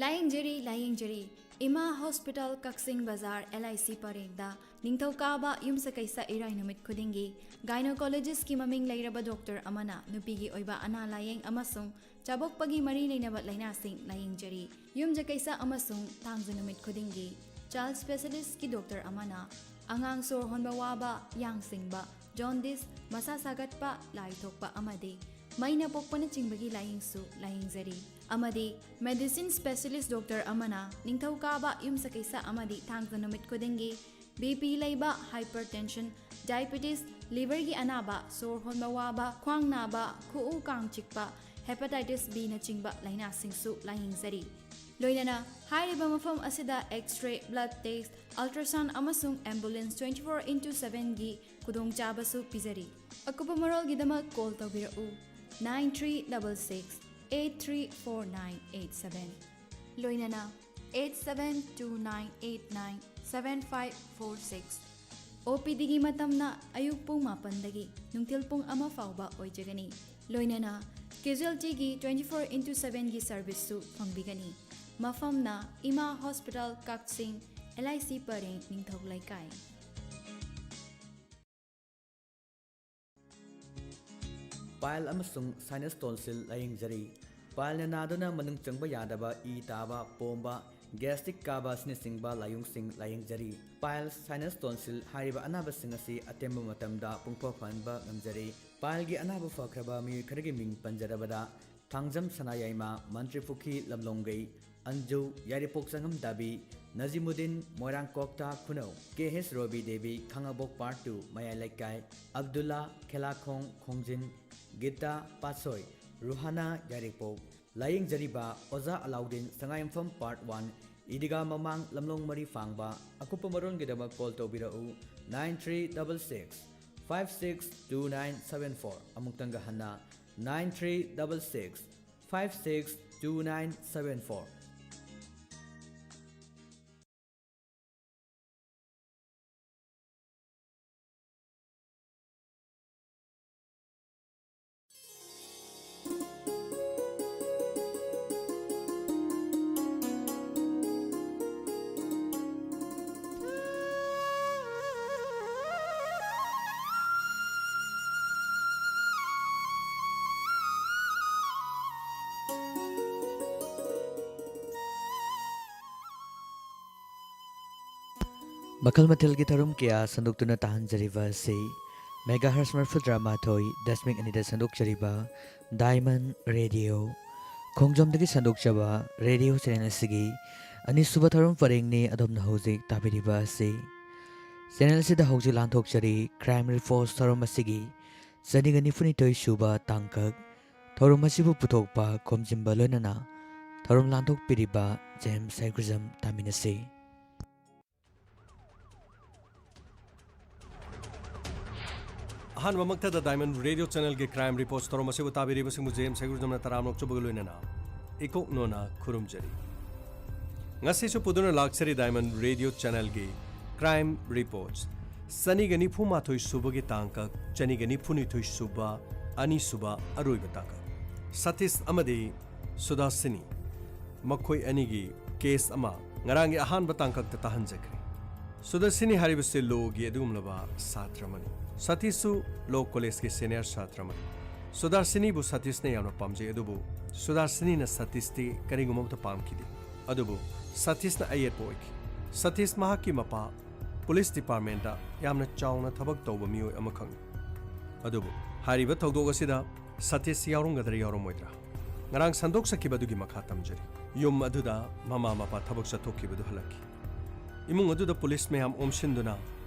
ꯂꯥꯌꯦꯡꯖꯔꯤ, ꯂꯥꯌꯦꯡꯖꯔꯤ꯫ ꯏꯃꯥ ꯍꯣꯁꯄꯤꯇꯥꯜ, ꯀꯛꯆꯤꯡ ꯕꯖꯥꯔ, LIC ꯄꯔꯦꯡꯗ ꯅꯤꯡꯊꯧꯀꯥꯕ, ꯌꯨꯝꯁꯀꯩꯁ, ꯏꯔꯥꯏ ꯅꯨꯃꯤꯠ ꯈꯨꯗꯤꯡꯒꯤ ꯒꯥꯏꯅꯣꯀꯣꯂꯣꯖꯤꯁ꯭ꯠꯀꯤ ꯃꯃꯤꯡ ꯂꯩꯔꯕ ꯗꯣꯛꯇꯔ ꯑꯃꯅ ꯅꯨꯄꯤꯒꯤ ꯑꯣꯏꯕ ꯑꯅꯥ ꯂꯥꯌꯦꯡ ꯑꯃꯁꯨꯡ ꯆꯥꯕꯣꯛꯄꯒꯤ ꯃꯔꯤ ꯂꯩꯅꯕ ꯂꯥꯏꯅꯥꯁꯤꯡ ꯂꯥꯌꯦꯡꯖꯔꯤ꯫ ꯌꯨꯝꯖꯀꯩꯁ ꯑꯃꯁꯨꯡ ꯊꯥꯡꯖ ꯅꯨꯃꯤꯠ ꯈꯨꯗꯤꯡꯒꯤ ꯆꯥꯏꯜ ꯁ꯭ꯄꯦꯁꯤꯌꯦꯂꯤꯁ꯭ꯠꯀꯤ ꯗꯣꯛꯇꯔ ꯑꯃꯅ ꯑꯉꯥꯡ ꯁꯣꯔ ꯍꯣꯟꯕ ꯋꯥꯕ, ꯌꯥꯡ ꯁꯤꯡꯕ, ꯖꯣꯟꯗꯤꯁ, ꯃꯁꯥ ꯁꯥꯒꯠꯄ, ꯂꯥꯏ ꯊꯣꯛꯄ ꯑꯃꯗꯤ ꯃꯩꯅ ꯄꯣꯛꯄꯅꯆꯤꯡꯕꯒꯤ ꯂꯥꯌꯦꯡꯁꯨ ꯂꯥꯌꯦꯡꯖꯔꯤ꯫ ꯑꯃꯗꯤ ꯃꯦꯗꯤꯁꯤꯟ ꯁ꯭ꯄꯦꯁꯤꯌꯦꯂꯤꯁ꯭ꯠ ꯗꯣꯛꯇꯔ ꯑꯃꯅ ꯅꯤꯡꯊꯧꯀꯥꯕ, ꯌꯨꯝꯁꯀꯩꯁ ꯑꯃꯗꯤ ꯊꯥꯡꯖ ꯅꯨꯃꯤꯠ ꯈꯨꯗꯤꯡꯒꯤ ꯕꯤ ꯄꯤ ꯂꯩꯕ, ꯍꯥꯏꯄꯔꯇꯦꯟꯁꯟ, ꯗꯥꯏꯕꯦꯇꯤꯁ, ꯂꯤꯚꯔꯒꯤ ꯑꯅꯥꯕ, ꯁꯣꯔ ꯍꯣꯟꯕ ꯋꯥꯕ, ꯈ꯭ꯋꯥꯡ ꯅꯥꯕ, ꯈꯨꯎ ꯀꯥꯡ ꯆꯤꯛꯄ, ꯍꯦꯄꯥꯇꯥꯏꯇꯤꯁ ꯕꯤꯅꯆꯤꯡꯕ ꯂꯥꯏꯅꯥꯁꯤꯡꯁꯨ ꯂꯥꯌꯦꯡꯖꯔꯤ꯫ ꯂꯣꯏꯅꯅ ꯍꯥꯏꯔꯤꯕ ꯃꯐꯝ ꯑꯁꯤꯗ X-ray, blood test, ultrasound ꯑꯃꯁꯨꯡ ambulance twenty four into sevenꯒꯤ ꯈꯨꯗꯣꯡꯆꯥꯕꯁꯨ ꯄꯤꯖꯔꯤ꯫ ꯑꯀꯨꯞꯄ ꯃꯔꯣꯜꯒꯤꯗꯃꯛ call ꯇꯧꯕꯤꯔꯛꯎ, nine three double six eight three four nine eight seven꯫ ꯂꯣꯏꯅꯅ eight seven two nine eight nine seven five four six꯫ ꯑꯣ ꯄꯤ ꯗꯤꯒꯤ ꯃꯇꯝꯅ ꯑꯌꯨꯛ ꯄꯨꯡ ꯃꯥꯄꯟꯗꯒꯤ ꯅꯨꯡꯊꯤꯜ ꯄꯨꯡ ꯑꯃ ꯐꯥꯎꯕ ꯑꯣꯏꯖꯒꯅꯤ꯫ ꯂꯣꯏꯅꯅ casualtyꯒꯤ twenty four into sevenꯒꯤ serviceꯁꯨ ꯐꯪꯕꯤꯒꯅꯤ꯫ ꯃꯐꯝꯅ ꯏꯃꯥ hospital, Kakching, L I C ꯄꯔꯦꯡ, ꯅꯤꯡꯊꯧ ꯂꯩꯀꯥꯏ꯫ Pile ꯑꯃꯁꯨꯡ sinus tonsil ꯂꯥꯌꯦꯡꯖꯔꯤ꯫ Pileꯅ ꯅꯥꯗꯨꯅ ꯃꯅꯨꯡ ꯆꯪꯕ ꯌꯥꯗꯕ, ꯏ ꯇꯥꯕ, ꯄꯣꯝꯕ, gastric ꯀꯥꯕ ꯑꯁꯤꯅꯆꯤꯡꯕ ꯂꯥꯏꯑꯣꯡꯁꯤꯡ ꯂꯥꯌꯦꯡꯖꯔꯤ꯫ Pile, sinus tonsil ꯍꯥꯏꯔꯤꯕ ꯑꯅꯥꯕꯁꯤꯡ ꯑꯁꯤ ꯑꯇꯦꯟꯕ ꯃꯇꯝꯗ ꯄꯨꯡꯐ ꯐꯍꯟꯕ ꯉꯝꯖꯔꯤ꯫ Pileꯒꯤ ꯑꯅꯥꯕ ꯐꯈ꯭ꯔꯕ ꯃꯤꯑꯣꯏ ꯈꯔꯒꯤ ꯃꯤꯡ ꯄꯟꯖꯔꯕꯗ, ꯊꯥꯡꯖꯝ ꯁꯅꯥꯌꯥꯏꯃ, ꯃꯟꯇ꯭ꯔꯤꯄꯨꯈ꯭ꯔꯤ ꯂꯝꯂꯣꯡꯒꯩ, ꯑꯟꯖꯨ, ꯌꯥꯏꯔꯤꯄꯣꯛ ꯆꯪꯉꯝꯗꯥꯕꯤ, ꯅꯖꯤꯃꯨꯗꯤꯟ, ꯃꯣꯏꯔꯥꯡꯀꯣꯛꯇ ꯈꯨꯅꯧ, K H ꯔꯣꯕꯤ ꯗꯦꯕꯤ, ꯈꯥꯉꯕꯣꯛ Part two ꯃꯌꯥꯏ ꯂꯩꯀꯥꯏ, ꯑꯕꯗꯨꯜꯂꯥ, ꯈꯦꯂꯥꯈꯣꯡ, ꯈꯣꯡꯖꯤꯟ, ꯒꯤꯇꯥ, ꯄꯥꯠꯁꯣꯏ, ꯔꯨꯍꯥꯅꯥ, ꯌꯥꯏꯔꯤꯄꯣꯛ꯫ ꯂꯥꯌꯦꯡꯖꯔꯤꯕ ꯑꯣꯖꯥ ꯑꯂꯥꯎꯗꯤꯟ, ꯁꯉꯥꯏꯌꯨꯝꯐꯝ Part one, ꯏꯗꯤꯒꯥ ꯃꯃꯥꯡ, ꯂꯝꯂꯣꯡ ꯃꯔꯤ ꯐꯥꯡꯕ꯫ ꯑꯀꯨꯞꯄ ꯃꯔꯣꯜꯒꯤꯗꯃꯛ call ꯇꯧꯕꯤꯔꯛꯎ, nine three double six five six two nine seven four꯫ ꯑꯃꯨꯛꯇꯪꯒ ꯍꯟꯅ, nine three double six five six two nine seven four꯫ ꯃꯈꯜ ꯃꯊꯦꯜꯒꯤ ꯊꯧꯔꯝ ꯀꯌꯥ ꯁꯟꯗꯣꯛꯇꯨꯅ ꯇꯥꯍꯟꯖꯔꯤꯕ ꯑꯁꯤ megahertz ꯃꯔꯤꯐꯨꯇꯔꯥ ꯃꯥꯊꯣꯏ ꯗꯁꯃꯤꯛ ꯑꯅꯤꯗ ꯁꯟꯗꯣꯛꯆꯔꯤꯕ Diamond Radio, ꯈꯣꯡꯖꯣꯝꯗꯒꯤ ꯁꯟꯗꯣꯛꯆꯕ radio channel ꯑꯁꯤꯒꯤ ꯑꯅꯤꯁꯨꯕ ꯊꯧꯔꯝ ꯄꯔꯦꯡꯅꯤ ꯑꯗꯣꯝꯅ ꯍꯧꯖꯤꯛ ꯇꯥꯕꯤꯔꯤꯕ ꯑꯁꯤ꯫ ꯆꯦꯅꯦꯜꯁꯤꯗ ꯍꯧꯖꯤꯛ ꯂꯥꯟꯊꯣꯛꯆꯔꯤ Crime Reports ꯊꯧꯔꯝ ꯑꯁꯤꯒꯤ ꯆꯅꯤꯒ ꯅꯤꯐꯨꯅꯤꯊꯣꯏ ꯁꯨꯕ ꯇꯥꯡꯀꯛ꯫ ꯊꯧꯔꯝ ꯑꯁꯤꯕꯨ ꯄꯨꯊꯣꯛꯄ, ꯈꯣꯝꯖꯤꯟꯕ ꯂꯣꯏꯅꯅ ꯊꯧꯔꯝ ꯂꯥꯟꯊꯣꯛꯄꯤꯔꯤꯕ ꯖꯦꯝꯁ ꯁꯥꯏꯈꯨꯖꯝ ꯇꯥꯃꯤꯟꯅꯁꯤ꯫ ꯑꯍꯥꯟꯕꯃꯛꯇꯗ Diamond Radio Channelꯒꯤ Crime Reports ꯊꯧꯔꯝ ꯑꯁꯤꯕꯨ ꯇꯥꯕꯤꯔꯤꯕꯁꯤꯡꯕꯨ ꯖꯦꯝꯁ ꯁꯥꯏꯈꯨꯖꯝꯅ ꯇꯔꯥꯝꯅ ꯑꯣꯛꯆꯕꯒ ꯂꯣꯏꯅꯅ ꯏꯀꯣꯛ ꯅꯣꯟꯅ ꯈꯨꯔꯨꯝꯖꯔꯤ꯫ ꯉꯁꯤꯁꯨ ꯄꯨꯗꯨꯅ ꯂꯥꯛꯆꯔꯤ Diamond Radio Channelꯒꯤ Crime Reports ꯆꯅꯤꯒ ꯅꯤꯐꯨ ꯃꯥꯊꯣꯏ ꯁꯨꯕꯒꯤ ꯇꯥꯡꯀꯛ, ꯆꯅꯤꯒ ꯅꯤꯐꯨ ꯅꯤꯊꯣꯏ ꯁꯨꯕ, ꯑꯅꯤꯁꯨꯕ ꯑꯔꯣꯏꯕ ꯇꯥꯡꯀꯛ꯫ ꯁꯇꯤꯁ ꯑꯃꯗꯤ ꯁꯨꯗꯥꯁꯤꯅꯤ, ꯃꯈꯣꯏ ꯑꯅꯤꯒꯤ case ꯑꯃ ꯉꯔꯥꯡꯒꯤ ꯑꯍꯥꯟꯕ ꯇꯥꯡꯀꯛꯇ ꯇꯥꯍꯟꯖꯈ꯭ꯔꯦ꯫ ꯁꯨꯗꯥꯁꯤꯅꯤ ꯍꯥꯏꯔꯤꯕꯁꯤ lawꯒꯤ ꯑꯗꯨꯒꯨꯝꯂꯕ ꯁꯥꯇ꯭ꯔ ꯑꯃꯅꯤ꯫ ꯁꯇꯤꯁꯁꯨ law collegeꯀꯤ senior ꯁꯥꯇ꯭ꯔ ꯑꯃꯅꯤ꯫ ꯁꯨꯗꯥꯁꯤꯅꯤꯕꯨ ꯁꯇꯤꯁꯅ ꯌꯥꯝꯅ ꯄꯥꯝꯖꯩ, ꯑꯗꯨꯕꯨ ꯁꯨꯗꯥꯁꯤꯅꯤꯅ ꯁꯇꯤꯁꯇꯤ ꯀꯔꯤꯒꯨꯝꯕ ꯑꯃꯠꯇ ꯄꯥꯝꯈꯤꯗꯦ꯫ ꯑꯗꯨꯕꯨ ꯁꯇꯤꯁꯅ ꯑꯌꯦꯠꯄ ꯑꯣꯏꯈꯤ꯫ ꯁꯇꯤꯁ ꯃꯍꯥꯛꯀꯤ ꯃꯄꯥ police departmentꯇ ꯌꯥꯝꯅ ꯆꯥꯎꯅ ꯊꯕꯛ ꯇꯧꯕ ꯃꯤꯑꯣꯏ ꯑꯃꯈꯛꯅꯤ꯫ ꯑꯗꯨꯕꯨ ꯍꯥꯏꯔꯤꯕ ꯊꯧꯗꯣꯛ ꯑꯁꯤꯗ ꯁꯇꯤꯁ ꯌꯥꯎꯔꯝꯒꯗ꯭ꯔꯥ ꯌꯥꯎꯔꯝꯃꯣꯏꯗ꯭ꯔꯥ? ꯉꯔꯥꯡ ꯁꯟꯗꯣꯛꯆꯈꯤꯕ ꯑꯗꯨꯒꯤ ꯃꯈꯥ ꯇꯝꯖꯔꯤ꯫ ꯌꯨꯝ ꯑꯗꯨꯗ ꯃꯃꯥ ꯃꯄꯥ ꯊꯕꯛ ꯆꯠꯊꯣꯛꯈꯤꯕꯗꯨ ꯍꯜꯂꯛꯈꯤ꯫ ꯏꯃꯨꯡ ꯑꯗꯨꯗ police ꯃꯌꯥꯝ ꯑꯣꯝꯁꯤꯟꯗꯨꯅ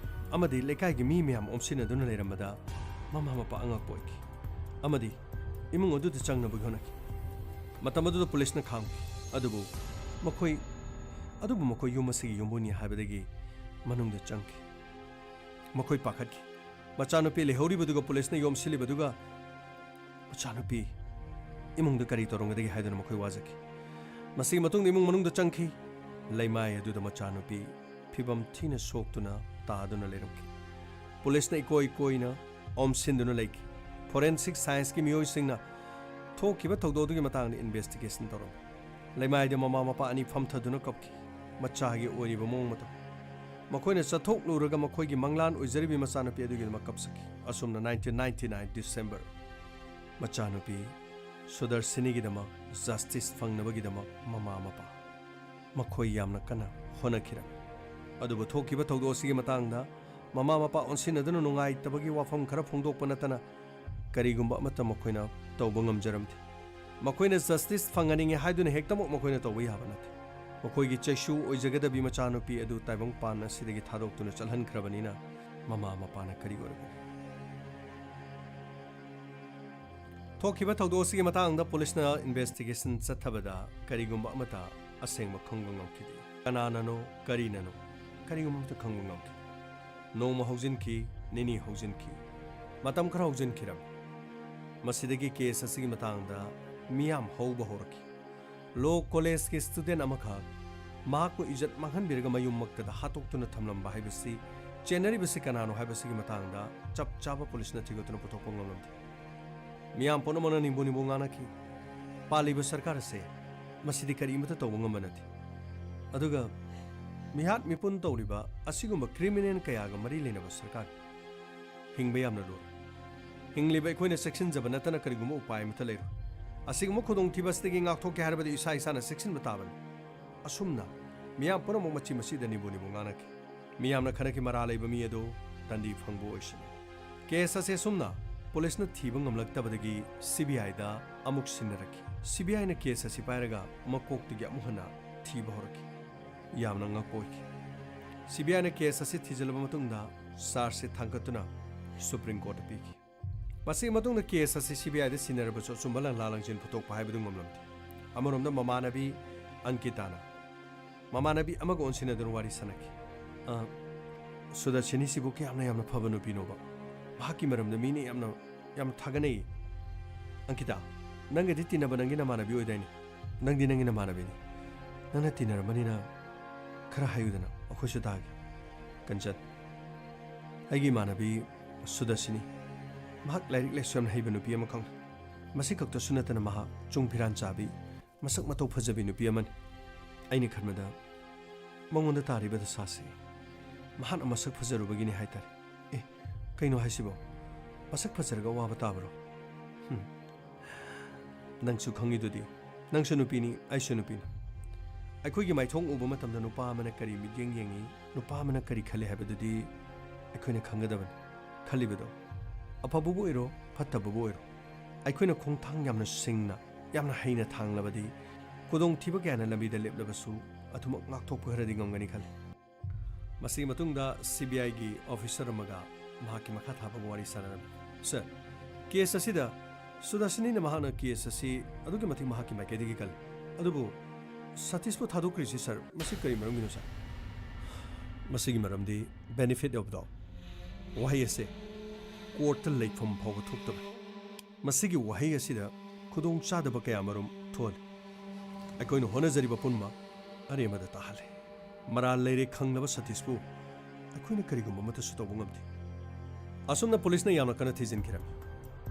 ꯑꯃꯗꯤ ꯂꯩꯀꯥꯏꯒꯤ ꯃꯤ ꯃꯌꯥꯝ ꯑꯣꯝꯁꯤꯟꯅꯗꯨꯅ ꯂꯩꯔꯝꯕꯗ ꯃꯃꯥ ꯃꯄꯥ ꯑꯉꯛꯄ ꯑꯣꯏꯈꯤ꯫ ꯑꯃꯗꯤ ꯏꯃꯨꯡ ꯑꯗꯨꯗ ꯆꯪꯅꯕꯒꯤ ꯍꯣꯠꯅꯈꯤ꯫ ꯃꯇꯝ ꯑꯗꯨꯗ policeꯅ ꯈꯥꯝꯈꯤ꯫ ꯑꯗꯨꯕꯨ ꯃꯈꯣꯏ, ꯑꯗꯨꯕꯨ ꯃꯈꯣꯏ ꯌꯨꯝ ꯑꯁꯤꯒꯤ ꯌꯨꯝꯕꯨꯅꯤ ꯍꯥꯏꯕꯗꯒꯤ ꯃꯅꯨꯡꯗ ꯆꯪꯈꯤ꯫ ꯃꯈꯣꯏ ꯄꯥꯈꯠꯈꯤ꯫ ꯃꯆꯥꯅꯨꯄꯤ ꯂꯩꯍꯧꯔꯤꯕꯗꯨꯒ policeꯅ ꯌꯣꯝꯁꯤꯜꯂꯤꯕꯗꯨꯒ ꯃꯆꯥꯅꯨꯄꯤ ꯏꯃꯨꯡꯗ ꯀꯔꯤ ꯇꯧꯔꯝꯒꯗꯒꯦ ꯍꯥꯏꯗꯨꯅ ꯃꯈꯣꯏ ꯋꯥꯖꯈꯤ꯫ ꯃꯁꯤꯒꯤ ꯃꯇꯨꯡꯗ ꯏꯃꯨꯡ ꯃꯅꯨꯡꯗ ꯆꯪꯈꯤ꯫ ꯂꯩꯃꯥꯏ ꯑꯗꯨꯗ ꯃꯆꯥꯅꯨꯄꯤ ꯐꯤꯕꯝ ꯊꯤꯅ ꯁꯣꯛꯇꯨꯅ ꯇꯥꯗꯨꯅ ꯂꯩꯔꯝꯈꯤ꯫ Policeꯅ ꯏꯀꯣꯏ ꯀꯣꯏꯅ ꯑꯣꯝꯁꯤꯟꯗꯨꯅ ꯂꯩꯈꯤ꯫ Forensic scienceꯀꯤ ꯃꯤꯑꯣꯏꯁꯤꯡꯅ ꯊꯣꯛꯈꯤꯕ ꯊꯧꯗꯣꯛ ꯑꯗꯨꯒꯤ ꯃꯇꯥꯡꯗ investigation ꯇꯧꯔꯝꯃꯤ꯫ ꯂꯩꯃꯥꯏꯗ ꯃꯃꯥ ꯃꯄꯥ ꯑꯅꯤ ꯐꯝꯊꯗꯨꯅ ꯀꯞꯈꯤ꯫ ꯃꯆꯥꯒꯤ ꯑꯣꯏꯔꯤꯕ ꯃꯑꯣꯡ ꯃꯇꯧ꯫ ꯃꯈꯣꯏꯅ ꯆꯠꯊꯣꯛꯂꯨꯔꯒ ꯃꯈꯣꯏꯒꯤ ꯃꯪꯂꯥꯟ ꯑꯣꯏꯖꯔꯤꯕꯤ ꯃꯆꯥꯅꯨꯄꯤ ꯑꯗꯨꯒꯤꯗꯃꯛ ꯀꯞꯆꯈꯤ꯫ ꯑꯁꯨꯝꯅ nineteen ninety nine December ꯃꯆꯥꯅꯨꯄꯤ ꯁꯨꯗꯔꯁꯤꯅꯤꯒꯤꯗꯃꯛ justice ꯐꯪꯅꯕꯒꯤꯗꯃꯛ ꯃꯃꯥ ꯃꯄꯥ ꯃꯈꯣꯏ ꯌꯥꯝꯅ ꯀꯟꯅ ꯍꯣꯠꯅꯈꯤꯔꯝꯃꯤ꯫ ꯑꯗꯨꯕꯨ ꯊꯣꯛꯈꯤꯕ ꯊꯧꯗꯣꯛ ꯑꯁꯤꯒꯤ ꯃꯇꯥꯡꯗ ꯃꯃꯥ ꯃꯄꯥ ꯑꯣꯟꯁꯤꯟꯅꯗꯨꯅ ꯅꯨꯡꯉꯥꯏꯇꯕꯒꯤ ꯋꯥꯐꯝ ꯈꯔ ꯐꯣꯡꯗꯣꯛꯄ ꯅꯠꯇꯅ ꯀꯔꯤꯒꯨꯝꯕ ꯑꯃꯠꯇ ꯃꯈꯣꯏꯅ ꯇꯧꯕ ꯉꯝꯖꯔꯝꯗꯦ꯫ ꯃꯈꯣꯏꯅ justice ꯐꯪꯍꯟꯅꯤꯡꯉꯤ ꯍꯥꯏꯗꯨꯅ ꯍꯦꯛꯇꯃꯛ ꯃꯈꯣꯏꯅ ꯇꯧꯕ ꯌꯥꯕ ꯅꯠꯇꯦ꯫ ꯃꯈꯣꯏꯒꯤ ꯆꯩꯁꯨ ꯑꯣꯏꯖꯒꯗꯕꯤ ꯃꯆꯥꯅꯨꯄꯤ ꯑꯗꯨ ꯇꯥꯏꯕꯪꯄꯥꯟ ꯑꯁꯤꯗꯒꯤ ꯊꯥꯗꯣꯛꯇꯨꯅ ꯆꯠꯍꯟꯈ꯭ꯔꯕꯅꯤꯅ, ꯃꯃꯥ ꯃꯄꯥꯅ ꯀꯔꯤ ꯑꯣꯏꯔꯒꯅꯤ? ꯊꯣꯛꯈꯤꯕ ꯊꯧꯗꯣꯛ ꯑꯁꯤꯒꯤ ꯃꯇꯥꯡꯗ ꯄꯨꯂꯤꯁꯅ ꯏꯟꯚꯦꯁꯇꯤꯒꯦꯁꯟ ꯆꯠꯊꯕꯗ ꯀꯔꯤꯒꯨꯝꯕ ꯑꯃꯠꯇ ꯑꯁꯦꯡꯕ ꯈꯪꯕ ꯉꯝꯈꯤꯗꯦ꯫ ꯀꯅꯥꯅꯅꯣ, ꯀꯔꯤꯅꯅꯣ, ꯀꯔꯤꯒꯨꯝꯕ ꯑꯃꯠꯇ ꯈꯪꯕ ꯉꯝꯈꯤꯗꯦ꯫ ꯅꯣꯡꯃ ꯍꯧꯖꯤꯟꯈꯤ, ꯅꯤꯅꯤ ꯍꯧꯖꯤꯟꯈꯤ, ꯃꯇꯝ ꯈꯔ ꯍꯧꯖꯤꯟꯈꯤꯔꯝꯃꯤ꯫ ꯃꯁꯤꯗꯒꯤ ꯀꯦꯁ ꯑꯁꯤꯒꯤ ꯃꯇꯥꯡꯗ ꯃꯤꯌꯥꯝ ꯍꯧꯕ ꯍꯧꯔꯛꯈꯤ꯫ ꯂꯣ ꯀꯣꯂꯦꯖꯀꯤ ꯁ꯭ꯇꯨꯗꯦꯟꯠ ꯑꯃꯈꯛ ꯃꯍꯥꯛꯄꯨ ꯏꯖꯠ ꯃꯥꯡꯍꯟꯕꯤꯔꯒ ꯃꯌꯨꯝꯃꯛꯇꯗ ꯍꯥꯠꯇꯣꯛꯇꯨꯅ ꯊꯝꯂꯝꯕ ꯍꯥꯏꯕꯁꯤ, ꯆꯦꯟꯅꯔꯤꯕꯁꯤ ꯀꯅꯥꯅꯣ ꯍꯥꯏꯕꯁꯤꯒꯤ ꯃꯇꯥꯡꯗ ꯆꯞ ꯆꯥꯕ ꯄꯨꯂꯤꯁꯅ ꯊꯤꯒꯠꯇꯨꯅ ꯄꯨꯊꯣꯛꯄ ꯉꯝꯂꯝꯗꯦ꯫ ꯃꯤꯌꯥꯝ ꯄꯨꯝꯅꯃꯛꯅ ꯅꯤꯝꯕꯨ ꯅꯤꯝꯕꯨ ꯉꯥꯡꯅꯈꯤ꯫ ꯄꯥꯜꯂꯤꯕ ꯁꯔꯀꯥꯔ ꯑꯁꯦ, ꯃꯁꯤꯗꯤ ꯀꯔꯤꯃꯠꯇ ꯇꯧꯕ ꯉꯝꯕ ꯅꯠꯇꯦ꯫ ꯑꯗꯨꯒ ꯃꯤꯍꯥꯠ ꯃꯤꯄꯨꯟ ꯇꯧꯔꯤꯕ ꯑꯁꯤꯒꯨꯝꯕ ꯀ꯭ꯔꯤꯃꯤꯅꯦꯜ ꯀꯌꯥꯒ ꯃꯔꯤ ꯂꯩꯅꯕ ꯁꯔꯀꯥꯔ, ꯍꯤꯡꯕ ꯌꯥꯝꯅ ꯂꯨꯔꯦ꯫ ꯍꯤꯡꯂꯤꯕ ꯑꯩꯈꯣꯏꯅ ꯆꯦꯛꯁꯤꯟꯖꯕ ꯅꯠꯇꯅ ꯀꯔꯤꯒꯨꯝꯕ ꯎꯄꯥꯏ ꯑꯃꯠꯇ ꯂꯩꯔꯣꯏ꯫ ꯑꯁꯤꯒꯨꯝꯕ ꯈꯨꯗꯣꯡꯊꯤꯕ ꯑꯁꯤꯗꯒꯤ ꯉꯥꯛꯊꯣꯛꯀꯦ ꯍꯥꯏꯔꯕꯗꯤ ꯏꯁꯥ ꯏꯁꯥꯅ ꯆꯦꯛꯁꯤꯟꯕ ꯇꯥꯕꯅꯤ꯫ ꯑꯁꯨꯝꯅ ꯃꯤꯌꯥꯝ ꯄꯨꯝꯅꯃꯛ ꯃꯆꯤ ꯃꯆꯤꯗ ꯅꯤꯕꯨ ꯅꯤꯕꯨ ꯉꯥꯡꯅꯈꯤ꯫ ꯃꯤꯌꯥꯝꯅ ꯈꯟꯅꯈꯤ, ꯃꯔꯥ ꯂꯩꯕ ꯃꯤ ꯑꯗꯨ ꯇꯟꯗꯤ ꯐꯪꯕ ꯑꯣꯏꯁꯅꯨ꯫ ꯀꯦꯁ ꯑꯁꯤ ꯑꯁꯨꯝꯅ ꯄꯨꯂꯤꯁꯅ ꯊꯤꯕ ꯉꯝꯂꯛꯇꯕꯗꯒꯤ ꯁꯤ ꯕꯤ ꯑꯥꯏꯗ ꯑꯃꯨꯛ ꯁꯤꯟꯅꯔꯛꯈꯤ꯫ ꯁꯤ ꯕꯤ ꯑꯥꯏꯅ ꯀꯦꯁ ꯑꯁꯤ ꯄꯥꯏꯔꯒ ꯃꯀꯣꯛꯇꯒꯤ ꯑꯃꯨꯛ ꯍꯟꯅ ꯊꯤꯕ ꯍꯧꯔꯛꯈꯤ꯫ ꯌꯥꯝꯅ ꯉꯛꯄ ꯑꯣꯏꯈꯤ꯫ ꯁꯤ ꯕꯤ ꯑꯥꯏꯅ ꯀꯦꯁ ꯑꯁꯤ ꯊꯤꯖꯤꯜꯂꯕ ꯃꯇꯨꯡꯗ ꯆꯥꯔꯖꯁꯤꯠ ꯊꯥꯡꯒꯠꯇꯨꯅ ꯁꯨꯄ꯭ꯔꯤꯝ ꯀꯣꯔꯠꯇ ꯄꯤꯈꯤ꯫ ꯃꯁꯤꯒꯤ ꯃꯇꯨꯡꯗ ꯀꯦꯁ ꯑꯁꯤ ꯁꯤ ꯕꯤ ꯑꯥꯏꯗ ꯁꯤꯟꯅꯔꯕꯁꯨ ꯑꯆꯨꯝꯕ ꯂꯥꯟꯂꯥ ꯂꯪꯖꯦꯜ ꯄꯨꯊꯣꯛꯄ ꯍꯥꯏꯕꯗꯨ ꯉꯝꯂꯝꯗꯦ꯫ ꯑꯃꯔꯣꯝꯗ ꯃꯃꯥꯟꯅꯕꯤ ꯑꯪꯀꯤꯇꯥꯅ ꯃꯃꯥꯟꯅꯕꯤ ꯑꯃꯒ ꯑꯣꯟꯁꯤꯟꯅꯗꯨꯅ ꯋꯥꯔꯤ ꯁꯥꯟꯅꯈꯤ꯫ "ꯑ, ꯁꯨꯗꯔꯁꯤꯅꯤꯁꯤꯕꯨ ꯀꯌꯥꯝꯅ ꯌꯥꯝꯅ ꯐꯕ ꯅꯨꯄꯤꯅꯣꯕ꯫ ꯃꯍꯥꯛꯀꯤ ꯃꯔꯝꯗ ꯃꯤꯅ ꯌꯥꯝꯅ, ꯌꯥꯝꯅ ꯊꯥꯒꯠꯅꯩ꯫ ꯑꯪꯀꯤꯇꯥ, ꯅꯪꯒꯗꯤ ꯇꯤꯟꯅꯕ ꯅꯪꯒꯤ ꯅꯃꯥꯟꯅꯕꯤ ꯑꯣꯏꯗꯥꯏꯅꯦ? ꯅꯪꯗꯤ ꯅꯪꯒꯤ ꯅꯃꯥꯟꯅꯕꯤꯅꯤ꯫ ꯅꯪꯅ ꯇꯤꯟꯅꯔꯝꯕꯅꯤꯅ ꯈꯔ ꯍꯥꯏꯌꯨꯗꯅ, ꯑꯩꯈꯣꯏꯁꯨ ꯇꯥꯒꯦ꯫" "ꯀꯟꯆꯟ, ꯑꯩꯒꯤ ꯏꯃꯥꯟꯅꯕꯤ ꯁꯨꯗꯔꯁꯤꯅꯤ꯫ ꯃꯍꯥꯛ ꯂꯥꯏꯔꯤꯛ ꯂꯥꯏꯁꯨ ꯌꯥꯝꯅ ꯍꯩꯕ ꯅꯨꯄꯤ ꯑꯃꯈꯛꯅꯤ꯫ ꯃꯁꯤ ꯈꯛꯇꯁꯨ ꯅꯠꯇꯅ ꯃꯍꯥꯛ ꯆꯨꯡ ꯐꯤꯔꯥꯟ ꯆꯥꯕꯤ, ꯃꯁꯛ ꯃꯇꯧ ꯐꯖꯕꯤ ꯅꯨꯄꯤ ꯑꯃꯅꯤ꯫ ꯑꯩꯅ ꯈꯟꯕꯗ ꯃꯉꯣꯟꯗ ꯇꯥꯔꯤꯕ ꯗꯁꯥꯁꯤ ꯃꯍꯥꯛꯅ ꯃꯁꯛ ꯐꯖꯔꯨꯕꯒꯤꯅꯤ ꯍꯥꯏꯇꯥꯔꯦ꯫" "ꯑꯦ, ꯀꯩꯅꯣ ꯍꯥꯏꯁꯤꯕꯣ? ꯃꯁꯛ ꯐꯖꯔꯒ ꯑꯋꯥꯕ ꯇꯥꯕꯔꯣ?" "ꯍꯨꯝ, ꯅꯪꯁꯨ ꯈꯪꯉꯤꯗꯨꯗꯤ, ꯅꯪꯁꯨ ꯅꯨꯄꯤꯅꯤ, ꯑꯩꯁꯨ ꯅꯨꯄꯤꯅꯤ꯫ ꯑꯩꯈꯣꯏꯒꯤ ꯃꯥꯏꯊꯣꯡ ꯎꯕ ꯃꯇꯝꯗ ꯅꯨꯄꯥ ꯑꯃꯅ ꯀꯔꯤ ꯃꯤꯠꯌꯦꯡ ꯌꯦꯡꯉꯤ, ꯅꯨꯄꯥ ꯑꯃꯅ ꯀꯔꯤ ꯈꯜꯂꯤ ꯍꯥꯏꯕꯗꯨꯗꯤ ꯑꯩꯈꯣꯏꯅ ꯈꯪꯒꯗꯕꯅꯤ꯫ ꯈꯜꯂꯤꯕꯗꯣ, ꯑꯐꯕꯕꯨ ꯑꯣꯏꯔꯣ, ꯐꯠꯇꯕꯕꯨ ꯑꯣꯏꯔꯣ, ꯑꯩꯈꯣꯏꯅ ꯈꯣꯡꯊꯥꯡ ꯌꯥꯝꯅ ꯁꯤꯡꯅ, ꯌꯥꯝꯅ ꯍꯩꯅ ꯊꯥꯡꯂꯕꯗꯤ ꯈꯨꯗꯣꯡꯊꯤꯕ ꯀꯌꯥꯅ ꯂꯝꯕꯤꯗ ꯂꯦꯞꯂꯕꯁꯨ ꯑꯗꯨꯃꯛ ꯉꯥꯛꯊꯣꯛꯄ ꯈꯔꯗꯤ ꯉꯝꯒꯅꯤ ꯈꯜꯂꯤ꯫ ꯃꯁꯤꯒꯤ ꯃꯇꯨꯡꯗ ꯁꯤ ꯕꯤ ꯑꯥꯏꯒꯤ ꯑꯣꯐꯤꯁꯔ ꯑꯃꯒ ꯃꯍꯥꯛꯀꯤ ꯃꯈꯥ ꯊꯥꯕꯒ ꯋꯥꯔꯤ ꯁꯥꯟꯅꯔꯝꯃꯤ꯫ "ꯁꯔ, ꯀꯦꯁ ꯑꯁꯤꯗ ꯁꯨꯗꯔꯁꯤꯅꯤꯅ ꯃꯍꯥꯛꯅ ꯀꯦꯁ ꯑꯁꯤ ꯑꯗꯨꯛꯀꯤ ꯃꯇꯤꯛ ꯃꯍꯥꯛꯀꯤ ꯃꯥꯏꯀꯩꯗꯒꯤ ꯀꯜꯂꯤ꯫ ꯑꯗꯨꯕꯨ ꯁꯇꯤꯁꯄꯨ ꯊꯥꯗꯣꯛꯈ꯭ꯔꯤꯁꯤ, ꯁꯔ, ꯃꯁꯤ ꯀꯔꯤ ꯃꯔꯝꯒꯤꯅꯣ, ꯁꯔ?" "ꯃꯁꯤꯒꯤ ꯃꯔꯝꯗꯤ benefit of doubt ꯋꯥꯍꯩ ꯑꯁꯦ ꯀꯣꯔꯠꯇ ꯂꯩꯐꯝ ꯐꯥꯎꯕ ꯊꯣꯛꯇꯕ꯫ ꯃꯁꯤꯒꯤ ꯋꯥꯍꯩ ꯑꯁꯤꯗ ꯈꯨꯗꯣꯡꯆꯥꯗꯕ ꯀꯌꯥꯃꯔꯨꯝ ꯊꯣꯛꯍꯜꯂꯤ꯫ ꯑꯩꯈꯣꯏꯅ ꯍꯣꯠꯅꯖꯔꯤꯕ ꯄꯨꯝꯅꯃꯛ ꯑꯔꯦꯝꯕꯗ ꯇꯥꯍꯜꯂꯦ꯫ ꯃꯔꯥꯜ ꯂꯩꯔꯦ ꯈꯪꯂꯕ ꯁꯇꯤꯁꯄꯨ ꯑꯩꯈꯣꯏꯅ ꯀꯔꯤꯒꯨꯝꯕ ꯑꯃꯠꯇꯁꯨ ꯇꯧꯕ ꯉꯝꯗꯦ꯫" ꯑꯁꯨꯝꯅ ꯄꯨꯂꯤꯁꯅ ꯌꯥꯝꯅ ꯀꯟꯅ ꯊꯤꯖꯤꯟꯈꯤꯔꯝꯃꯤ꯫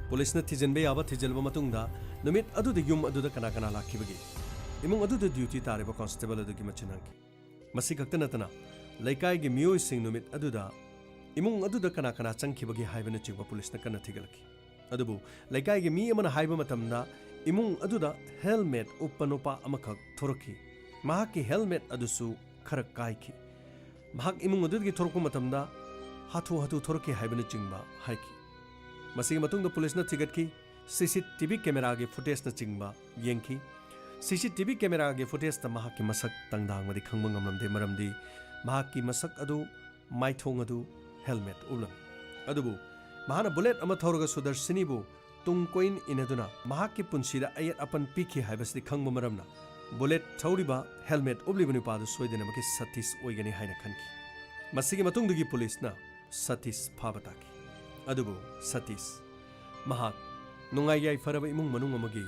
ꯄꯨꯂꯤꯁꯅ ꯊꯤꯖꯤꯟꯕ ꯌꯥꯕ ꯊꯤꯖꯤꯜꯂꯕ ꯃꯇꯨꯡꯗ, ꯅꯨꯃꯤꯠ ꯑꯗꯨꯗ ꯌꯨꯝ ꯑꯗꯨꯗ ꯀꯅꯥ ꯀꯅꯥ ꯂꯥꯛꯈꯤꯕꯒꯦ? ꯏꯃꯨꯡ ꯑꯗꯨꯗ ꯗ꯭ꯌꯨꯇꯤ ꯇꯥꯔꯤꯕ ꯀꯣꯟꯁꯇꯦꯕꯜ ꯑꯗꯨꯒꯤ ꯃꯆꯤꯟ ꯍꯪꯈꯤ꯫ ꯃꯁꯤ ꯈꯛꯇ ꯅꯠꯇꯅ, ꯂꯩꯀꯥꯏꯒꯤ ꯃꯤꯑꯣꯏꯁꯤꯡ ꯅꯨꯃꯤꯠ ꯑꯗꯨꯗ ꯏꯃꯨꯡ ꯑꯗꯨꯗ ꯀꯅꯥ ꯀꯅꯥ ꯆꯪꯈꯤꯕꯒꯦ ꯍꯥꯏꯕꯅꯆꯤꯡꯕ ꯄꯨꯂꯤꯁꯅ ꯀꯟꯅ ꯊꯤꯒꯠꯂꯛꯈꯤ꯫ ꯑꯗꯨꯕꯨ ꯂꯩꯀꯥꯏꯒꯤ ꯃꯤ ꯑꯃꯅ ꯍꯥꯏꯕ ꯃꯇꯝꯗ, ꯏꯃꯨꯡ ꯑꯗꯨꯗ ꯍꯦꯜꯃꯦꯠ ꯎꯞꯄ ꯅꯨꯄꯥ ꯑꯃꯈꯛ ꯊꯣꯔꯛꯈꯤ꯫ ꯃꯍꯥꯛꯀꯤ ꯍꯦꯜꯃꯦꯠ ꯑꯗꯨꯁꯨ ꯈꯔ ꯀꯥꯏꯈꯤ꯫ ꯃꯍꯥꯛ ꯏꯃꯨꯡ ꯑꯗꯨꯗꯒꯤ ꯊꯣꯔꯛꯄ ꯃꯇꯝꯗ ꯍꯥꯊꯨ ꯍꯥꯊꯨ ꯊꯣꯔꯛꯈꯤ ꯍꯥꯏꯕꯅꯆꯤꯡꯕ ꯍꯥꯏꯈꯤ꯫ ꯃꯁꯤꯒꯤ ꯃꯇꯨꯡꯗ ꯄꯨꯂꯤꯁꯅ ꯊꯤꯒꯠꯈꯤ, ꯁꯤ ꯁꯤ ꯇꯤ ꯚꯤ ꯀꯦꯃꯦꯔꯥꯒꯤ ꯐꯨꯇꯦꯖꯅꯆꯤꯡꯕ ꯌꯦꯡꯈꯤ꯫ ꯁꯤ ꯁꯤ ꯇꯤ ꯚꯤ ꯀꯦꯃꯦꯔꯥꯒꯤ ꯐꯨꯇꯦꯖꯇ ꯃꯍꯥꯛꯀꯤ ꯃꯁꯛ ꯇꯪꯗꯥꯡꯕꯗꯤ ꯈꯪꯕ ꯉꯝꯂꯝꯗꯦ, ꯃꯔꯝꯗꯤ ꯃꯍꯥꯛꯀꯤ ꯃꯁꯛ ꯑꯗꯨ, ꯃꯥꯏꯊꯣꯡ ꯑꯗꯨ ꯍꯦꯜꯃꯦꯠ ꯎꯞꯂꯝꯃꯤ꯫ ꯑꯗꯨꯕꯨ ꯃꯍꯥꯛꯅ ꯕꯨꯂꯦꯠ ꯑꯃ ꯊꯧꯔꯒ ꯁꯨꯗꯔꯁꯤꯅꯤꯕꯨ ꯇꯨꯡ ꯀꯣꯏꯟ ꯏꯟꯅꯗꯨꯅ ꯃꯍꯥꯛꯀꯤ ꯄꯨꯟꯁꯤꯗ ꯑꯌꯦꯠ ꯑꯄꯟ ꯄꯤꯈꯤ ꯍꯥꯏꯕꯁꯤꯗꯤ ꯈꯪꯕ ꯃꯔꯝꯅ, ꯕꯨꯂꯦꯠ ꯊꯧꯔꯤꯕ, ꯍꯦꯜꯃꯦꯠ ꯎꯞꯂꯤꯕ ꯅꯨꯄꯥꯗꯨ ꯁꯣꯏꯗꯅꯃꯛꯀꯤ ꯁꯇꯤꯁ ꯑꯣꯏꯒꯅꯤ ꯍꯥꯏꯅ ꯈꯟꯈꯤ꯫ ꯃꯁꯤꯒꯤ ꯃꯇꯨꯡꯗꯒꯤ ꯄꯨꯂꯤꯁꯅ ꯁꯇꯤꯁ ꯐꯥꯕ ꯇꯥꯈꯤ꯫ ꯑꯗꯨꯕꯨ ꯁꯇꯤꯁ, ꯃꯍꯥꯛ ꯅꯨꯡꯉꯥꯏ ꯌꯥꯏꯐꯔꯕ ꯏꯃꯨꯡ ꯃꯅꯨꯡ ꯑꯃꯒꯤ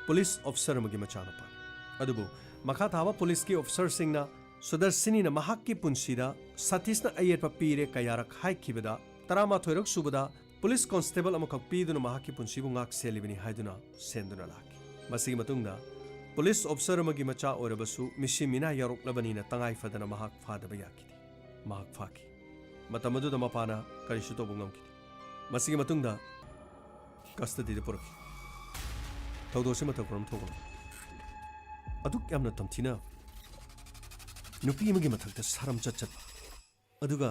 ꯄꯨꯂꯤꯁ ꯑꯣꯐꯤꯁꯔ ꯑꯃꯒꯤ ꯃꯆꯥꯅꯨꯄꯥꯅꯤ꯫ ꯑꯗꯨꯕꯨ ꯃꯈꯥ ꯊꯥꯕ ꯄꯨꯂꯤꯁꯀꯤ ꯑꯣꯐꯤꯁꯔꯁꯤꯡꯅ ꯁꯨꯗꯔꯁꯤꯅꯤꯅ ꯃꯍꯥꯛꯀꯤ ꯄꯨꯟꯁꯤꯗ ꯁꯇꯤꯁꯅ ꯑꯌꯦꯠꯄ ꯄꯤꯔꯦ ꯀꯌꯥꯔꯛ ꯍꯥꯏꯈꯤꯕꯗ, ꯇꯔꯥꯃꯥꯊꯣꯏꯔꯛ ꯁꯨꯕꯗ ꯄꯨꯂꯤꯁ ꯀꯣꯟꯁꯇꯦꯕꯜ ꯑꯃꯈꯛ ꯄꯤꯗꯨꯅ ꯃꯍꯥꯛꯀꯤ ꯄꯨꯟꯁꯤꯕꯨ ꯉꯥꯛ ꯁꯦꯜꯂꯤꯕꯅꯤ ꯍꯥꯏꯗꯨꯅ ꯁꯦꯟꯗꯨꯅ ꯂꯥꯛꯈꯤ꯫ ꯃꯁꯤꯒꯤ ꯃꯇꯨꯡꯗ ꯄꯨꯂꯤꯁ ꯑꯣꯐꯤꯁꯔ ꯑꯃꯒꯤ ꯃꯆꯥ ꯑꯣꯏꯔꯕꯁꯨ ꯃꯤꯁꯤ ꯃꯤꯅꯥ ꯌꯥꯎꯔꯛꯂꯕꯅꯤꯅ ꯇꯉꯥꯏ ꯐꯗꯅ ꯃꯍꯥꯛ ꯐꯥꯗꯕ ꯌꯥꯈꯤꯗꯦ꯫ ꯃꯍꯥꯛ ꯐꯥꯈꯤ꯫ ꯃꯇꯝ ꯑꯗꯨꯗ ꯃꯄꯥꯅ ꯀꯔꯤꯁꯨ ꯇꯧꯕ ꯉꯝꯈꯤꯗꯦ꯫ ꯃꯁꯤꯒꯤ ꯃꯇꯨꯡꯗ ꯀꯁꯇꯗꯤꯗ ꯄꯨꯔꯛꯈꯤ꯫ ꯊꯧꯗꯣꯛꯁꯤ ꯃꯇꯧ ꯀꯔꯝ ꯊꯣꯛꯄꯅꯣ? ꯑꯗꯨꯛ ꯌꯥꯝꯅ ꯇꯝꯊꯤꯅ ꯅꯨꯄꯤ ꯑꯃꯒꯤ ꯃꯊꯛꯇ ꯁꯥꯔꯝ ꯆꯠ ꯆꯠꯄ, ꯑꯗꯨꯒ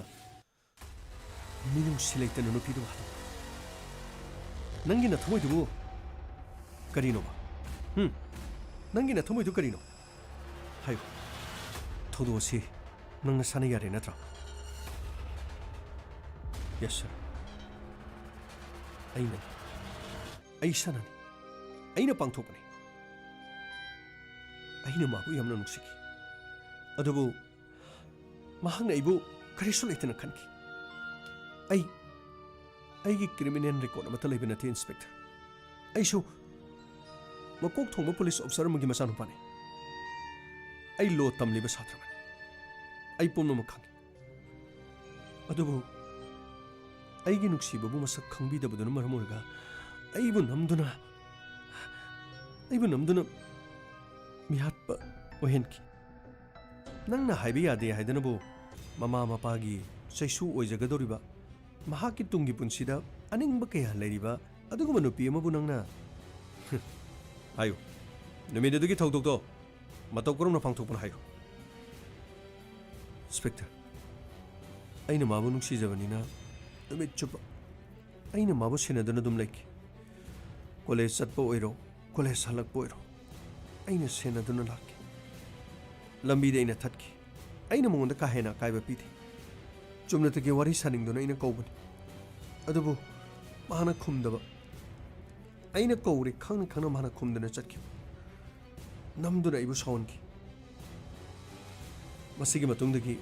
ꯃꯤꯅꯨꯡꯁꯤ ꯂꯩꯇꯅ ꯅꯨꯄꯤꯗꯨ ꯍꯥꯠꯇꯣꯛꯄ꯫ ꯅꯪꯒꯤ ꯅꯊꯃꯣꯏꯗꯨꯕꯨ ꯀꯔꯤꯅꯣꯕ? ꯍꯨꯝ? ꯅꯪꯒꯤ ꯅꯊꯃꯣꯏꯗꯨ ꯀꯔꯤꯅꯣ? ꯍꯥꯏꯌꯨ꯫ ꯊꯧꯗꯣꯛ ꯑꯁꯤ ꯅꯪ ꯅꯁꯥꯅ ꯌꯥꯔꯦ ꯅꯠꯇ꯭ꯔꯥ? Yes, sir. ꯑꯩꯅꯅꯤ꯫ ꯑꯩ ꯏꯁꯥꯅꯅꯤ꯫ ꯑꯩꯅ ꯄꯥꯡꯊꯣꯛꯄꯅꯤ꯫ ꯑꯩꯅ ꯃꯥꯕꯨ ꯌꯥꯝꯅ ꯅꯨꯡꯁꯤꯈꯤ꯫ ꯑꯗꯨꯕꯨ ꯃꯍꯥꯛꯅ ꯑꯩꯕꯨ ꯀꯔꯤꯁꯨ ꯂꯩꯇꯅ ꯈꯟꯈꯤ꯫ ꯑꯩ, ꯑꯩꯒꯤ ꯀ꯭ꯔꯤꯃꯤꯅꯦꯜ ꯔꯦꯀꯣꯔꯗ ꯑꯃꯠꯇ ꯂꯩꯕ ꯅꯠꯇꯦ, ꯏꯟꯁꯄꯦꯛꯇꯔ꯫ ꯑꯩꯁꯨ ꯃꯀꯣꯛ ꯊꯣꯡꯕ ꯄꯨꯂꯤꯁ ꯑꯣꯐꯤꯁꯥꯔ ꯑꯃꯒꯤ ꯃꯆꯥꯅꯨꯄꯥꯅꯤ꯫ ꯑꯩ ꯂꯣ ꯇꯝꯂꯤꯕ ꯁꯥꯇ꯭ꯔ ꯑꯃꯅꯤ꯫ ꯑꯩ ꯄꯨꯝꯅꯃꯛ ꯈꯪꯏ꯫ ꯑꯗꯨꯕꯨ ꯑꯩꯒꯤ ꯅꯨꯡꯁꯤꯕꯕꯨ ꯃꯁꯛ ꯈꯪꯕꯤꯗꯕꯗꯨꯅ ꯃꯔꯝ ꯑꯣꯏꯔꯒ ꯑꯩꯕꯨ ꯅꯝꯗꯨꯅ, ꯑꯩꯕꯨ ꯅꯝꯗꯨꯅ ꯃꯤꯍꯥꯠꯄ ꯑꯣꯏꯍꯟꯈꯤ꯫ ꯅꯪꯅ ꯍꯥꯏꯕ ꯌꯥꯗꯦ ꯍꯥꯏꯗꯅꯕꯨ ꯃꯃꯥ ꯃꯄꯥꯒꯤ ꯆꯩꯁꯨ ꯑꯣꯏꯖꯒꯗꯧꯔꯤꯕ, ꯃꯍꯥꯛꯀꯤ ꯇꯨꯡꯒꯤ ꯄꯨꯟꯁꯤꯗ ꯑꯅꯤꯡꯕ ꯀꯌꯥ ꯂꯩꯔꯤꯕ ꯑꯗꯨꯒꯨꯝꯕ ꯅꯨꯄꯤ ꯑꯃꯕꯨ ꯅꯪꯅ ꯍꯥꯏꯌꯨ, ꯅꯨꯃꯤꯠ ꯑꯗꯨꯒꯤ ꯊꯧꯗꯣꯛꯇꯣ ꯃꯇꯧ ꯀꯔꯝꯅ ꯄꯥꯡꯊꯣꯛꯄꯅꯣ ꯍꯥꯏꯌꯨ꯫ ꯏꯟꯁꯄꯦꯛꯇꯔ, ꯑꯩꯅ ꯃꯥꯕꯨ ꯅꯨꯡꯁꯤꯖꯕꯅꯤꯅ ꯅꯨꯃꯤꯠ ꯆꯨꯞꯄ ꯑꯩꯅ ꯃꯥꯕꯨ ꯁꯦꯟꯅꯗꯨꯅ ꯑꯗꯨꯝ ꯂꯩꯈꯤ꯫ ꯀꯣꯂꯦꯖ ꯆꯠꯄ ꯑꯣꯏꯔꯣ, ꯀꯣꯂꯦꯖ ꯍꯜꯂꯛꯄ ꯑꯣꯏꯔꯣ, ꯑꯩꯅ ꯁꯦꯟꯅꯗꯨꯅ ꯂꯥꯛꯈꯤ꯫ ꯂꯝꯕꯤꯗ ꯑꯩꯅ ꯊꯠꯈꯤ꯫ ꯑꯩꯅ ꯃꯉꯣꯟꯗ ꯀꯥ ꯍꯦꯟꯅ ꯑꯀꯥꯏꯕ ꯄꯤꯗꯦ꯫ ꯆꯨꯝꯅꯇꯒꯤ ꯋꯥꯔꯤ ꯁꯥꯅꯤꯡꯗꯨꯅ ꯑꯩꯅ ꯀꯧꯕꯅꯤ꯫ ꯑꯗꯨꯕꯨ ꯃꯥꯅ ꯈꯨꯝꯗꯕ꯫ ꯑꯩꯅ ꯀꯧꯔꯦ ꯈꯪꯅ ꯈꯪꯅ ꯃꯥꯅ ꯈꯨꯝꯗꯨꯅ ꯆꯠꯈꯤꯕ꯫ ꯅꯝꯗꯨꯅ ꯑꯩꯕꯨ ꯁꯥꯎꯍꯟꯈꯤ꯫ ꯃꯁꯤꯒꯤ ꯃꯇꯨꯡꯗꯒꯤ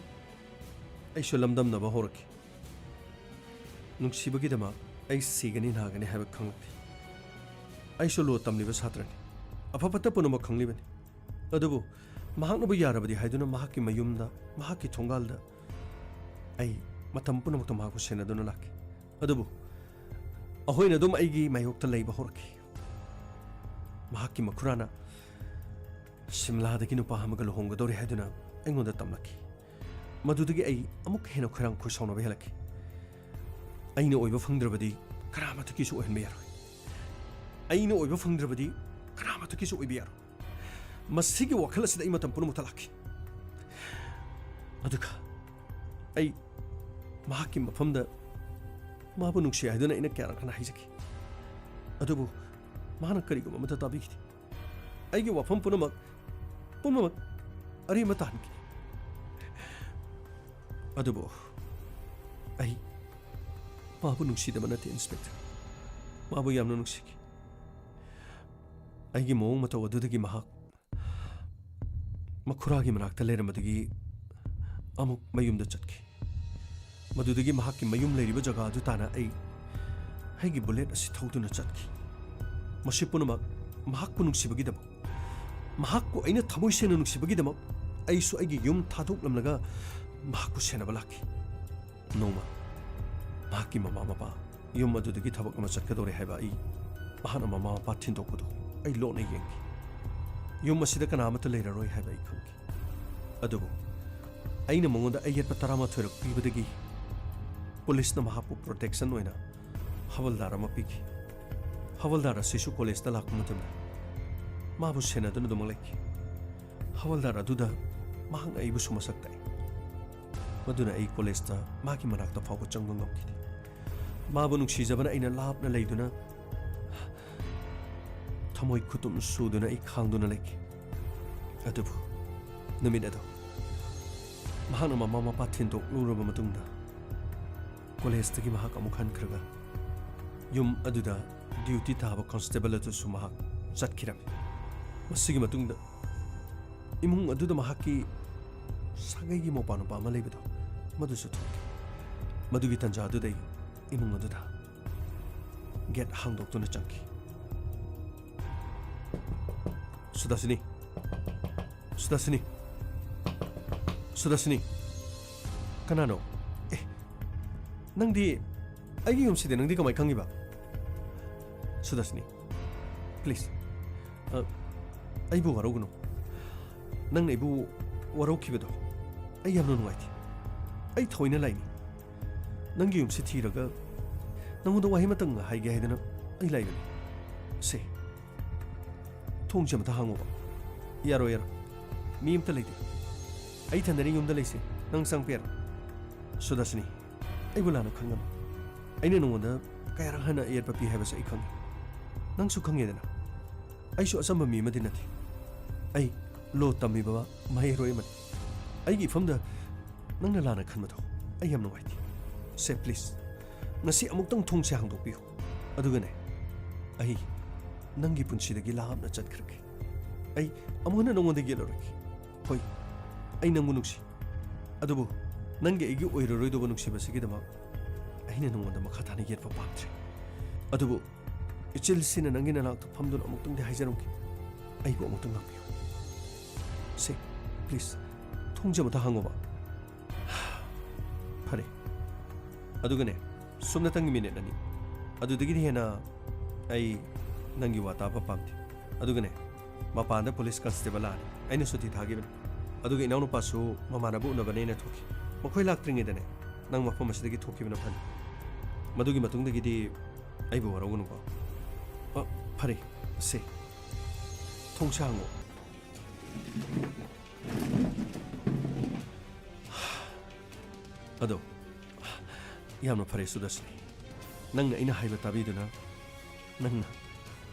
ꯑꯩꯁꯨ ꯂꯝꯗꯝꯅꯕ ꯍꯧꯔꯛꯈꯤ꯫ ꯅꯨꯡꯁꯤꯕꯒꯤꯗꯃꯛ ꯑꯩ ꯁꯤꯒꯅꯤ ꯅꯥꯒꯅꯤ ꯍꯥꯏꯕ ꯈꯪꯂꯛꯇꯦ꯫ ꯑꯩꯁꯨ ꯂꯣ ꯇꯝꯂꯤꯕ ꯁꯥꯇ꯭ꯔꯅꯤ꯫ ꯑꯐ ꯐꯠꯇ ꯄꯨꯝꯅꯃꯛ ꯈꯪꯂꯤꯕꯅꯤ꯫ ꯑꯗꯨꯕꯨ ꯃꯍꯥꯛꯅꯕꯨ ꯌꯥꯔꯕꯗꯤ ꯍꯥꯏꯗꯨꯅ ꯃꯍꯥꯛꯀꯤ ꯃꯌꯨꯝꯗ, ꯃꯍꯥꯛꯀꯤ ꯊꯣꯡꯒꯥꯜꯗ ꯑꯩ ꯃꯇꯝ ꯄꯨꯝꯅꯃꯛꯇ ꯃꯍꯥꯛꯄꯨ ꯁꯦꯟꯅꯗꯨꯅ ꯂꯥꯛꯈꯤ꯫ ꯑꯗꯨꯕꯨ ꯑꯍꯣꯏꯅ ꯑꯗꯨꯝ ꯑꯩꯒꯤ ꯃꯥꯌꯣꯛꯇ ꯂꯩꯕ ꯍꯧꯔꯛꯈꯤ꯫ ꯃꯍꯥꯛꯀꯤ ꯃꯈꯨꯔꯥꯅ ꯁꯤꯝꯂꯥꯗꯒꯤ ꯅꯨꯄꯥ ꯑꯃꯒ ꯂꯨꯍꯣꯡꯒꯗꯧꯔꯦ ꯍꯥꯏꯗꯨꯅ ꯑꯩꯉꯣꯟꯗ ꯇꯝꯂꯛꯈꯤ꯫ ꯃꯗꯨꯗꯒꯤ ꯑꯩ ꯑꯃꯨꯛ ꯍꯦꯟꯅ ꯈꯣꯏꯔꯥꯡ ꯈꯣꯏꯁꯥꯎꯅꯕ ꯍꯦꯜꯂꯛꯈꯤ꯫ ꯑꯩꯅ ꯑꯣꯏꯕ ꯐꯪꯗ꯭ꯔꯕꯗꯤ ꯀꯅꯥꯃꯠꯇꯒꯤꯁꯨ ꯑꯣꯏꯍꯟꯕ ꯌꯥꯔꯣꯏ꯫ ꯑꯩꯅ ꯑꯣꯏꯕ ꯐꯪꯗ꯭ꯔꯕꯗꯤ ꯀꯅꯥꯃꯠꯇꯒꯤꯁꯨ ꯑꯣꯏꯕ ꯌꯥꯔꯣꯏ꯫ ꯃꯁꯤꯒꯤ ꯋꯥꯈꯜ ꯑꯁꯤꯗ ꯑꯩ ꯃꯇꯝ ꯄꯨꯝꯅꯃꯛꯇ ꯂꯥꯛꯈꯤ꯫ ꯑꯗꯨꯒ ꯑꯩ ꯃꯍꯥꯛꯀꯤ ꯃꯐꯝꯗ ꯃꯥꯕꯨ ꯅꯨꯡꯁꯤ ꯍꯥꯏꯗꯨꯅ ꯑꯩꯅ ꯀꯌꯥꯔꯛ ꯍꯟꯅ ꯍꯥꯏꯖꯈꯤ꯫ ꯑꯗꯨꯕꯨ ꯃꯍꯥꯛꯅ ꯀꯔꯤꯒꯨꯝꯕ ꯑꯃꯠꯇ ꯇꯥꯕꯤꯈꯤꯗꯦ꯫ ꯑꯩꯒꯤ ꯋꯥꯐꯝ ꯄꯨꯝꯅꯃꯛ, ꯄꯨꯝꯅꯃꯛ ꯑꯔꯦꯝꯕ ꯇꯥꯍꯟꯈꯤ꯫ ꯑꯗꯨꯕꯨ ꯑꯩ ꯃꯥꯕꯨ ꯅꯨꯡꯁꯤꯗꯕ ꯅꯠꯇꯦ, ꯏꯟꯁꯄꯦꯛꯇꯔ꯫ ꯃꯥꯕꯨ ꯌꯥꯝꯅ ꯅꯨꯡꯁꯤꯈꯤ꯫ ꯑꯩꯒꯤ ꯃꯑꯣꯡ ꯃꯇꯧ ꯑꯗꯨꯗꯒꯤ ꯃꯍꯥꯛ ꯃꯈꯨꯔꯥꯒꯤ ꯃꯅꯥꯛꯇ ꯂꯩꯔꯝꯕꯗꯒꯤ ꯑꯃꯨꯛ ꯃꯌꯨꯝꯗ ꯆꯠꯈꯤ꯫ ꯃꯗꯨꯗꯒꯤ ꯃꯍꯥꯛꯀꯤ ꯃꯌꯨꯝ ꯂꯩꯔꯤꯕ ꯖꯒꯥ ꯑꯗꯨ ꯇꯥꯟꯅ ꯑꯩ ꯑꯩꯒꯤ ꯕꯨꯂꯦꯠ ꯑꯁꯤ ꯊꯧꯗꯨꯅ ꯆꯠꯈꯤ꯫ ꯃꯁꯤ ꯄꯨꯝꯅꯃꯛ ꯃꯍꯥꯛꯄꯨ ꯅꯨꯡꯁꯤꯕꯒꯤꯗꯃꯛ, ꯃꯍꯥꯛꯄꯨ ꯑꯩꯅ ꯊꯃꯣꯏ ꯁꯦꯡꯅ ꯅꯨꯡꯁꯤꯕꯒꯤꯗꯃꯛ ꯑꯩꯁꯨ ꯑꯩꯒꯤ ꯌꯨꯝ ꯊꯥꯗꯣꯛꯂꯝꯂꯒ ꯃꯍꯥꯛꯄꯨ ꯁꯦꯟꯅꯕ ꯂꯥꯛꯈꯤ꯫ ꯅꯣꯡꯃ ꯃꯍꯥꯛꯀꯤ ꯃꯃꯥ ꯃꯄꯥ ꯌꯨꯝ ꯑꯗꯨꯗꯒꯤ ꯊꯕꯛ ꯑꯃ ꯆꯠꯀꯗꯧꯔꯦ ꯍꯥꯏꯕ ꯑꯩ, ꯃꯍꯥꯛꯅ ꯃꯃꯥ ꯃꯄꯥ ꯊꯤꯟꯗꯣꯛꯄꯗꯨ ꯑꯩ ꯂꯣꯠꯅ ꯌꯦꯡꯈꯤ꯫ ꯌꯨꯝ ꯑꯁꯤꯗ ꯀꯅꯥ ꯑꯃꯠꯇ ꯂꯩꯔꯔꯣꯏ ꯍꯥꯏꯕ ꯑꯩ ꯈꯪꯈꯤ꯫ ꯑꯗꯨꯕꯨ ꯑꯩꯅ ꯃꯉꯣꯟꯗ ꯑꯌꯦꯠꯄ ꯇꯔꯥꯃꯥꯊꯣꯏꯔꯛ ꯄꯤꯕꯗꯒꯤ ꯄꯨꯂꯤꯁꯅ ꯃꯍꯥꯛꯄꯨ ꯄ꯭ꯔꯣꯇꯦꯛꯁꯟ ꯑꯣꯏꯅ ꯍꯋꯜꯗꯥꯔ ꯑꯃ ꯄꯤꯈꯤ꯫ ꯍꯋꯜꯗꯥꯔ ꯑꯁꯤꯁꯨ ꯀꯣꯂꯦꯖꯇ ꯂꯥꯛꯄ ꯃꯇꯝꯗ ꯃꯥꯕꯨ ꯁꯦꯟꯅꯗꯨꯅ ꯑꯗꯨꯃꯛ ꯂꯩꯈꯤ꯫ ꯍꯋꯜꯗꯥꯔ ꯑꯗꯨꯗ ꯃꯍꯥꯛꯅ ꯑꯩꯕꯨꯁꯨ ꯃꯁꯛ ꯇꯥꯛꯏ꯫ ꯃꯗꯨꯅ ꯑꯩ ꯀꯣꯂꯦꯖꯇ ꯃꯥꯒꯤ ꯃꯅꯥꯛꯇ ꯐꯥꯎꯕ ꯆꯪꯕ ꯉꯝꯈꯤꯗꯦ꯫ ꯃꯥꯕꯨ ꯅꯨꯡꯁꯤꯖꯕꯅ ꯑꯩꯅ ꯂꯥꯞꯅ ꯂꯩꯗꯨꯅ ꯊꯃꯣꯏ ꯈꯨꯇꯨꯝ ꯁꯨꯗꯨꯅ ꯑꯩ ꯈꯥꯡꯗꯨꯅ ꯂꯩꯈꯤ꯫ ꯑꯗꯨꯕꯨ ꯅꯨꯃꯤꯠ ꯑꯗꯨ ꯃꯍꯥꯛꯅ ꯃꯃꯥ ꯃꯄꯥ ꯊꯤꯟꯗꯣꯛꯂꯨꯔꯕ ꯃꯇꯨꯡꯗ ꯀꯣꯂꯦꯖꯇꯒꯤ ꯃꯍꯥꯛ ꯑꯃꯨꯛ ꯍꯟꯈ꯭ꯔꯒ ꯌꯨꯝ ꯑꯗꯨꯗ ꯗ꯭ꯌꯨꯇꯤ ꯇꯥꯕ ꯀꯣꯟꯁꯇꯦꯕꯜ ꯑꯗꯨꯁꯨ ꯃꯍꯥꯛ ꯆꯠꯈꯤꯔꯝꯃꯤ꯫ ꯃꯁꯤꯒꯤ ꯃꯇꯨꯡꯗ ꯏꯃꯨꯡ ꯑꯗꯨꯗ ꯃꯍꯥꯛꯀꯤ ꯁꯥꯒꯩꯒꯤ ꯃꯧꯄꯥ ꯅꯨꯄꯥ ꯑꯃ ꯂꯩꯕꯗꯣ, ꯃꯗꯨꯁꯨ ꯊꯣꯛꯈꯤ꯫ ꯃꯗꯨꯒꯤ ꯇꯟꯖꯥ ꯑꯗꯨꯗ ꯑꯩ ꯏꯃꯨꯡ ꯑꯗꯨꯗ ꯒꯦꯠ ꯍꯥꯡꯗꯣꯛꯇꯨꯅ ꯆꯪꯈꯤ꯫ ꯁꯨꯗꯥꯁꯤꯅꯤ, ꯁꯨꯗꯥꯁꯤꯅꯤ, ꯁꯨꯗꯥꯁꯤꯅꯤ꯫ ꯀꯅꯥꯅꯣ? ꯑꯦ, ꯅꯪꯗꯤ ꯑꯩꯒꯤ ꯌꯨꯝꯁꯤꯗꯤ ꯅꯪꯗꯤ ꯀꯃꯥꯏ ꯈꯪꯉꯤꯕ? ꯁꯨꯗꯥꯁꯤꯅꯤ, ꯄ꯭ꯂꯤꯖ, ꯑ, ꯑꯩꯕꯨ ꯋꯥꯔꯧꯒꯅꯨ꯫ ꯅꯪꯅ ꯑꯩꯕꯨ ꯋꯥꯔꯧꯈꯤꯕꯗꯣ ꯑꯩ ꯌꯥꯝꯅ ꯅꯨꯡꯉꯥꯏꯇꯦ꯫ ꯑꯩ ꯊꯑꯣꯏꯅ ꯂꯥꯛꯏꯅꯤ꯫ ꯅꯪꯒꯤ ꯌꯨꯝꯁꯤ ꯊꯤꯔꯒ ꯅꯪꯉꯣꯟꯗ ꯋꯥꯍꯩ ꯑꯃꯇꯪ ꯍꯥꯏꯒꯦ ꯍꯥꯏꯗꯅ ꯑꯩ ꯂꯥꯛꯏꯕꯅꯤ꯫ ꯁꯦ, ꯊꯣꯡꯁꯦ ꯑꯃꯇ ꯍꯥꯡꯉꯣꯕ꯫ ꯌꯥꯔꯣꯏ, ꯌꯥꯔꯣꯏ꯫ ꯃꯤ ꯑꯃꯇ ꯂꯩꯇꯦ꯫ ꯑꯩ ꯏꯊꯟꯗꯅꯤ ꯌꯨꯝꯗ ꯂꯩꯁꯦ꯫ ꯅꯪ ꯆꯪꯉꯛꯄ ꯌꯥꯔꯣꯏ꯫ ꯁꯨꯗꯥꯁꯤꯅꯤ, ꯑꯩꯕꯨ ꯂꯥꯟꯅ ꯈꯟꯒꯅꯨ꯫ ꯑꯩꯅ ꯅꯉꯣꯟꯗ ꯀꯌꯥꯔꯛ ꯍꯟꯅ ꯑꯌꯦꯠꯄ ꯄꯤ ꯍꯥꯏꯕꯁꯦ ꯑꯩ ꯈꯪꯉꯤ꯫ ꯅꯪꯁꯨ ꯈꯪꯉꯦꯗꯅ꯫ ꯑꯩꯁꯨ ꯑꯆꯝꯕ ꯃꯤ ꯑꯃꯗꯤ ꯅꯠꯇꯦ꯫ ꯑꯩ ꯂꯣ ꯇꯝꯃꯤꯕ ꯃꯍꯩꯔꯣꯏ ꯑꯃꯅꯤ꯫ ꯑꯩꯒꯤ ꯏꯐꯝꯗ ꯅꯪꯅ ꯂꯥꯟꯅ ꯈꯟꯕꯗꯣ ꯑꯩ ꯌꯥꯝ ꯅꯨꯡꯉꯥꯏꯇꯦ꯫ ꯁꯦ, ꯄ꯭ꯂꯤꯖ, ꯉꯁꯤ ꯑꯃꯨꯛꯇꯪ ꯊꯣꯡꯁꯦ ꯍꯥꯡꯗꯣꯛꯄꯤꯌꯨ꯫ ꯑꯗꯨꯒꯅꯦ, ꯑꯩ ꯅꯪꯒꯤ ꯄꯨꯟꯁꯤꯗꯒꯤ ꯂꯥꯞꯅ ꯆꯠꯈ꯭ꯔꯒꯦ꯫ ꯑꯩ ꯑꯃꯨꯛ ꯍꯟꯅ ꯅꯉꯣꯟꯗ ꯌꯦꯠꯂꯔꯣꯏꯒꯦ꯫ ꯍꯣꯏ, ꯑꯩ ꯅꯪꯕꯨ ꯅꯨꯡꯁꯤ, ꯑꯗꯨꯕꯨ ꯅꯪꯒꯤ ꯑꯩꯒꯤ ꯑꯣꯏꯔꯔꯣꯏꯗꯧꯕ ꯅꯨꯡꯁꯤꯕꯁꯤꯒꯤꯗꯃꯛ ꯑꯩꯅ ꯅꯉꯣꯟꯗ ꯃꯈꯥ ꯇꯥꯅ ꯌꯦꯠꯄ ꯄꯥꯝꯗ꯭ꯔꯦ꯫ ꯑꯗꯨꯕꯨ ꯏꯆꯤꯜꯁꯤꯅ ꯅꯪꯒꯤ ꯅꯅꯥꯛꯇ ꯐꯝꯗꯨꯅ ꯑꯃꯨꯛꯇꯪꯗꯤ ꯍꯥꯏꯖꯔꯝꯒꯦ, ꯑꯩꯕꯨ ꯑꯃꯨꯛꯇꯪ ꯉꯥꯡꯕꯤꯌꯨ꯫ ꯁꯦ, ꯄ꯭ꯂꯤꯖ, ꯊꯣꯡꯁꯦ ꯑꯃꯨꯛꯇ ꯍꯥꯡꯉꯣꯕ꯫ ꯐꯔꯦ꯫ ꯑꯗꯨꯒꯅꯦ, ꯁꯨꯞꯅꯇꯪꯒꯤ ꯃꯤꯅꯤꯠ ꯑꯅꯤ꯫ ꯑꯗꯨꯗꯒꯤꯗꯤ ꯍꯦꯟꯅ ꯑꯩ ꯅꯪꯒꯤ ꯋꯥ ꯇꯥꯕ ꯄꯥꯝꯗꯦ꯫ ꯑꯗꯨꯒꯅꯦ, ꯃꯄꯥꯟꯗ ꯄꯨꯂꯤꯁ ꯀꯟꯁꯇꯦꯕꯜ ꯂꯥꯛꯑꯅꯤ꯫ ꯑꯩꯅ ꯁꯨꯇꯤ ꯊꯥꯈꯤꯕꯅꯤ꯫ ꯑꯗꯨꯒ ꯏꯅꯥꯎꯅꯨꯄꯥꯁꯨ ꯃꯃꯥꯟꯅꯕ ꯎꯅꯕꯅꯦꯅ ꯊꯣꯛꯈꯤ꯫ ꯃꯈꯣꯏ ꯂꯥꯛꯇ꯭ꯔꯤꯉꯩꯗꯅꯦ, ꯅꯪ ꯃꯐꯝ ꯑꯁꯤꯗꯒꯤ ꯊꯣꯛꯈꯤꯕꯅ ꯐꯅꯤ꯫ ꯃꯗꯨꯒꯤ ꯃꯇꯨꯡꯗꯒꯤꯗꯤ ꯑꯩꯕꯨ ꯋꯥꯔꯧꯒꯅꯨꯀꯣ꯫ ꯑ, ꯐꯔꯦ, ꯁꯦ, ꯊꯣꯡꯁꯦ ꯍꯥꯡꯉꯣ꯫ ꯑꯗꯣ, ꯌꯥꯝꯅ ꯐꯔꯦ ꯁꯨꯗꯔꯁꯅꯤ, ꯅꯪꯅ ꯑꯩꯅ ꯍꯥꯏꯕ ꯇꯥꯕꯤꯗꯨꯅ ꯅꯪꯅ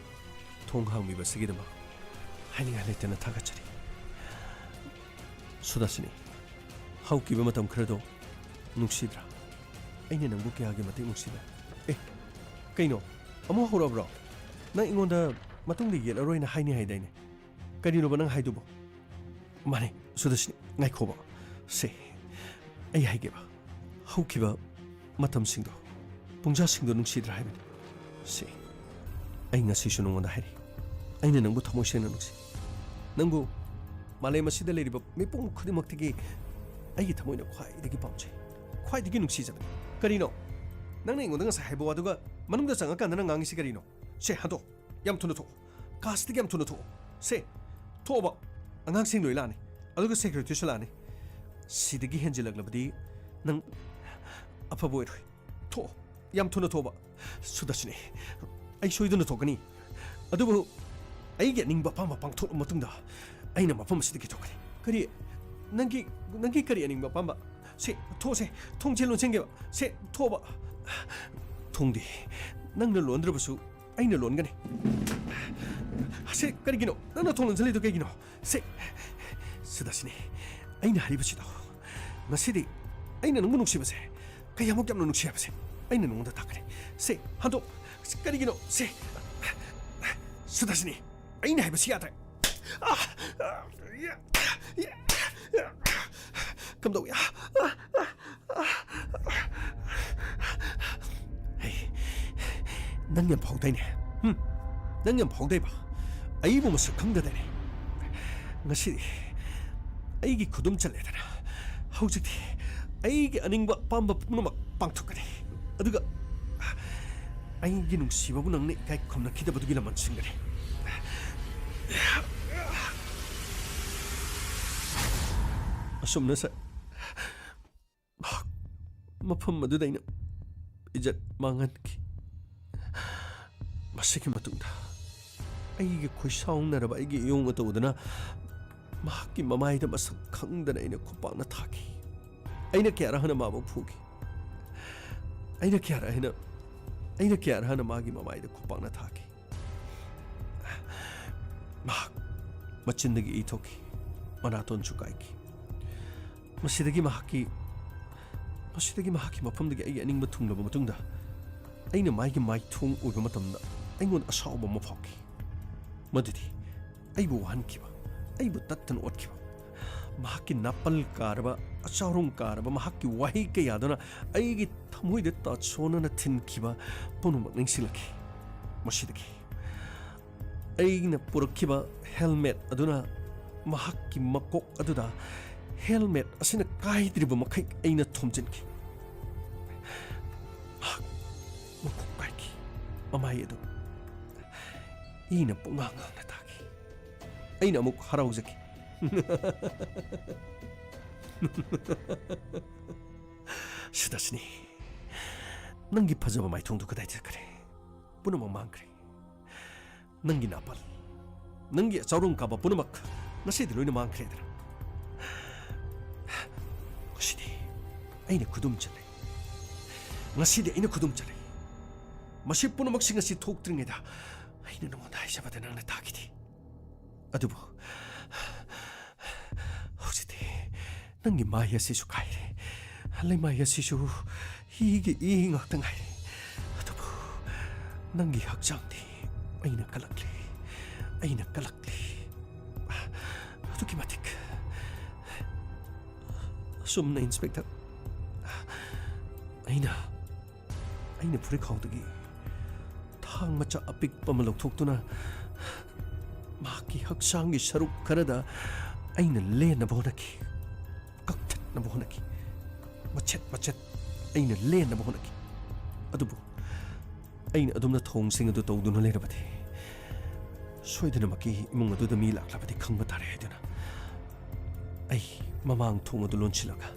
ꯊꯣꯡ ꯍꯥꯡꯕꯤꯕꯁꯤꯒꯤꯗꯃꯛ ꯍꯥꯏꯅꯤꯡꯉꯥꯏ ꯂꯩꯇꯅ ꯊꯥꯒꯠꯆꯔꯤ꯫ ꯁꯨꯗꯔꯁꯅꯤ, ꯍꯧꯈꯤꯕ ꯃꯇꯝ ꯈꯔꯗꯣ ꯅꯨꯡꯁꯤꯗ꯭ꯔꯥ? ꯑꯩꯅ ꯅꯪꯕꯨ ꯀꯌꯥꯒꯤ ꯃꯇꯤꯛ ꯅꯨꯡꯁꯤꯕ꯫ ꯑꯦ, ꯀꯩꯅꯣ? ꯑꯃꯨꯛ ꯍꯧꯔꯛꯑꯕ꯭ꯔꯣ? ꯅꯪ ꯑꯩꯉꯣꯟꯗ ꯃꯇꯨꯡꯗ ꯌꯦꯠꯂꯔꯣꯏꯅ ꯍꯥꯏꯅꯤ ꯍꯥꯏꯗꯥꯏꯅꯦ? ꯀꯔꯤꯅꯣꯕ ꯅꯪ ꯍꯥꯏꯗꯨꯕꯣ? ꯃꯥꯅꯦ, ꯁꯨꯗꯔꯁꯅꯤ, ꯉꯥꯏꯈꯣꯕ꯫ ꯁꯦ, ꯑꯩ ꯍꯥꯏꯒꯦꯕ꯫ ꯍꯧꯈꯤꯕ ꯃꯇꯝꯁꯤꯡꯗꯣ, ꯄꯨꯡꯖꯥꯁꯤꯡꯗꯣ ꯅꯨꯡꯁꯤꯗ꯭ꯔꯥ ꯍꯥꯏꯕꯅꯤ꯫ ꯁꯦ, ꯑꯩ ꯉꯁꯤꯁꯨ ꯅꯉꯣꯟꯗ ꯍꯥꯏꯔꯤ꯫ ꯑꯩꯅ ꯅꯪꯕꯨ ꯊꯃꯣꯏ ꯁꯦꯡꯅ ꯅꯨꯡꯁꯤ꯫ ꯅꯪꯕꯨ ꯃꯥꯂꯦꯝ ꯑꯁꯤꯗ ꯂꯩꯔꯤꯕ ꯃꯤꯄꯨꯝ ꯈꯨꯗꯤꯡꯃꯛꯇꯒꯤ ꯑꯩꯒꯤ ꯊꯃꯣꯏꯅ ꯈ꯭ꯋꯥꯏꯗꯒꯤ ꯄꯥꯝꯖꯩ, ꯈ꯭ꯋꯥꯏꯗꯒꯤ ꯅꯨꯡꯁꯤꯖꯕꯅꯤ꯫ ꯀꯔꯤꯅꯣ? ꯅꯪꯅ ꯑꯩꯉꯣꯟꯗ ꯉꯁꯥꯏ ꯍꯥꯏꯕ ꯋꯥꯗꯨꯒ ꯃꯅꯨꯡꯗ ꯆꯪꯉꯀꯥꯟꯗ ꯅꯪ ꯉꯥꯡꯉꯤꯁꯤ ꯀꯔꯤꯅꯣ? ꯁꯦ, ꯍꯟꯗꯣꯛ꯫ ꯌꯥꯝ ꯊꯨꯅ ꯊꯣꯛꯑꯣ꯫ ꯀꯥꯁꯤꯗꯒꯤ ꯌꯥꯝ ꯊꯨꯅ ꯊꯣꯛꯑꯣ꯫ ꯁꯦ, ꯊꯣꯛꯑꯣꯕ꯫ ꯑꯉꯥꯡꯁꯤꯡ ꯂꯣꯏ ꯂꯥꯛꯑꯅꯤ꯫ ꯑꯗꯨꯒ ꯁꯦꯀ꯭ꯌꯨꯔꯤꯇꯤꯁꯨ ꯂꯥꯛꯑꯅꯤ꯫ ꯁꯤꯗꯒꯤ ꯍꯦꯟꯖꯤꯜꯂꯛꯂꯕꯗꯤ ꯅꯪ ꯑꯐꯕ ꯑꯣꯏꯔꯣꯏ꯫ ꯊꯣꯛꯑꯣ꯫ ꯌꯥꯝ ꯊꯨꯅ ꯊꯣꯛꯑꯣꯕ꯫ ꯁꯨꯗꯔꯁꯅꯤ, ꯑꯩ ꯁꯣꯏꯗꯅ ꯊꯣꯛꯀꯅꯤ꯫ ꯑꯗꯨꯕꯨ ꯑꯩꯒꯤ ꯑꯅꯤꯡꯕ ꯑꯄꯥꯝꯕ ꯄꯥꯡꯊꯣꯛꯂꯕ ꯃꯇꯨꯡꯗ ꯑꯩꯅ ꯃꯐꯝ ꯑꯁꯤꯗꯒꯤ ꯊꯣꯛꯀꯅꯤ꯫ ꯀꯔꯤ? ꯅꯪꯒꯤ, ꯅꯪꯒꯤ ꯀꯔꯤ ꯑꯅꯤꯡꯕ ꯑꯄꯥꯝꯕ? ꯁꯦ, ꯊꯣꯛꯑꯁꯦ꯫ ꯊꯣꯡꯁꯦ ꯂꯣꯟꯁꯤꯟꯒꯦꯕ꯫ ꯁꯦ, ꯊꯣꯛꯑꯣꯕ꯫ ꯊꯣꯡꯗꯤ ꯅꯪꯅ ꯂꯣꯟꯗ꯭ꯔꯕꯁꯨ ꯑꯩꯅ ꯂꯣꯟꯒꯅꯤ꯫ ꯁꯦ, ꯀꯔꯤꯒꯤꯅꯣ? ꯅꯪꯅ ꯊꯣꯡ ꯂꯣꯟꯁꯤꯜꯂꯤꯗꯣ ꯀꯩꯒꯤꯅꯣ? ꯁꯦ, ꯁꯨꯗꯥꯁꯤꯅꯤ, ꯑꯩꯅ ꯍꯥꯏꯔꯤꯕꯁꯤꯗꯣ, ꯉꯁꯤꯗꯤ ꯑꯩꯅ ꯅꯪꯕꯨ ꯅꯨꯡꯁꯤꯕꯁꯦ ꯀꯌꯥꯃꯨꯛ ꯌꯥꯝꯅ ꯅꯨꯡꯁꯤ ꯍꯥꯏꯕꯁꯦ ꯑꯩꯅ ꯅꯉꯣꯟꯗ ꯇꯥꯛꯀꯅꯤ꯫ ꯁꯦ, ꯍꯟꯗꯣꯛ꯫ ꯀꯔꯤꯒꯤꯅꯣ? ꯁꯦ, ꯁꯨꯗꯥꯁꯤꯅꯤ, ꯑꯩꯅ ꯍꯥꯏꯕꯁꯤ ꯌꯥꯗ꯭ꯔꯦ꯫ ꯑꯥ! ꯀꯝꯗꯧꯏ? ꯍꯩ, ꯅꯪ ꯌꯥꯝ ꯐꯥꯎꯗꯥꯏꯅꯦ? ꯍꯨꯝ? ꯅꯪ ꯌꯥꯝ ꯐꯥꯎꯗꯥꯏꯕ? ꯑꯩꯕꯨ ꯃꯁꯛ ꯈꯪꯗꯗꯥꯏꯅꯦ? ꯉꯁꯤꯗꯤ ꯑꯩꯒꯤ ꯈꯨꯗꯨꯝ ꯆꯜꯂꯦꯗꯅ, ꯍꯧꯖꯤꯛꯇꯤ ꯑꯩꯒꯤ ꯑꯅꯤꯡꯕ ꯑꯄꯥꯝꯕ ꯄꯨꯝꯅꯃꯛ ꯄꯥꯡꯊꯣꯛꯀꯅꯤ꯫ ꯑꯗꯨꯒ ꯑꯩꯒꯤ ꯅꯨꯡꯁꯤꯕꯕꯨ ꯅꯪꯅ ꯏꯀꯥꯏ ꯈꯨꯝꯅꯈꯤꯗꯕꯗꯨꯒꯤ ꯂꯃꯟ ꯁꯤꯡꯒꯅꯤ꯫ ꯑꯁꯨꯝꯅ ꯁ-, ꯃꯍꯥꯛ ꯃꯐꯝ ꯑꯗꯨꯗ ꯑꯩꯅ ꯏꯖꯠ ꯃꯥꯡꯍꯟꯈꯤ꯫ ꯃꯁꯤꯒꯤ ꯃꯇꯨꯡꯗ ꯑꯩꯒꯤ ꯈꯣꯏꯁꯥꯎꯅꯔꯕ ꯑꯩꯒꯤ ꯏꯌꯣꯡ ꯑꯇꯧꯗꯅ ꯃꯍꯥꯛꯀꯤ ꯃꯃꯥꯏꯗ ꯃꯁꯛ ꯈꯪꯗꯅ ꯑꯩꯅ ꯈꯨꯄꯥꯛꯅ ꯊꯥꯈꯤ꯫ ꯑꯩꯅ ꯀꯌꯥꯔꯛ ꯍꯟꯅ ꯃꯥꯕꯨ ꯐꯨꯈꯤ꯫ ꯑꯩꯅ ꯀꯌꯥꯔꯛ ꯍꯟꯅ, ꯑꯩꯅ ꯀꯌꯥꯔꯛ ꯍꯟꯅ ꯃꯥꯒꯤ ꯃꯃꯥꯏꯗ ꯈꯨꯄꯥꯛꯅ ꯊꯥꯈꯤ꯫ ꯃꯍꯥꯛ ꯃꯆꯤꯟꯗꯒꯤ ꯏ ꯊꯣꯛꯈꯤ, ꯃꯅꯥꯇꯣꯟꯁꯨ ꯀꯥꯏꯈꯤ꯫ ꯃꯁꯤꯗꯒꯤ ꯃꯍꯥꯛꯀꯤ, ꯃꯁꯤꯗꯒꯤ ꯃꯍꯥꯛꯀꯤ ꯃꯐꯝꯗꯒꯤ ꯑꯩꯒꯤ ꯑꯅꯤꯡꯕ ꯊꯨꯡꯂꯕ ꯃꯇꯨꯡꯗ, ꯑꯩꯅ ꯃꯥꯒꯤ ꯃꯥꯏꯊꯣꯡ ꯎꯕ ꯃꯇꯝꯗ ꯑꯩꯉꯣꯟꯗ ꯑꯁꯥꯎꯕ ꯑꯃ ꯐꯥꯎꯈꯤ꯫ ꯃꯗꯨꯗꯤ ꯑꯩꯕꯨ ꯋꯥꯍꯟꯈꯤꯕ, ꯑꯩꯕꯨ ꯇꯠꯇꯅ ꯑꯣꯠꯈꯤꯕ, ꯃꯍꯥꯛꯀꯤ ꯅꯥꯄꯜ ꯀꯥꯔꯕ, ꯑꯆꯥꯎꯔꯣꯡ ꯀꯥꯔꯕ ꯃꯍꯥꯛꯀꯤ ꯋꯥꯍꯩ ꯀꯌꯥꯗꯨꯅ ꯑꯩꯒꯤ ꯊꯃꯣꯏꯗ ꯇꯥꯠꯁꯣꯟꯅꯅ ꯊꯤꯟꯈꯤꯕ ꯄꯨꯝꯅꯃꯛ ꯅꯤꯡꯁꯤꯡꯂꯛꯈꯤ꯫ ꯃꯁꯤꯗꯒꯤ ꯑꯩꯅ ꯄꯨꯔꯛꯈꯤꯕ helmet ꯑꯗꯨꯅ ꯃꯍꯥꯛꯀꯤ ꯃꯀꯣꯛ ꯑꯗꯨꯗ helmet ꯑꯁꯤꯅ ꯀꯥꯏꯗ꯭ꯔꯤꯕ ꯃꯈꯩ ꯑꯩꯅ ꯊꯣꯝꯖꯤꯟꯈꯤ꯫ ꯃꯍꯥꯛ ꯃꯀꯣꯛ ꯀꯥꯏꯈꯤ꯫ ꯃꯃꯥꯏ ꯑꯗꯨ ꯏꯅ ꯄꯨꯡꯉꯥꯡ ꯉꯥꯡꯅ ꯇꯥꯈꯤ꯫ ꯑꯩꯅ ꯑꯃꯨꯛ ꯍꯔꯥꯎꯖꯈꯤ꯫ ꯁꯨꯗꯥꯁꯤꯅꯤ, ꯅꯪꯒꯤ ꯐꯖꯕ ꯃꯥꯏꯊꯣꯡꯗꯨ ꯀꯗꯥꯏ ꯆꯠꯈ꯭ꯔꯦ? ꯄꯨꯝꯅꯃꯛ ꯃꯥꯡꯈ꯭ꯔꯦ꯫ ꯅꯪꯒꯤ ꯅꯥꯄꯜ, ꯅꯪꯒꯤ ꯑꯆꯥꯎꯔꯣꯡ ꯀꯥꯕ ꯄꯨꯝꯅꯃꯛ ꯉꯁꯤꯗꯤ ꯂꯣꯏꯅ ꯃꯥꯡꯈ꯭ꯔꯦꯗꯅ꯫ ꯉꯁꯤꯗꯤ ꯑꯩꯅ ꯈꯨꯗꯨꯝ ꯆꯜꯂꯦ꯫ ꯉꯁꯤꯗꯤ ꯑꯩꯅ ꯈꯨꯗꯨꯝ ꯆꯜꯂꯦ꯫ ꯃꯁꯤ ꯄꯨꯝꯅꯃꯛꯁꯤꯡ ꯑꯁꯤ ꯊꯣꯛꯇ꯭ꯔꯤꯉꯩꯗ ꯑꯩꯅ ꯅꯉꯣꯟꯗ ꯍꯥꯏꯖꯕꯗ ꯅꯪꯅ ꯇꯥꯈꯤꯗꯦ꯫ ꯑꯗꯨꯕꯨ ꯍꯧꯖꯤꯛꯇꯤ ꯅꯪꯒꯤ ꯃꯥꯏ ꯑꯁꯤꯁꯨ ꯀꯥꯏꯔꯦ, ꯂꯩꯃꯥꯏ ꯑꯁꯤꯁꯨ ꯏꯒꯤ ꯏ ꯉꯥꯛꯇ ꯉꯥꯏꯔꯦ꯫ ꯑꯗꯨꯕꯨ ꯅꯪꯒꯤ ꯍꯛꯆꯥꯡꯗꯤ ꯑꯩꯅ ꯀꯜꯂꯛꯂꯤ, ꯑꯩꯅ ꯀꯜꯂꯛꯂꯤ꯫ ꯑꯗꯨꯛꯀꯤ ꯃꯇꯤꯛ꯫ ꯑꯁꯨꯝꯅ, ꯏꯟꯁꯄꯦꯛꯇꯔ, ꯑꯩꯅ, ꯑꯩꯅ ꯐꯨꯔꯤꯠꯈꯥꯎꯗꯒꯤ ꯊꯥꯡ ꯃꯆꯥ ꯑꯄꯤꯛꯄ ꯑꯃ ꯂꯧꯊꯣꯛꯇꯨꯅ ꯃꯍꯥꯛꯀꯤ ꯍꯛꯆꯥꯡꯒꯤ ꯁꯔꯨꯛ ꯈꯔꯗ ꯑꯩꯅ ꯂꯦꯟꯅꯕ ꯍꯣꯠꯅꯈꯤ, ꯀꯛꯊꯠꯅꯕ ꯍꯣꯠꯅꯈꯤ꯫ ꯃꯆꯦꯠ ꯃꯆꯦꯠ ꯑꯩꯅ ꯂꯦꯟꯅꯕ ꯍꯣꯠꯅꯈꯤ꯫ ꯑꯗꯨꯕꯨ ꯑꯩꯅ ꯑꯗꯨꯝꯅ ꯊꯧꯑꯣꯡꯁꯤꯡ ꯑꯗꯨ ꯇꯧꯗꯨꯅ ꯂꯩꯔꯕꯗꯤ, ꯁꯣꯏꯗꯅꯃꯛꯀꯤ ꯏꯃꯨꯡ ꯑꯗꯨꯗ ꯃꯤ ꯂꯥꯛꯂꯕꯗꯤ ꯈꯪꯕ ꯇꯥꯔꯦ ꯍꯥꯏꯗꯨꯅ ꯑꯩ ꯃꯃꯥꯡ ꯊꯣꯡ ꯑꯗꯨ ꯂꯣꯟꯁꯤꯜꯂꯒ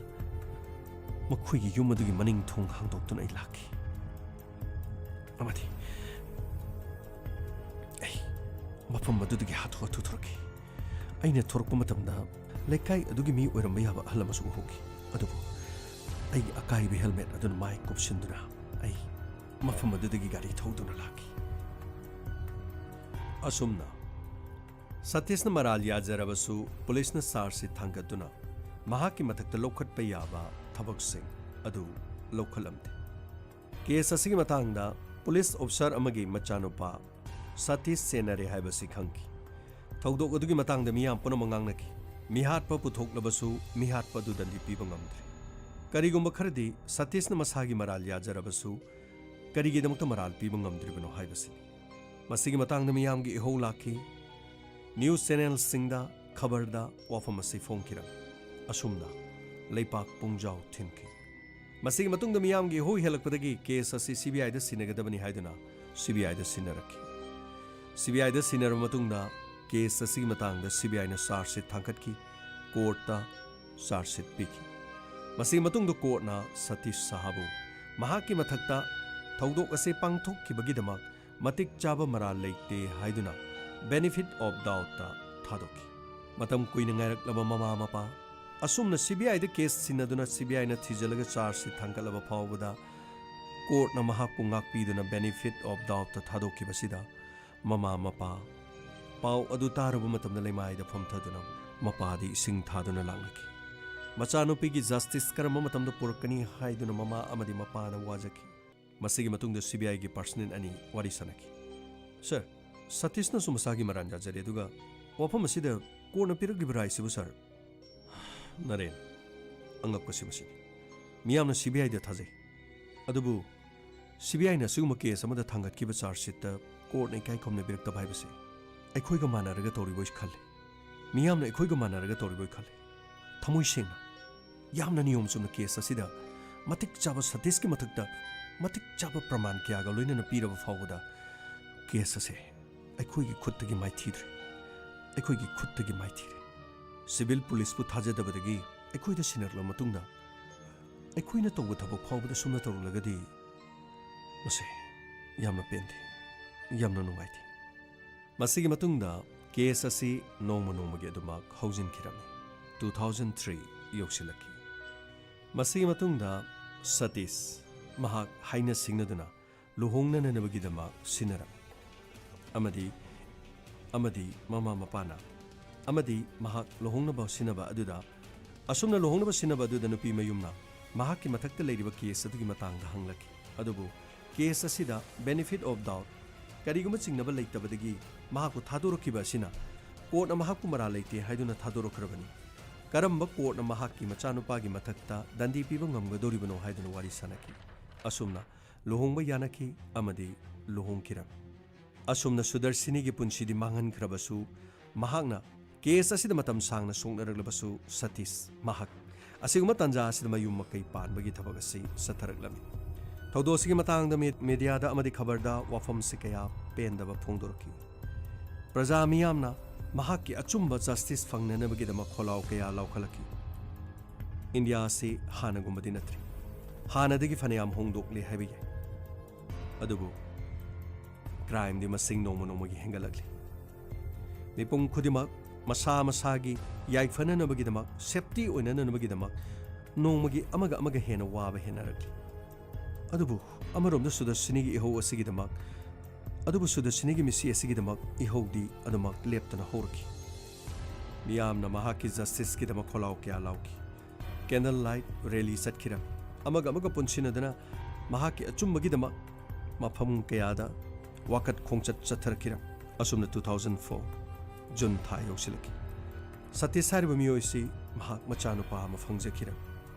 ꯃꯈꯣꯏꯒꯤ ꯌꯨꯝ ꯑꯗꯨꯒꯤ ꯃꯅꯤꯡ ꯊꯣꯡ ꯍꯥꯡꯗꯣꯛꯇꯨꯅ ꯑꯩ ꯂꯥꯛꯈꯤ꯫ ꯑꯃꯗꯤ ꯑꯩ ꯃꯐꯝ ꯑꯗꯨꯗꯒꯤ ꯍꯥꯊꯨ ꯍꯥꯊꯨ ꯊꯣꯔꯛꯈꯤ꯫ ꯑꯩꯅ ꯊꯣꯔꯛꯄ ꯃꯇꯝꯗ ꯂꯩꯀꯥꯏ ꯑꯗꯨꯒꯤ ꯃꯤ ꯑꯣꯏꯔꯝꯕ ꯌꯥꯕ ꯑꯍꯜ ꯑꯃꯁꯨ ꯎꯍꯧꯈꯤ꯫ ꯑꯗꯨꯕꯨ ꯑꯩꯒꯤ ꯑꯀꯥꯏꯕ ꯍꯦꯜꯃꯦꯠ ꯑꯗꯨꯅ ꯃꯥꯏ ꯀꯨꯞꯁꯤꯟꯗꯨꯅ ꯑꯩ ꯃꯐꯝ ꯑꯗꯨꯗꯒꯤ ꯒꯥꯔꯤ ꯊꯧꯗꯨꯅ ꯂꯥꯛꯈꯤ꯫ ꯑꯁꯨꯝꯅ ꯁꯇꯤꯁꯅ ꯃꯔꯥꯜ ꯌꯥꯖꯔꯕꯁꯨ ꯄꯨꯂꯤꯁꯅ ꯆꯥꯔꯖꯁꯤꯠ ꯊꯥꯡꯒꯠꯇꯨꯅ ꯃꯍꯥꯛꯀꯤ ꯃꯊꯛꯇ ꯂꯧꯈꯠꯄ ꯌꯥꯕ ꯊꯕꯛꯁꯤꯡ ꯑꯗꯨ ꯂꯧꯈꯠꯂꯝꯗꯦ꯫ ꯀꯦꯁ ꯑꯁꯤꯒꯤ ꯃꯇꯥꯡꯗ ꯄꯨꯂꯤꯁ ꯑꯣꯐꯤꯁꯥꯔ ꯑꯃꯒꯤ ꯃꯆꯥꯅꯨꯄꯥ ꯁꯇꯤꯁ ꯆꯦꯟꯅꯔꯦ ꯍꯥꯏꯕꯁꯤ ꯈꯪꯈꯤ꯫ ꯊꯧꯗꯣꯛ ꯑꯗꯨꯒꯤ ꯃꯇꯥꯡꯗ ꯃꯤꯌꯥꯝ ꯄꯨꯝꯅꯃꯛ ꯉꯥꯡꯅꯈꯤ꯫ ꯃꯤꯍꯥꯠꯄ ꯄꯨꯊꯣꯛꯂꯕꯁꯨ ꯃꯤꯍꯥꯠꯄ ꯑꯗꯨꯗ ꯂꯤꯄꯤꯕ ꯉꯝꯗ꯭ꯔꯤ꯫ ꯀꯔꯤꯒꯨꯝꯕ ꯈꯔꯗꯤ ꯁꯇꯤꯁꯅ ꯃꯁꯥꯒꯤ ꯃꯔꯥꯜ ꯌꯥꯖꯔꯕꯁꯨ ꯀꯔꯤꯒꯤꯗꯃꯛꯇ ꯃꯔꯥꯜ ꯄꯤꯕ ꯉꯝꯗ꯭ꯔꯤꯕꯅꯣ ꯍꯥꯏꯕꯁꯤꯅꯤ꯫ ꯃꯁꯤꯒꯤ ꯃꯇꯥꯡꯗ ꯃꯤꯌꯥꯝꯒꯤ ꯏꯍꯧ ꯂꯥꯛꯈꯤ꯫ ꯅ꯭ꯌꯨꯁ ꯆꯦꯅꯦꯜꯁꯤꯡꯗ, ꯈꯕꯔꯗ ꯋꯥꯐꯝ ꯑꯁꯤ ꯐꯣꯡꯈꯤꯔꯝꯃꯤ꯫ ꯑꯁꯨꯝꯅ ꯂꯩꯄꯥꯛ ꯄꯨꯡꯖꯥꯎ ꯊꯤꯟꯈꯤ꯫ ꯃꯁꯤꯒꯤ ꯃꯇꯨꯡꯗ ꯃꯤꯌꯥꯝꯒꯤ ꯏꯍꯧ ꯍꯦꯜꯂꯛꯄꯗꯒꯤ ꯀꯦꯁ ꯑꯁꯤ ꯁꯤ ꯕꯤ ꯑꯥꯏꯗ ꯁꯤꯟꯅꯒꯗꯕꯅꯤ ꯍꯥꯏꯗꯨꯅ ꯁꯤ ꯕꯤ ꯑꯥꯏꯗ ꯁꯤꯟꯅꯔꯛꯈꯤ꯫ ꯁꯤ ꯕꯤ ꯑꯥꯏꯗ ꯁꯤꯟꯅꯔꯕ ꯃꯇꯨꯡꯗ ꯀꯦꯁ ꯑꯁꯤꯒꯤ ꯃꯇꯥꯡꯗ ꯁꯤ ꯕꯤ ꯑꯥꯏꯅ ꯆꯥꯔꯖꯁꯤꯠ ꯊꯥꯡꯒꯠꯈꯤ꯫ ꯀꯣꯔꯠꯇ ꯆꯥꯔꯖꯁꯤꯠ ꯄꯤꯈꯤ꯫ ꯃꯁꯤꯒꯤ ꯃꯇꯨꯡꯗ ꯀꯣꯔꯠꯅ ꯁꯇꯤꯁ ꯁꯍꯥꯕꯨ ꯃꯍꯥꯛꯀꯤ ꯃꯊꯛꯇ ꯊꯧꯗꯣꯛ ꯑꯁꯤ ꯄꯥꯡꯊꯣꯛꯈꯤꯕꯒꯤꯗꯃꯛ ꯃꯇꯤꯛ ꯆꯥꯕ ꯃꯔꯥꯜ ꯂꯩꯇꯦ ꯍꯥꯏꯗꯨꯅ benefit of doubtꯇ ꯊꯥꯗꯣꯛꯈꯤ꯫ ꯃꯇꯝ ꯀꯨꯏꯅ ꯉꯥꯏꯔꯛꯂꯕ ꯃꯃꯥ ꯃꯄꯥ, ꯑꯁꯨꯝꯅ ꯁꯤ ꯕꯤ ꯑꯥꯏꯗ ꯀꯦꯁ ꯁꯤꯟꯅꯗꯨꯅ ꯁꯤ ꯕꯤ ꯑꯥꯏꯅ ꯊꯤꯖꯤꯜꯂꯒ ꯆꯥꯔꯖꯁꯤꯠ ꯊꯥꯡꯒꯠꯂꯕ ꯐꯥꯎꯕꯗ ꯀꯣꯔꯠꯅ ꯃꯍꯥꯛꯄꯨ ꯉꯥꯛꯄꯤꯗꯨꯅ benefit of doubtꯇ ꯊꯥꯗꯣꯛꯈꯤꯕꯁꯤꯗ ꯃꯃꯥ ꯃꯄꯥ ꯄꯥꯎ ꯑꯗꯨ ꯇꯥꯔꯨꯕ ꯃꯇꯝꯗ ꯂꯩꯃꯥꯏꯗ ꯐꯝꯊꯗꯨꯅ ꯃꯄꯥꯗꯤ ꯏꯁꯤꯡ ꯊꯥꯗꯨꯅ ꯂꯥꯛꯅꯈꯤ꯫ ꯃꯆꯥꯅꯨꯄꯤꯒꯤ ꯖꯁꯇꯤꯁ ꯀꯔꯝꯕ ꯃꯇꯝꯗ ꯄꯨꯔꯛꯀꯅꯤ ꯍꯥꯏꯗꯨꯅ ꯃꯃꯥ ꯑꯃꯗꯤ ꯃꯄꯥꯅ ꯋꯥꯖꯈꯤ꯫ ꯃꯁꯤꯒꯤ ꯃꯇꯨꯡꯗ ꯁꯤꯕꯤꯑꯥꯏꯒꯤ ꯄꯔꯁꯅꯦꯜ ꯑꯅꯤ ꯋꯥꯔꯤ ꯁꯥꯅꯈꯤ꯫ "ꯁꯔ, ꯁꯇꯤꯁꯅꯁꯨ ꯃꯁꯥꯒꯤ ꯃꯔꯥꯟ ꯌꯥꯖꯔꯦ, ꯑꯗꯨꯒ ꯋꯥꯐꯝ ꯑꯁꯤꯗ ꯀꯣꯔꯠꯅ ꯄꯤꯔꯛꯂꯤꯕ ꯔꯥꯏꯁꯤꯕꯨ, ꯁꯔ?" "ꯅꯔꯦꯟ, ꯑꯉꯛꯄꯁꯤ ꯃꯁꯤꯅꯤ꯫ ꯃꯤꯌꯥꯝꯅ ꯁꯤꯕꯤꯑꯥꯏꯗ ꯊꯥꯖꯩ꯫ ꯑꯗꯨꯕꯨ ꯁꯤꯕꯤꯑꯥꯏꯅ ꯑꯁꯤꯒꯨꯝꯕ ꯀꯦꯁ ꯑꯃꯗ ꯊꯥꯡꯒꯠꯈꯤꯕ ꯆꯥꯔꯖꯁꯤꯠꯇ ꯀꯣꯔꯠꯅ ꯏꯀꯥꯏ ꯈꯨꯝꯅꯕꯤꯔꯛꯇꯕ ꯍꯥꯏꯕꯁꯦ ꯑꯩꯈꯣꯏꯒ ꯃꯥꯟꯅꯔꯒ ꯇꯧꯔꯤꯕꯣꯏ ꯈꯜꯂꯤ꯫ ꯃꯤꯌꯥꯝꯅ ꯑꯩꯈꯣꯏꯒ ꯃꯥꯟꯅꯔꯒ ꯇꯧꯔꯤꯕꯣꯏ ꯈꯜꯂꯤ꯫ ꯊꯃꯣꯏ ꯁꯦꯡꯅ, ꯌꯥꯝꯅ ꯅꯤꯌꯣꯝ ꯆꯨꯝꯅ ꯀꯦꯁ ꯑꯁꯤꯗ ꯃꯇꯤꯛ ꯆꯥꯕ ꯁꯇꯤꯁꯀꯤ ꯃꯊꯛꯇ ꯃꯇꯤꯛ ꯆꯥꯕ ꯄ꯭ꯔꯃꯥꯟ ꯀꯌꯥꯒ ꯂꯣꯏꯅꯅ ꯄꯤꯔꯕ ꯐꯥꯎꯕꯗ ꯀꯦꯁ ꯑꯁꯦ ꯑꯩꯈꯣꯏꯒꯤ ꯈꯨꯠꯇꯒꯤ ꯃꯥꯏꯊꯤꯗ꯭ꯔꯦ꯫ ꯑꯩꯈꯣꯏꯒꯤ ꯈꯨꯠꯇꯒꯤ ꯃꯥꯏꯊꯤꯔꯦ꯫ ꯁꯤꯚꯤꯜ ꯄꯨꯂꯤꯁꯄꯨ ꯊꯥꯖꯗꯕꯗꯒꯤ ꯑꯩꯈꯣꯏꯗ ꯁꯤꯟꯅꯔꯛꯂꯕ ꯃꯇꯨꯡꯗ ꯑꯩꯈꯣꯏꯅ ꯇꯧꯕ ꯊꯕꯛ ꯐꯥꯎꯕꯗ ꯁꯨꯝꯅ ꯇꯧꯔꯛꯂꯒꯗꯤ ꯃꯁꯦ ꯌꯥꯝꯅ ꯄꯦꯟꯗꯦ, ꯌꯥꯝꯅ ꯅꯨꯡꯉꯥꯏꯇꯦ꯫" ꯃꯁꯤꯒꯤ ꯃꯇꯨꯡꯗ ꯀꯦꯁ ꯑꯁꯤ ꯅꯣꯡꯃ ꯅꯣꯡꯃꯒꯤ ꯑꯗꯨꯃꯛ ꯍꯧꯖꯤꯟꯈꯤꯔꯝꯃꯤ꯫ ꯇꯨ ꯊꯥꯎꯖꯟ ꯊ꯭ꯔꯤ ꯌꯧꯁꯤꯜꯂꯛꯈꯤ꯫ ꯃꯁꯤꯒꯤ ꯃꯇꯨꯡꯗ ꯁꯇꯤꯁ ꯃꯍꯥꯛ ꯍꯥꯏꯅ ꯁꯤꯡꯅꯗꯨꯅ ꯂꯨꯍꯣꯡꯅꯅꯕꯒꯤꯗꯃꯛ ꯁꯤꯟꯅꯔꯝꯃꯤ꯫ ꯑꯃꯗꯤ, ꯑꯃꯗꯤ ꯃꯃꯥ ꯃꯄꯥꯅ, ꯑꯃꯗꯤ ꯃꯍꯥꯛ ꯂꯨꯍꯣꯡꯅꯕ ꯁꯤꯟꯅꯕ ꯑꯗꯨꯗ, ꯑꯁꯨꯝꯅ ꯂꯨꯍꯣꯡꯅꯕ ꯁꯤꯟꯅꯕ ꯑꯗꯨꯗ ꯅꯨꯄꯤ ꯃꯌꯨꯝꯅ ꯃꯍꯥꯛꯀꯤ ꯃꯊꯛꯇ ꯂꯩꯔꯤꯕ ꯀꯦꯁ ꯑꯗꯨꯒꯤ ꯃꯇꯥꯡꯗ ꯍꯪꯂꯛꯈꯤ꯫ ꯑꯗꯨꯕꯨ ꯀꯦꯁ ꯑꯁꯤꯗ benefit of doubt, ꯀꯔꯤꯒꯨꯝꯕ ꯆꯤꯡꯅꯕ ꯂꯩꯇꯕꯗꯒꯤ ꯃꯍꯥꯛꯄꯨ ꯊꯥꯗꯣꯔꯛꯈꯤꯕ ꯑꯁꯤꯅ ꯀꯣꯔꯠꯅ ꯃꯍꯥꯛꯄꯨ ꯃꯔꯥꯜ ꯂꯩꯇꯦ ꯍꯥꯏꯗꯨꯅ ꯊꯥꯗꯣꯔꯛꯈ꯭ꯔꯕꯅꯤ꯫ ꯀꯔꯝꯕ ꯀꯣꯔꯠꯅ ꯃꯍꯥꯛꯀꯤ ꯃꯆꯥꯅꯨꯄꯥꯒꯤ ꯃꯊꯛꯇ ꯗꯟꯗꯤ ꯄꯤꯕ ꯉꯝꯒꯗꯧꯔꯤꯕꯅꯣ ꯍꯥꯏꯗꯨꯅ ꯋꯥꯔꯤ ꯁꯥꯅꯈꯤ꯫ ꯑꯁꯨꯝꯅ ꯂꯨꯍꯣꯡꯕ ꯌꯥꯅꯈꯤ ꯑꯃꯗꯤ ꯂꯨꯍꯣꯡꯈꯤꯔꯝꯃꯤ꯫ ꯑꯁꯨꯝꯅ ꯁꯨꯗꯔꯁꯤꯅꯤꯒꯤ ꯄꯨꯟꯁꯤꯗꯤ ꯃꯥꯡꯍꯟꯈ꯭ꯔꯕꯁꯨ, ꯃꯍꯥꯛꯅ ꯀꯦꯁ ꯑꯁꯤꯗ ꯃꯇꯝ ꯁꯥꯡꯅ ꯁꯣꯛꯅꯔꯛꯂꯕꯁꯨ, ꯁꯇꯤꯁ ꯃꯍꯥꯛ ꯑꯁꯤꯒꯨꯝꯕ ꯇꯥꯟꯖꯥ ꯑꯁꯤꯗ ꯃꯌꯨꯝ ꯃꯀꯩ ꯄꯥꯟꯕꯒꯤ ꯊꯕꯛ ꯑꯁꯤ ꯆꯠꯊꯔꯛꯂꯝꯃꯤ꯫ ꯊꯧꯗꯣꯛ ꯑꯁꯤꯒꯤ ꯃꯇꯥꯡꯗ ꯃꯤ-, ꯃꯤꯗꯤꯌꯥꯗ ꯑꯃꯗꯤ ꯈꯕꯔꯗ ꯋꯥꯐꯝꯁꯤ ꯀꯌꯥ ꯄꯦꯟꯗꯕ ꯐꯣꯡꯗꯣꯔꯛꯈꯤ꯫ ꯄ꯭ꯔꯖꯥ ꯃꯤꯌꯥꯝꯅ ꯃꯍꯥꯛꯀꯤ ꯑꯆꯨꯝꯕ ꯖꯁꯇꯤꯁ ꯐꯪꯅꯅꯕꯒꯤꯗꯃꯛ ꯈꯣꯜꯂꯥꯎ ꯀꯌꯥ ꯂꯥꯎꯈꯠꯂꯛꯈꯤ꯫ ꯏꯟꯗꯤꯌꯥ ꯑꯁꯤ ꯍꯥꯟꯅꯒꯨꯝꯕꯗꯤ ꯅꯠꯇ꯭ꯔꯦ꯫ ꯍꯥꯟꯅꯗꯒꯤ ꯐꯅꯌꯥꯝ ꯍꯣꯡꯗꯣꯛꯂꯦ ꯍꯥꯏꯕ ꯌꯥꯏ꯫ ꯑꯗꯨꯕꯨ ꯀ꯭ꯔꯥꯏꯝꯗꯤ ꯃꯁꯤꯡ ꯅꯣꯡꯃ ꯅꯣꯡꯃꯒꯤ ꯍꯦꯟꯒꯠꯂꯛꯂꯤ꯫ ꯃꯤꯄꯨꯝ ꯈꯨꯗꯤꯡꯃꯛ ꯃꯁꯥ ꯃꯁꯥꯒꯤ ꯌꯥꯏꯐꯅꯅꯕꯒꯤꯗꯃꯛ, ꯁꯦꯐꯇꯤ ꯑꯣꯏꯅꯅꯕꯒꯤꯗꯃꯛ ꯅꯣꯡꯃꯒꯤ ꯑꯃꯒ ꯑꯃꯒ ꯍꯦꯟꯅ ꯋꯥꯕ ꯍꯦꯟꯅꯔꯛꯂꯤ꯫ ꯑꯗꯨꯕꯨ ꯑꯃꯔꯣꯝꯗ ꯁꯨꯗꯔꯁꯤꯅꯤꯒꯤ ꯏꯍꯧ ꯑꯁꯤꯒꯤꯗꯃꯛ ꯑꯗꯨꯕꯨ ꯁꯨꯗꯔꯁꯤꯅꯤꯒꯤ ꯃꯤꯠꯁꯤ ꯑꯁꯤꯒꯤꯗꯃꯛ ꯏꯍꯧꯗꯤ ꯑꯗꯨꯃꯛ ꯂꯦꯞꯇꯅ ꯍꯧꯔꯛꯈꯤ꯫ ꯃꯤꯌꯥꯝꯅ ꯃꯍꯥꯛꯀꯤ ꯖꯁꯇꯤꯁꯀꯤꯗꯃꯛ ꯈꯣꯜꯂꯥꯎ ꯀꯌꯥ ꯂꯥꯎꯈꯤ꯫ ꯀꯦꯟꯗꯜ ꯂꯥꯏꯠ ꯔꯦꯂꯤ ꯆꯠꯈꯤꯔꯝꯃꯤ꯫ ꯑꯃꯒ ꯑꯃꯒ ꯄꯨꯟꯁꯤꯟꯅꯗꯨꯅ ꯃꯍꯥꯛꯀꯤ ꯑꯆꯨꯝꯕꯒꯤꯗꯃꯛ ꯃꯐꯝ ꯀꯌꯥꯗ ꯋꯥꯀꯠ ꯈꯣꯡꯆꯠ ꯆꯠꯊꯔꯛꯈꯤꯔꯝꯃꯤ꯫ ꯑꯁꯨꯝꯅ two thousand four ꯖꯨꯟ ꯊꯥ ꯌꯧꯁꯤꯜꯂꯛꯈꯤ꯫ ꯁꯇꯤꯁ ꯍꯥꯏꯔꯤꯕ ꯃꯤꯑꯣꯏꯁꯤ ꯃꯍꯥꯛ ꯃꯆꯥꯅꯨꯄꯥ ꯑꯃ ꯐꯪꯖꯈꯤꯔꯝꯃꯤ꯫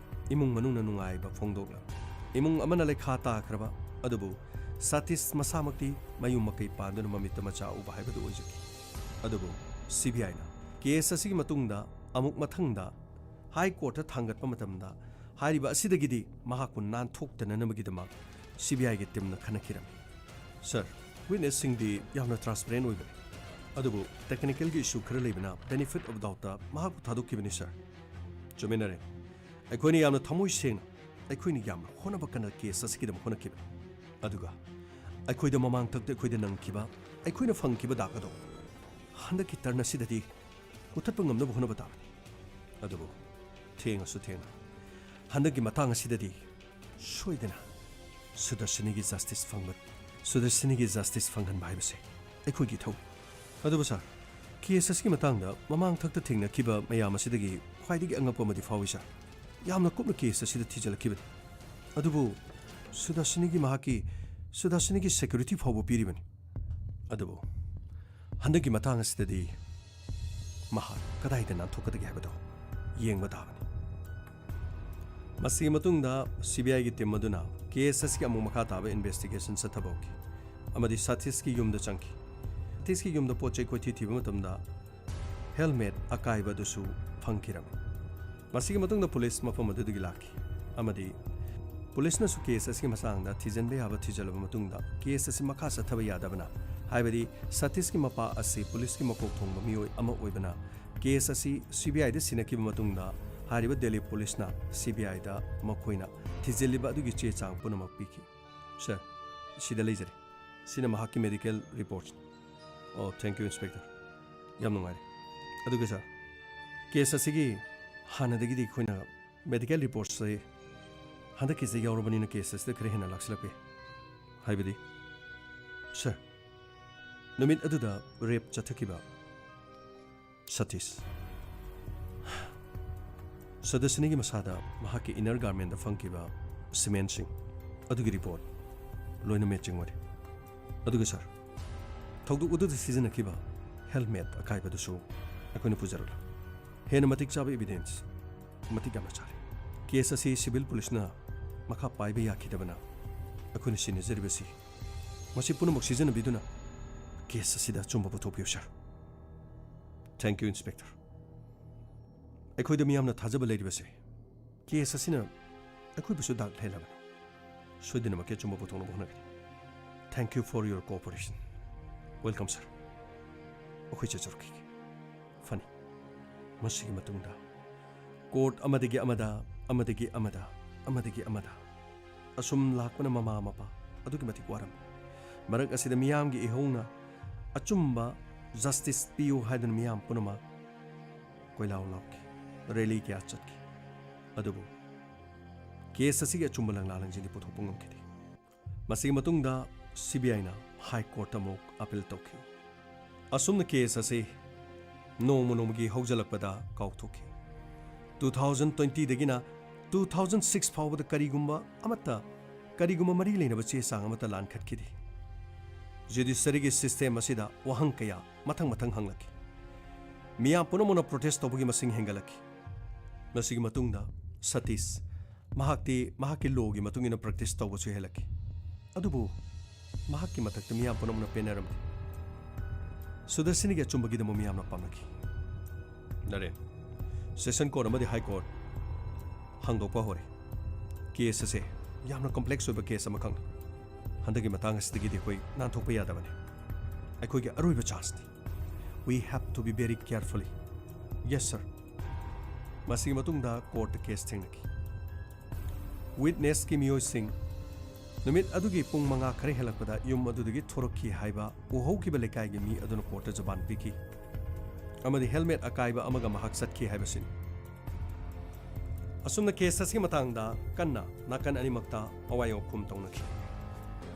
ꯏꯃꯨꯡ ꯃꯅꯨꯡꯅ ꯅꯨꯡꯉꯥꯏꯕ ꯐꯣꯡꯗꯣꯛꯂꯝꯃꯤ꯫ ꯏꯃꯨꯡ ꯑꯃꯅ ꯂꯩꯈꯥ ꯇꯥꯈ꯭ꯔꯕ, ꯑꯗꯨꯕꯨ ꯁꯇꯤꯁ ꯃꯁꯥꯃꯛꯇꯤ ꯃꯌꯨꯝ ꯃꯀꯩ ꯄꯥꯟꯗꯨꯅ ꯃꯃꯤꯠꯇ ꯃꯆꯥ ꯎꯕ ꯍꯥꯏꯕꯗꯨ ꯑꯣꯏꯖꯈꯤ꯫ ꯑꯗꯨꯕꯨ ꯁꯤ ꯕꯤ ꯑꯥꯏꯅ ꯀꯦꯁ ꯑꯁꯤꯒꯤ ꯃꯇꯨꯡꯗ ꯑꯃꯨꯛ ꯃꯊꯪꯗ ꯍꯥꯏ ꯀꯣꯔꯠꯇ ꯊꯥꯡꯒꯠꯄ ꯃꯇꯝꯗ ꯍꯥꯏꯔꯤꯕ ꯑꯁꯤꯗꯒꯤꯗꯤ ꯃꯍꯥꯛꯄꯨ ꯅꯥꯟꯊꯣꯛꯇꯅꯅꯕꯒꯤꯗꯃꯛ ꯁꯤ ꯕꯤ ꯑꯥꯏꯒꯤ ꯇꯤꯝꯅ ꯈꯟꯅꯈꯤꯔꯝꯃꯤ꯫ ꯁꯔ, ꯋꯤꯠꯅꯦꯁꯁꯤꯡꯗꯤ ꯌꯥꯝꯅ ꯇ꯭ꯔꯥꯟꯁꯄꯦꯔꯦꯟ ꯑꯣꯏꯕꯅꯤ, ꯑꯗꯨꯕꯨ ꯇꯦꯛꯅꯤꯀꯦꯜꯒꯤ ꯏꯁꯨ ꯈꯔ ꯂꯩꯕꯅ ꯕꯦꯅꯤꯐꯤꯠ ꯑꯣꯐ ꯗꯥꯎꯠꯇ ꯃꯍꯥꯛꯄꯨ ꯊꯥꯗꯣꯛꯈꯤꯕꯅꯤ, ꯁꯔ꯫ ꯆꯨꯝꯃꯤꯟꯅꯔꯦ꯫ ꯑꯩꯈꯣꯏꯅ ꯌꯥꯝꯅ ꯊꯃꯣꯏ ꯁꯦꯡꯅ, ꯑꯩꯈꯣꯏꯅ ꯌꯥꯝꯅ ꯍꯣꯠꯅꯕ ꯀꯟꯅ ꯀꯦꯁ ꯑꯁꯤꯒꯤꯗꯃꯛ ꯍꯣꯠꯅꯈꯤꯕꯅꯤ꯫ ꯑꯗꯨꯒ ꯑꯩꯈꯣꯏꯗ ꯃꯃꯥꯡ ꯊꯛꯇ ꯑꯩꯈꯣꯏꯗ ꯅꯪꯈꯤꯕ, ꯑꯩꯈꯣꯏꯅ ꯐꯪꯈꯤꯕ ꯗꯥꯛ ꯑꯗꯣ ꯍꯟꯗꯛꯀꯤ ꯇꯔꯟ ꯑꯁꯤꯗꯗꯤ ꯃꯨꯊꯠꯄ ꯉꯝꯅꯕ ꯍꯣꯠꯅꯕ ꯇꯥꯕꯅꯤ꯫ ꯑꯗꯨꯕꯨ ꯊꯦꯡꯉꯁꯨ ꯊꯦꯡꯅ, ꯍꯟꯗꯛꯀꯤ ꯃꯇꯥꯡ ꯑꯁꯤꯗꯗꯤ ꯁꯣꯏꯗꯅ ꯁꯨꯗꯔꯁꯤꯅꯤꯒꯤ ꯖꯁꯇꯤꯁ ꯐꯪꯕ, ꯁꯨꯗꯔꯁꯤꯅꯤꯒꯤ ꯖꯁꯇꯤꯁ ꯐꯪꯍꯟꯕ ꯍꯥꯏꯕꯁꯦ ꯑꯩꯈꯣꯏꯒꯤ ꯏꯊꯧꯅꯤ꯫ ꯑꯗꯨꯕꯨ ꯁꯥꯔ, ꯀꯦꯁ ꯑꯁꯤꯒꯤ ꯃꯇꯥꯡꯗ ꯃꯃꯥꯡ ꯊꯛꯇ ꯊꯦꯡꯅꯈꯤꯕ ꯃꯌꯥꯝ ꯑꯁꯤꯗꯒꯤ ꯈ꯭ꯋꯥꯏꯗꯒꯤ ꯑꯉꯛꯄ ꯑꯃꯗꯤ ꯐꯥꯎꯏ, ꯁꯥꯔ꯫ ꯌꯥꯝꯅ ꯀꯨꯞꯅ ꯀꯦꯁ ꯑꯁꯤꯗ ꯊꯤꯖꯤꯜꯂꯛꯈꯤꯕꯅꯤ꯫ ꯑꯗꯨꯕꯨ ꯁꯨꯗꯔꯁꯤꯅꯤꯒꯤ ꯃꯍꯥꯛꯀꯤ, ꯁꯨꯗꯔꯁꯤꯅꯤꯒꯤ ꯁꯦꯀ꯭ꯌꯨꯔꯤꯇꯤ ꯐꯥꯎꯕ ꯄꯤꯔꯤꯕꯅꯤ꯫ ꯑꯗꯨꯕꯨ ꯍꯟꯗꯛꯀꯤ ꯃꯇꯥꯡ ꯑꯁꯤꯗꯗꯤ ꯃꯍꯥꯛ ꯀꯗꯥꯏꯗ ꯅꯥꯟꯊꯣꯛꯀꯗꯒꯦ ꯍꯥꯏꯕꯗꯨ ꯌꯦꯡꯕ ꯇꯥꯕꯅꯤ꯫ ꯃꯁꯤꯒꯤ ꯃꯇꯨꯡꯗ ꯁꯤ ꯕꯤ ꯑꯥꯏꯒꯤ ꯇꯤꯝ ꯑꯗꯨꯅ ꯀꯦꯁ ꯑꯁꯤꯒꯤ ꯑꯃꯨꯛ ꯃꯈꯥ ꯇꯥꯕ ꯏꯟꯚꯦꯁꯇꯤꯒꯦꯁꯟ ꯆꯠꯊꯕ ꯍꯧꯈꯤ ꯑꯃꯗꯤ ꯁꯇꯤꯁꯀꯤ ꯌꯨꯝꯗ ꯆꯪꯈꯤ꯫ ꯁꯇꯤꯁꯀꯤ ꯌꯨꯝꯗ ꯄꯣꯠ ꯆꯩ ꯀꯣꯏꯊꯤ ꯊꯤꯕ ꯃꯇꯝꯗ ꯍꯦꯜꯃꯦꯠ ꯑꯀꯥꯏꯕ ꯑꯗꯨꯁꯨ ꯐꯪꯈꯤꯔꯝꯃꯤ꯫ ꯃꯁꯤꯒꯤ ꯃꯇꯨꯡꯗ ꯄꯨꯂꯤꯁ ꯃꯐꯝ ꯑꯗꯨꯗꯒꯤ ꯂꯥꯛꯈꯤ ꯑꯃꯗꯤ ꯄꯨꯂꯤꯁꯅꯁꯨ ꯀꯦꯁ ꯑꯁꯤꯒꯤ ꯃꯇꯥꯡꯗ ꯊꯤꯖꯤꯟꯕ ꯌꯥꯕ ꯊꯤꯖꯤꯜꯂꯕ ꯃꯇꯨꯡꯗ ꯀꯦꯁ ꯑꯁꯤ ꯃꯈꯥ ꯆꯠꯊꯕ ꯌꯥꯗꯕꯅ, ꯍꯥꯏꯕꯗꯤ ꯁꯇꯤꯁꯀꯤ ꯃꯄꯥ ꯑꯁꯤ ꯄꯨꯂꯤꯁꯀꯤ ꯃꯀꯣꯛ ꯊꯣꯡꯕ ꯃꯤꯑꯣꯏ ꯑꯃ ꯑꯣꯏꯕꯅ, ꯀꯦꯁ ꯑꯁꯤ ꯁꯤ ꯕꯤ ꯑꯥꯏꯗ ꯁꯤꯟꯅꯈꯤꯕ ꯃꯇꯨꯡꯗ ꯍꯥꯏꯔꯤꯕ ꯗꯦꯜꯂꯤ ꯄꯨꯂꯤꯁꯅ ꯁꯤ ꯕꯤ ꯑꯥꯏꯗ ꯃꯈꯣꯏꯅ ꯊꯤꯖꯤꯜꯂꯤꯕ ꯑꯗꯨꯒꯤ ꯆꯦ ꯆꯥꯡ ꯄꯨꯝꯅꯃꯛ ꯄꯤꯈꯤ꯫ ꯁꯥꯔ, ꯁꯤꯗ ꯂꯩꯖꯔꯦ꯫ ꯁꯤꯅ ꯃꯍꯥꯛꯀꯤ ꯃꯦꯗꯤꯀꯦꯜ ꯔꯤꯄꯣꯔꯠꯅꯤ꯫ ꯑꯣ, thank you, Inspector꯫ ꯌꯥꯝ ꯅꯨꯡꯉꯥꯏꯔꯦ꯫ ꯑꯗꯨꯒ ꯁꯥꯔ, ꯀꯦꯁ ꯑꯁꯤꯒꯤ ꯍꯥꯟꯅꯗꯒꯤꯗꯤ ꯑꯩꯈꯣꯏꯅ ꯃꯦꯗꯤꯀꯦꯜ ꯔꯤꯄꯣꯔꯠꯁꯦ ꯍꯟꯗꯛꯀꯤꯁꯦ ꯌꯥꯎꯔꯕꯅꯤꯅ ꯀꯦꯁ ꯑꯁꯤꯗ ꯈꯔ ꯍꯦꯟꯅ ꯂꯥꯛꯁꯤꯜꯂꯛꯄ ꯌꯥꯏ꯫ ꯍꯥꯏꯕꯗꯤ, ꯁꯥꯔ, ꯅꯨꯃꯤꯠ ꯑꯗꯨꯗ ꯔꯦꯞ ꯆꯠꯊꯈꯤꯕ ꯁꯇꯤꯁ, ꯁꯗꯁꯤꯅꯤꯒꯤ ꯃꯁꯥꯗ ꯃꯍꯥꯛꯀꯤ ꯏꯅꯔ ꯒꯥꯔꯃꯦꯟꯗ ꯐꯪꯈꯤꯕ ꯁꯤꯃꯦꯟꯁꯤꯡ ꯑꯗꯨꯒꯤ ꯔꯤꯄꯣꯔꯠ ꯂꯣꯏꯅ ꯃꯦꯆꯤꯡ ꯑꯣꯏꯔꯦ꯫ ꯑꯗꯨꯒ ꯁꯥꯔ, ꯊꯧꯗꯣꯛ ꯑꯗꯨꯗ ꯁꯤꯖꯤꯟꯅꯈꯤꯕ ꯍꯦꯜꯃꯦꯠ ꯑꯀꯥꯏꯕꯗꯨꯁꯨ ꯑꯩꯈꯣꯏꯅ ꯄꯨꯖꯔꯛꯂꯦ꯫ ꯍꯦꯟꯅ ꯃꯇꯤꯛ ꯆꯥꯕ ꯏꯕꯤꯗꯦꯟꯁ ꯃꯇꯤꯛ ꯌꯥꯝꯅ ꯆꯥꯔꯦ꯫ ꯀꯦꯁ ꯑꯁꯤ ꯁꯤꯚꯤꯜ ꯄꯨꯂꯤꯁꯅ ꯃꯈꯥ ꯄꯥꯏꯕ ꯌꯥꯈꯤꯗꯕꯅ ꯑꯩꯈꯣꯏꯅ ꯁꯤꯟꯅꯖꯔꯤꯕꯁꯤ ꯃꯁꯤ ꯄꯨꯝꯅꯃꯛ ꯁꯤꯖꯤꯟꯅꯕꯤꯗꯨꯅ ꯀꯦꯁ ꯑꯁꯤꯗ ꯑꯆꯨꯝꯕ ꯄꯨꯊꯣꯛꯄꯤꯌꯨ ꯁꯥꯔ꯫ Thank you, Inspector꯫ ꯑꯩꯈꯣꯏꯗ ꯃꯤꯌꯥꯝꯅ ꯊꯥꯖꯕ ꯂꯩꯔꯤꯕꯁꯦ ꯀꯦꯁ ꯑꯁꯤꯅ ꯑꯩꯈꯣꯏꯕꯨꯁꯨ ꯗꯥꯛ ꯂꯩꯍꯜꯂꯕꯅꯤ꯫ ꯁꯣꯏꯗꯅꯃꯛꯀꯤ ꯑꯆꯨꯝꯕ ꯄꯨꯊꯣꯛꯅꯕ ꯍꯣꯠꯅꯒꯅꯤ꯫ Thank you for your cooperation꯫ Welcome, sir꯫ ꯑꯩꯈꯣꯏ ꯆꯠꯆꯔꯛꯈꯤꯒꯦ꯫ ꯐꯅꯤ꯫ ꯃꯁꯤꯒꯤ ꯃꯇꯨꯡꯗ ꯀꯣꯔꯠ ꯑꯃꯗꯒꯤ ꯑꯃꯗ, ꯑꯃꯗꯒꯤ ꯑꯃꯗ, ꯑꯃꯗꯒꯤ ꯑꯃꯗ ꯑꯁꯨꯝ ꯂꯥꯛꯄꯅ ꯃꯃꯥ ꯃꯄꯥ ꯑꯗꯨꯛꯀꯤ ꯃꯇꯤꯛ ꯋꯥꯔꯝꯃꯤ꯫ ꯃꯔꯛ ꯑꯁꯤꯗ ꯃꯤꯌꯥꯝꯒꯤ ꯏꯍꯧꯅ ꯑꯆꯨꯝꯕ ꯖꯁꯇꯤꯁ ꯄꯤꯌꯨ ꯍꯥꯏꯗꯨꯅ ꯃꯤꯌꯥꯝ ꯄꯨꯝꯅꯃꯛ ꯀꯣꯏꯂꯥꯎ ꯂꯥꯎꯈꯤ꯫ ꯔꯦꯂꯤ ꯀꯌꯥ ꯆꯠꯈꯤ꯫ ꯑꯗꯨꯕꯨ ꯀꯦꯁ ꯑꯁꯤꯒꯤ ꯑꯆꯨꯝꯕ ꯂꯪꯂꯥ ꯂꯪꯖꯤꯟꯗꯤ ꯄꯨꯊꯣꯛꯄ ꯉꯝꯈꯤꯗꯦ꯫ ꯃꯁꯤꯒꯤ ꯃꯇꯨꯡꯗ ꯁꯤ ꯕꯤ ꯑꯥꯏꯅ ꯍꯥꯏ ꯀꯣꯔꯠꯇ ꯑꯃꯨꯛ ꯑꯄꯤꯜ ꯇꯧꯈꯤ꯫ ꯑꯁꯨꯝꯅ ꯀꯦꯁ ꯑꯁꯤ ꯅꯣꯡꯃ ꯅꯣꯡꯃꯒꯤ ꯍꯧꯖꯤꯜꯂꯛꯄꯗ ꯀꯥꯎꯊꯣꯛꯈꯤ꯫ Two thousand twenty ꯗꯒꯤꯅ two thousand six ꯐꯥꯎꯕꯗ ꯀꯔꯤꯒꯨꯝꯕ ꯑꯃꯠꯇ, ꯀꯔꯤꯒꯨꯝꯕ ꯃꯔꯤ ꯂꯩꯅꯕ ꯆꯦ ꯆꯥꯡ ꯑꯃꯠꯇ ꯂꯥꯟꯈꯠꯈꯤꯗꯦ꯫ ꯖꯨꯗꯤꯁꯔꯤꯒꯤ ꯁꯤꯁꯇꯦꯝ ꯑꯁꯤꯗ ꯋꯥꯍꯪ ꯀꯌꯥ ꯃꯊꯪ ꯃꯊꯪ ꯍꯪꯂꯛꯈꯤ꯫ ꯃꯤꯌꯥꯝ ꯄꯨꯝꯅꯃꯛꯅ ꯄ꯭ꯔꯣꯇꯦꯁ ꯇꯧꯕꯒꯤ ꯃꯁꯤꯡ ꯍꯦꯟꯒꯠꯂꯛꯈꯤ꯫ ꯃꯁꯤꯒꯤ ꯃꯇꯨꯡꯗ ꯁꯇꯤꯁ, ꯃꯍꯥꯛꯇꯤ ꯃꯍꯥꯛꯀꯤ ꯂꯣꯒꯤ ꯃꯇꯨꯡ ꯏꯟꯅ ꯄ꯭ꯔꯦꯛꯇꯤꯁ ꯇꯧꯕꯁꯨ ꯍꯦꯜꯂꯛꯈꯤ꯫ ꯑꯗꯨꯕꯨ ꯃꯍꯥꯛꯀꯤ ꯃꯊꯛꯇ ꯃꯤꯌꯥꯝ ꯄꯨꯝꯅꯃꯛꯅ ꯄꯦꯟꯅꯔꯝꯗꯦ꯫ ꯁꯨꯗꯔꯁꯤꯅꯤꯒꯤ ꯑꯆꯨꯝꯕꯒꯤꯗꯃꯛ ꯃꯤꯌꯥꯝꯅ ꯄꯥꯝꯅꯈꯤ꯫ ꯅꯔꯦꯟ, ꯁꯦꯁꯟ ꯀꯣꯔꯠ ꯑꯃꯗꯤ ꯍꯥꯏ ꯀꯣꯔꯠ ꯍꯥꯡꯗꯣꯛꯄ ꯍꯧꯔꯦ꯫ ꯀꯦꯁ ꯑꯁꯦ ꯌꯥꯝꯅ ꯀꯝꯄ꯭ꯂꯦꯛꯁ ꯑꯣꯏꯕ ꯀꯦꯁ ꯑꯃꯈꯛꯅꯤ꯫ ꯍꯟꯗꯛꯀꯤ ꯃꯇꯥꯡ ꯑꯁꯤꯗꯒꯤꯗꯤ ꯑꯩꯈꯣꯏ ꯅꯥꯟꯊꯣꯛꯄ ꯌꯥꯗꯕꯅꯤ꯫ ꯑꯩꯈꯣꯏꯒꯤ ꯑꯔꯣꯏꯕ ꯆꯥꯟꯁꯅꯤ꯫ We have to be very carefully꯫ Yes, sir꯫ ꯃꯁꯤꯒꯤ ꯃꯇꯨꯡꯗ ꯀꯣꯔꯠꯇ ꯀꯦꯁ ꯊꯦꯡꯅꯈꯤ꯫ ꯋꯤꯠꯅꯦꯁꯀꯤ ꯃꯤꯑꯣꯏꯁꯤꯡ ꯅꯨꯃꯤꯠ ꯑꯗꯨꯒꯤ ꯄꯨꯡ ꯃꯉꯥ ꯈꯔ ꯍꯦꯜꯂꯛꯄꯗ ꯌꯨꯝ ꯑꯗꯨꯗꯒꯤ ꯊꯣꯔꯛꯈꯤ ꯍꯥꯏꯕ ꯎꯍꯧꯈꯤꯕ ꯂꯩꯀꯥꯏꯒꯤ ꯃꯤ ꯑꯗꯨꯅ ꯀꯣꯔꯠꯇ ꯖꯕꯥꯟ ꯄꯤꯈꯤ ꯑꯃꯗꯤ ꯍꯦꯜꯃꯦꯠ ꯑꯀꯥꯏꯕ ꯑꯃꯒ ꯃꯍꯥꯛ ꯆꯠꯈꯤ ꯍꯥꯏꯕꯁꯤꯅꯤ꯫ ꯑꯁꯨꯝꯅ ꯀꯦꯁ ꯑꯁꯤꯒꯤ ꯃꯇꯥꯡꯗ ꯀꯟꯅ ꯅꯥꯀꯟ ꯑꯅꯤꯃꯛꯇ ꯑꯋꯥꯏ ꯑꯈꯨꯝ ꯇꯧꯅꯈꯤ꯫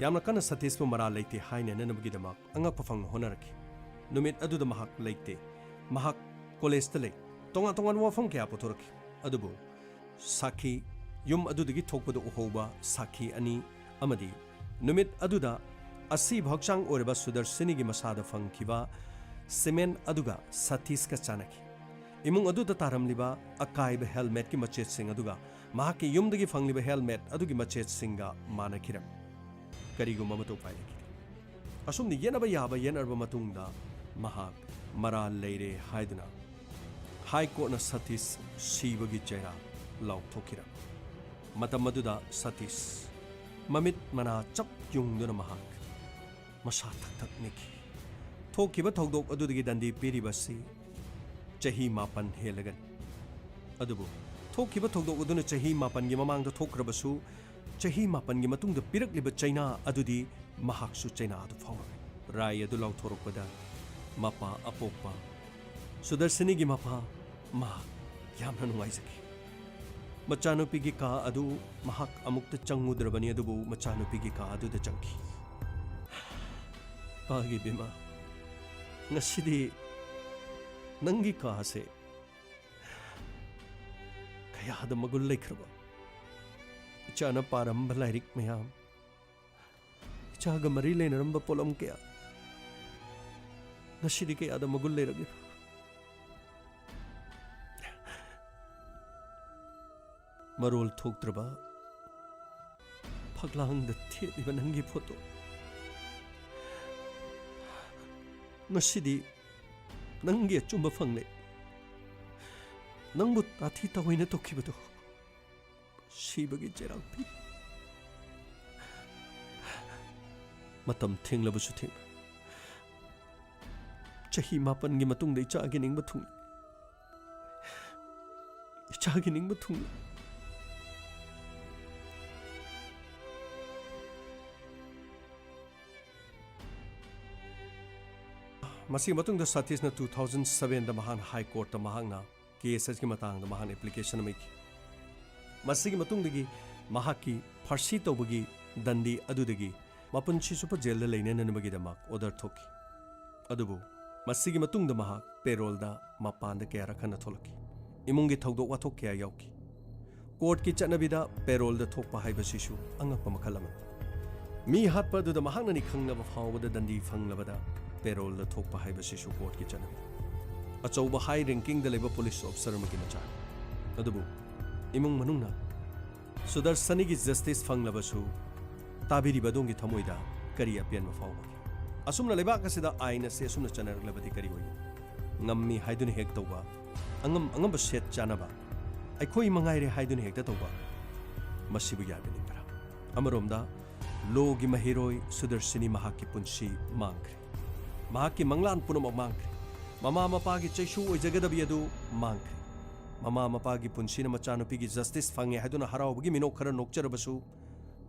ꯌꯥꯝꯅ ꯀꯟꯅ ꯁꯇꯤꯁꯄꯨ ꯃꯔꯥꯜ ꯂꯩꯇꯦ ꯍꯥꯏꯅꯅꯅꯕꯒꯤꯗꯃꯛ ꯑꯉꯛꯄ ꯐꯪꯅ ꯍꯣꯠꯅꯔꯛꯈꯤ꯫ ꯅꯨꯃꯤꯠ ꯑꯗꯨꯗ ꯃꯍꯥꯛ ꯂꯩꯇꯦ꯫ ꯃꯍꯥꯛ ꯀꯣꯂꯦꯖꯇ ꯂꯩ꯫ ꯇꯣꯉꯥꯟ ꯇꯣꯉꯥꯟꯕ ꯋꯥꯐꯝ ꯀꯌꯥ ꯄꯨꯊꯣꯔꯛꯈꯤ꯫ ꯑꯗꯨꯕꯨ ꯁꯥꯈꯤ, ꯌꯨꯝ ꯑꯗꯨꯗꯒꯤ ꯊꯣꯛꯄꯗ ꯎꯍꯧꯕ ꯁꯥꯈꯤ ꯑꯅꯤ ꯑꯃꯗꯤ ꯅꯨꯃꯤꯠ ꯑꯗꯨꯗ ꯑꯁꯤꯕ ꯍꯛꯆꯥꯡ ꯑꯣꯏꯔꯕ ꯁꯨꯗꯔꯁꯤꯅꯤꯒꯤ ꯃꯁꯥꯗ ꯐꯪꯈꯤꯕ ꯁꯤꯃꯦꯟ ꯑꯗꯨꯒ ꯁꯇꯤꯁꯀ ꯆꯥꯟꯅꯈꯤ꯫ ꯏꯃꯨꯡ ꯑꯗꯨꯗ ꯇꯥꯔꯝꯂꯤꯕ ꯑꯀꯥꯏꯕ ꯍꯦꯜꯃꯦꯠꯀꯤ ꯃꯆꯦꯠꯁꯤꯡ ꯑꯗꯨꯒ ꯃꯍꯥꯛꯀꯤ ꯌꯨꯝꯗꯒꯤ ꯐꯪꯂꯤꯕ ꯍꯦꯜꯃꯦꯠ ꯑꯗꯨꯒꯤ ꯃꯆꯦꯠꯁꯤꯡꯒ ꯃꯥꯟꯅꯈꯤꯔꯝꯃꯤ꯫ ꯀꯔꯤꯒꯨꯝꯕ ꯑꯃꯠꯇ ꯎꯄꯥꯏ ꯂꯩꯈꯤꯗꯦ꯫ ꯑꯁꯨꯝꯅ ꯌꯦꯠꯅꯕ ꯌꯥꯕ ꯌꯦꯠꯅꯔꯕ ꯃꯇꯨꯡꯗ ꯃꯍꯥꯛ ꯃꯔꯥꯜ ꯂꯩꯔꯦ ꯍꯥꯏꯗꯨꯅ ꯍꯥꯏ ꯀꯣꯔꯠꯅ ꯁꯇꯤꯁ ꯁꯤꯕꯒꯤ ꯆꯩꯔꯥꯛ ꯂꯥꯎꯊꯣꯛꯈꯤꯔꯝꯃꯤ꯫ ꯃꯇꯝ ꯑꯗꯨꯗ ꯁꯇꯤꯁ ꯃꯃꯤꯠ ꯃꯅꯥ ꯆꯞ ꯌꯨꯡꯗꯨꯅ ꯃꯍꯥꯛ ꯃꯁꯥ ꯊꯛ ꯊꯛ ꯅꯤꯛꯈꯤ꯫ ꯊꯣꯛꯈꯤꯕ ꯊꯧꯗꯣꯛ ꯑꯗꯨꯗꯒꯤ ꯗꯟꯗꯤ ꯄꯤꯔꯤꯕꯁꯤ ꯆꯍꯤ ꯃꯥꯄꯟ ꯍꯦꯜꯂꯒꯅꯤ꯫ ꯑꯗꯨꯕꯨ ꯊꯣꯛꯈꯤꯕ ꯊꯧꯗꯣꯛ ꯑꯗꯨꯅ ꯆꯍꯤ ꯃꯥꯄꯟꯒꯤ ꯃꯃꯥꯡꯗ ꯊꯣꯛꯈ꯭ꯔꯕꯁꯨ, ꯆꯍꯤ ꯃꯥꯄꯟꯒꯤ ꯃꯇꯨꯡꯗ ꯄꯤꯔꯛꯂꯤꯕ ꯆꯩꯅꯥ ꯑꯗꯨꯗꯤ ꯃꯍꯥꯛꯁꯨ ꯆꯩꯅꯥ ꯑꯗꯨ ꯐꯥꯎꯔꯝꯃꯤ꯫ ꯔꯥꯏ ꯑꯗꯨ ꯂꯥꯎꯊꯣꯔꯛꯄꯗ ꯃꯄꯥ ꯑꯄꯣꯛꯄ ꯁꯨꯗꯔꯁꯤꯅꯤꯒꯤ ꯃꯄꯥ ꯃꯍꯥꯛ ꯌꯥꯝꯅ ꯅꯨꯡꯉꯥꯏꯖꯈꯤ꯫ ꯃꯆꯥꯅꯨꯄꯤꯒꯤ ꯀꯥ ꯑꯗꯨ ꯃꯍꯥꯛ ꯑꯃꯨꯛꯇ ꯆꯪꯉꯨꯗ꯭ꯔꯕꯅꯤ, ꯑꯗꯨꯕꯨ ꯃꯆꯥꯅꯨꯄꯤꯒꯤ ꯀꯥ ꯑꯗꯨꯗ ꯆꯪꯈꯤ꯫ "ꯄꯥꯒꯤ ꯕꯤꯃꯥ, ꯉꯁꯤꯗꯤ ꯅꯪꯒꯤ ꯀꯥ ꯑꯁꯦ ꯀꯌꯥꯗ ꯃꯒꯨꯟ ꯂꯩꯈ꯭ꯔꯕ, ꯏꯆꯥꯅ ꯄꯥꯔꯝꯕ ꯂꯥꯏꯔꯤꯛ ꯃꯌꯥꯝ, ꯏꯆꯥꯒ ꯃꯔꯤ ꯂꯩꯅꯔꯝꯕ ꯄꯣꯠꯂꯝ ꯀꯌꯥ, ꯉꯁꯤꯗꯤ ꯀꯌꯥꯗ ꯃꯒꯨꯟ ꯂꯩꯔꯒꯦ?" ꯃꯔꯣꯜ ꯊꯣꯛꯇ꯭ꯔꯕ ꯐꯛꯂꯥꯡꯗ ꯊꯦꯠꯂꯤꯕ ꯅꯪꯒꯤ ꯐꯣꯇꯣ, ꯉꯁꯤꯗꯤ ꯅꯪꯒꯤ ꯑꯆꯨꯝꯕ ꯐꯪꯂꯦ꯫ ꯅꯪꯕꯨ ꯇꯥꯊꯤ ꯇꯥꯑꯣꯏꯅ ꯇꯧꯈꯤꯕꯗꯣ ꯁꯤꯕꯒꯤ ꯆꯩꯔꯥꯛ ꯄꯤ꯫ ꯃꯇꯝ ꯊꯦꯡꯂꯕꯁꯨ ꯊꯦꯡꯅ, ꯆꯍꯤ ꯃꯥꯄꯟꯒꯤ ꯃꯇꯨꯡꯗ ꯏꯆꯥꯒꯤ ꯅꯤꯡꯕ ꯊꯨꯡꯂꯦ꯫ ꯏꯆꯥꯒꯤ ꯅꯤꯡꯕ ꯊꯨꯡꯂꯦ꯫ ꯃꯁꯤꯒꯤ ꯃꯇꯨꯡꯗ ꯁꯇꯤꯁꯅ two thousand sevenꯗ ꯃꯍꯥꯛꯅ ꯍꯥꯏ ꯀꯣꯔꯠꯇ ꯃꯍꯥꯛꯅ ꯀꯦꯁ ꯑꯁꯤꯒꯤ ꯃꯇꯥꯡꯗ ꯃꯍꯥꯛꯅ ꯑꯦꯄ꯭ꯂꯤꯀꯦꯁꯟ ꯑꯃ ꯏꯈꯤ꯫ ꯃꯁꯤꯒꯤ ꯃꯇꯨꯡꯗꯒꯤ ꯃꯍꯥꯛꯀꯤ ꯐꯥꯔꯁꯤ ꯇꯧꯕꯒꯤ ꯗꯟꯗꯤ ꯑꯗꯨꯗꯒꯤ ꯃꯄꯨꯟꯁꯤ ꯆꯨꯞꯄ ꯖꯦꯜꯗ ꯂꯩꯅꯅꯅꯕꯒꯤꯗꯃꯛ ꯑꯣꯔꯗꯔ ꯊꯣꯛꯈꯤ꯫ ꯑꯗꯨꯕꯨ ꯃꯁꯤꯒꯤ ꯃꯇꯨꯡꯗ ꯃꯍꯥꯛ ꯄꯦꯔꯣꯜꯗ ꯃꯄꯥꯟꯗ ꯀꯌꯥꯔꯛ ꯍꯟꯅ ꯊꯣꯛꯂꯛꯈꯤ꯫ ꯏꯃꯨꯡꯒꯤ ꯊꯧꯗꯣꯛ ꯋꯥꯊꯣꯛ ꯀꯌꯥ ꯌꯥꯎꯈꯤ꯫ ꯀꯣꯔꯠꯀꯤ ꯆꯠꯅꯕꯤꯗ ꯄꯦꯔꯣꯜꯗ ꯊꯣꯛꯄ ꯍꯥꯏꯕꯁꯤꯁꯨ ꯑꯉꯛꯄ ꯃꯈꯜ ꯑꯃꯅꯤ꯫ ꯃꯤ ꯍꯥꯠꯄ ꯑꯗꯨꯗ ꯃꯍꯥꯛꯅꯅꯤ ꯈꯪꯂꯕ ꯐꯥꯎꯕꯗ ꯗꯟꯗꯤ ꯐꯪꯂꯕꯗ ꯄꯦꯔꯣꯜꯗ ꯊꯣꯛꯄ ꯍꯥꯏꯕꯁꯤꯁꯨ ꯀꯣꯔꯠꯀꯤ ꯆꯠꯅꯕꯤ꯫ ꯑꯆꯧꯕ ꯍꯥꯏ ꯔꯦꯡꯀꯤꯡꯗ ꯂꯩꯕ ꯄꯨꯂꯤꯁ ꯑꯣꯐꯤꯁꯔ ꯑꯃꯒꯤ ꯃꯆꯥ꯫ ꯑꯗꯨꯕꯨ ꯏꯃꯨꯡ ꯃꯅꯨꯡꯅ ꯁꯨꯗꯔꯁꯅꯤꯒꯤ ꯖꯁꯇꯤꯁ ꯐꯪꯂꯕꯁꯨ ꯇꯥꯕꯤꯔꯤꯕ ꯑꯗꯣꯝꯒꯤ ꯊꯃꯣꯏꯗ ꯀꯔꯤ ꯑꯄꯦꯟꯕ ꯐꯥꯎꯕꯒꯦ? ꯑꯁꯨꯝꯅ ꯂꯩꯕꯥꯛ ꯑꯁꯤꯗ ꯑꯥꯏꯟ ꯑꯁꯤ ꯑꯁꯨꯝꯅ ꯆꯠꯅꯔꯛꯂꯕꯗꯤ ꯀꯔꯤ ꯑꯣꯏꯒꯅꯤ? ꯉꯝꯃꯤ ꯍꯥꯏꯗꯨꯅ ꯍꯦꯛ ꯇꯧꯕ, ꯑꯉꯝ ꯑꯉꯝꯕ ꯁꯦꯠ ꯆꯥꯅꯕ, ꯑꯩꯈꯣꯏ ꯃꯉꯥꯏꯔꯦ ꯍꯥꯏꯗꯨꯅ ꯍꯦꯛꯇ ꯇꯧꯕ, ꯃꯁꯤꯕꯨ ꯌꯥꯕꯤꯅꯤꯡꯕ꯭ꯔꯥ? ꯑꯃꯔꯣꯝꯗ ꯂꯣꯒꯤ ꯃꯍꯩꯔꯣꯏ ꯁꯨꯗꯔꯁꯤꯅꯤ ꯃꯍꯥꯛꯀꯤ ꯄꯨꯟꯁꯤ ꯃꯥꯡꯈ꯭ꯔꯦ꯫ ꯃꯍꯥꯛꯀꯤ ꯃꯪꯂꯥꯟ ꯄꯨꯝꯅꯃꯛ ꯃꯥꯡꯈ꯭ꯔꯦ꯫ ꯃꯃꯥ ꯃꯄꯥꯒꯤ ꯆꯩꯁꯨ ꯑꯣꯏꯖꯒꯗꯕꯤ ꯑꯗꯨ ꯃꯥꯡꯈ꯭ꯔꯦ꯫ ꯃꯃꯥ ꯃꯄꯥꯒꯤ ꯄꯨꯟꯁꯤꯅ ꯃꯆꯥꯅꯨꯄꯤꯒꯤ ꯖꯁꯇꯤꯁ ꯐꯪꯉꯦ ꯍꯥꯏꯗꯨꯅ ꯍꯔꯥꯎꯕꯒꯤ ꯃꯤꯅꯣꯛ ꯈꯔ ꯅꯣꯛꯆꯔꯕꯁꯨ,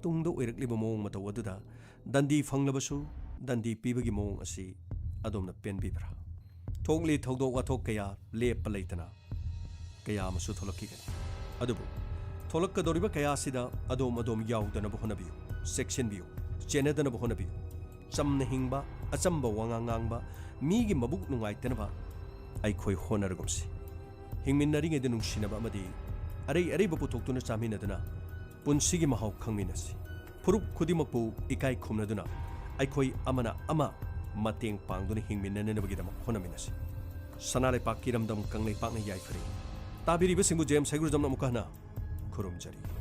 ꯇꯨꯡꯗ ꯑꯣꯏꯔꯛꯂꯤꯕ ꯃꯑꯣꯡ ꯃꯇꯧ ꯑꯗꯨꯗ ꯗꯟꯗꯤ ꯐꯪꯂꯕꯁꯨ ꯗꯟꯗꯤ ꯄꯤꯕꯒꯤ ꯃꯑꯣꯡ ꯑꯁꯤ ꯑꯗꯣꯝꯅ ꯄꯦꯟꯕꯤꯕ꯭ꯔꯥ? ꯊꯣꯛꯂꯤ ꯊꯧꯗꯣꯛ ꯋꯥꯊꯣꯛ ꯀꯌꯥ ꯂꯦꯞꯄ ꯂꯩꯇꯅ ꯀꯌꯥ ꯑꯃꯁꯨ ꯊꯣꯛꯂꯛꯈꯤꯒꯅꯤ꯫ ꯑꯗꯨꯕꯨ ꯊꯣꯛꯂꯛꯀꯗꯧꯔꯤꯕ ꯀꯌꯥ ꯑꯁꯤꯗ ꯑꯗꯣꯝ ꯑꯗꯣꯝ ꯌꯥꯎꯗꯅꯕ ꯍꯣꯠꯅꯕꯤꯌꯨ, ꯆꯦꯛꯁꯤꯟꯕꯤꯌꯨ, ꯆꯦꯟꯅꯗꯅꯕ ꯍꯣꯠꯅꯕꯤꯌꯨ꯫ ꯆꯝꯅ ꯍꯤꯡꯕ, ꯑꯆꯝꯕ ꯋꯥꯉꯥꯡ ꯉꯥꯡꯕ, ꯃꯤꯒꯤ ꯃꯕꯨꯛ ꯅꯨꯡꯉꯥꯏꯇꯅꯕ ꯑꯩꯈꯣꯏ ꯍꯣꯠꯅꯔꯒꯨꯝꯁꯤ꯫ ꯍꯤꯡꯃꯤꯟꯅꯔꯤꯉꯩꯗ ꯅꯨꯡꯁꯤꯅꯕ ꯑꯃꯗꯤ ꯑꯔꯩ ꯑꯔꯩꯕ ꯄꯨꯊꯣꯛꯇꯨꯅ ꯆꯥꯃꯤꯟꯅꯗꯨꯅ ꯄꯨꯟꯁꯤꯒꯤ ꯃꯍꯥꯎ ꯈꯪꯃꯤꯟꯅꯁꯤ꯫ ꯐꯨꯔꯨꯞ ꯈꯨꯗꯤꯡꯃꯛꯄꯨ ꯏꯀꯥꯏ ꯈꯨꯝꯅꯗꯨꯅ ꯑꯩꯈꯣꯏ ꯑꯃꯅ ꯑꯃ ꯃꯇꯦꯡ ꯄꯥꯡꯗꯨꯅ ꯍꯤꯡꯃꯤꯟꯅꯅꯕꯒꯤꯗꯃꯛ ꯍꯣꯠꯅꯃꯤꯟꯅꯁꯤ꯫ ꯁꯅꯥ ꯂꯩꯄꯥꯛꯀꯤ ꯏꯔꯝꯗꯝ ꯀꯪꯂꯩꯄꯥꯛꯅ ꯌꯥꯏꯐꯔꯦ꯫ ꯇꯥꯕꯤꯔꯤꯕꯁꯤꯡꯕꯨ ꯖꯦꯝꯁ ꯍꯩꯒ꯭ꯔꯨꯖꯝꯅ ꯑꯃꯨꯛꯀ ꯍꯟꯅ ꯈꯨꯔꯨꯝꯖꯔꯤ꯫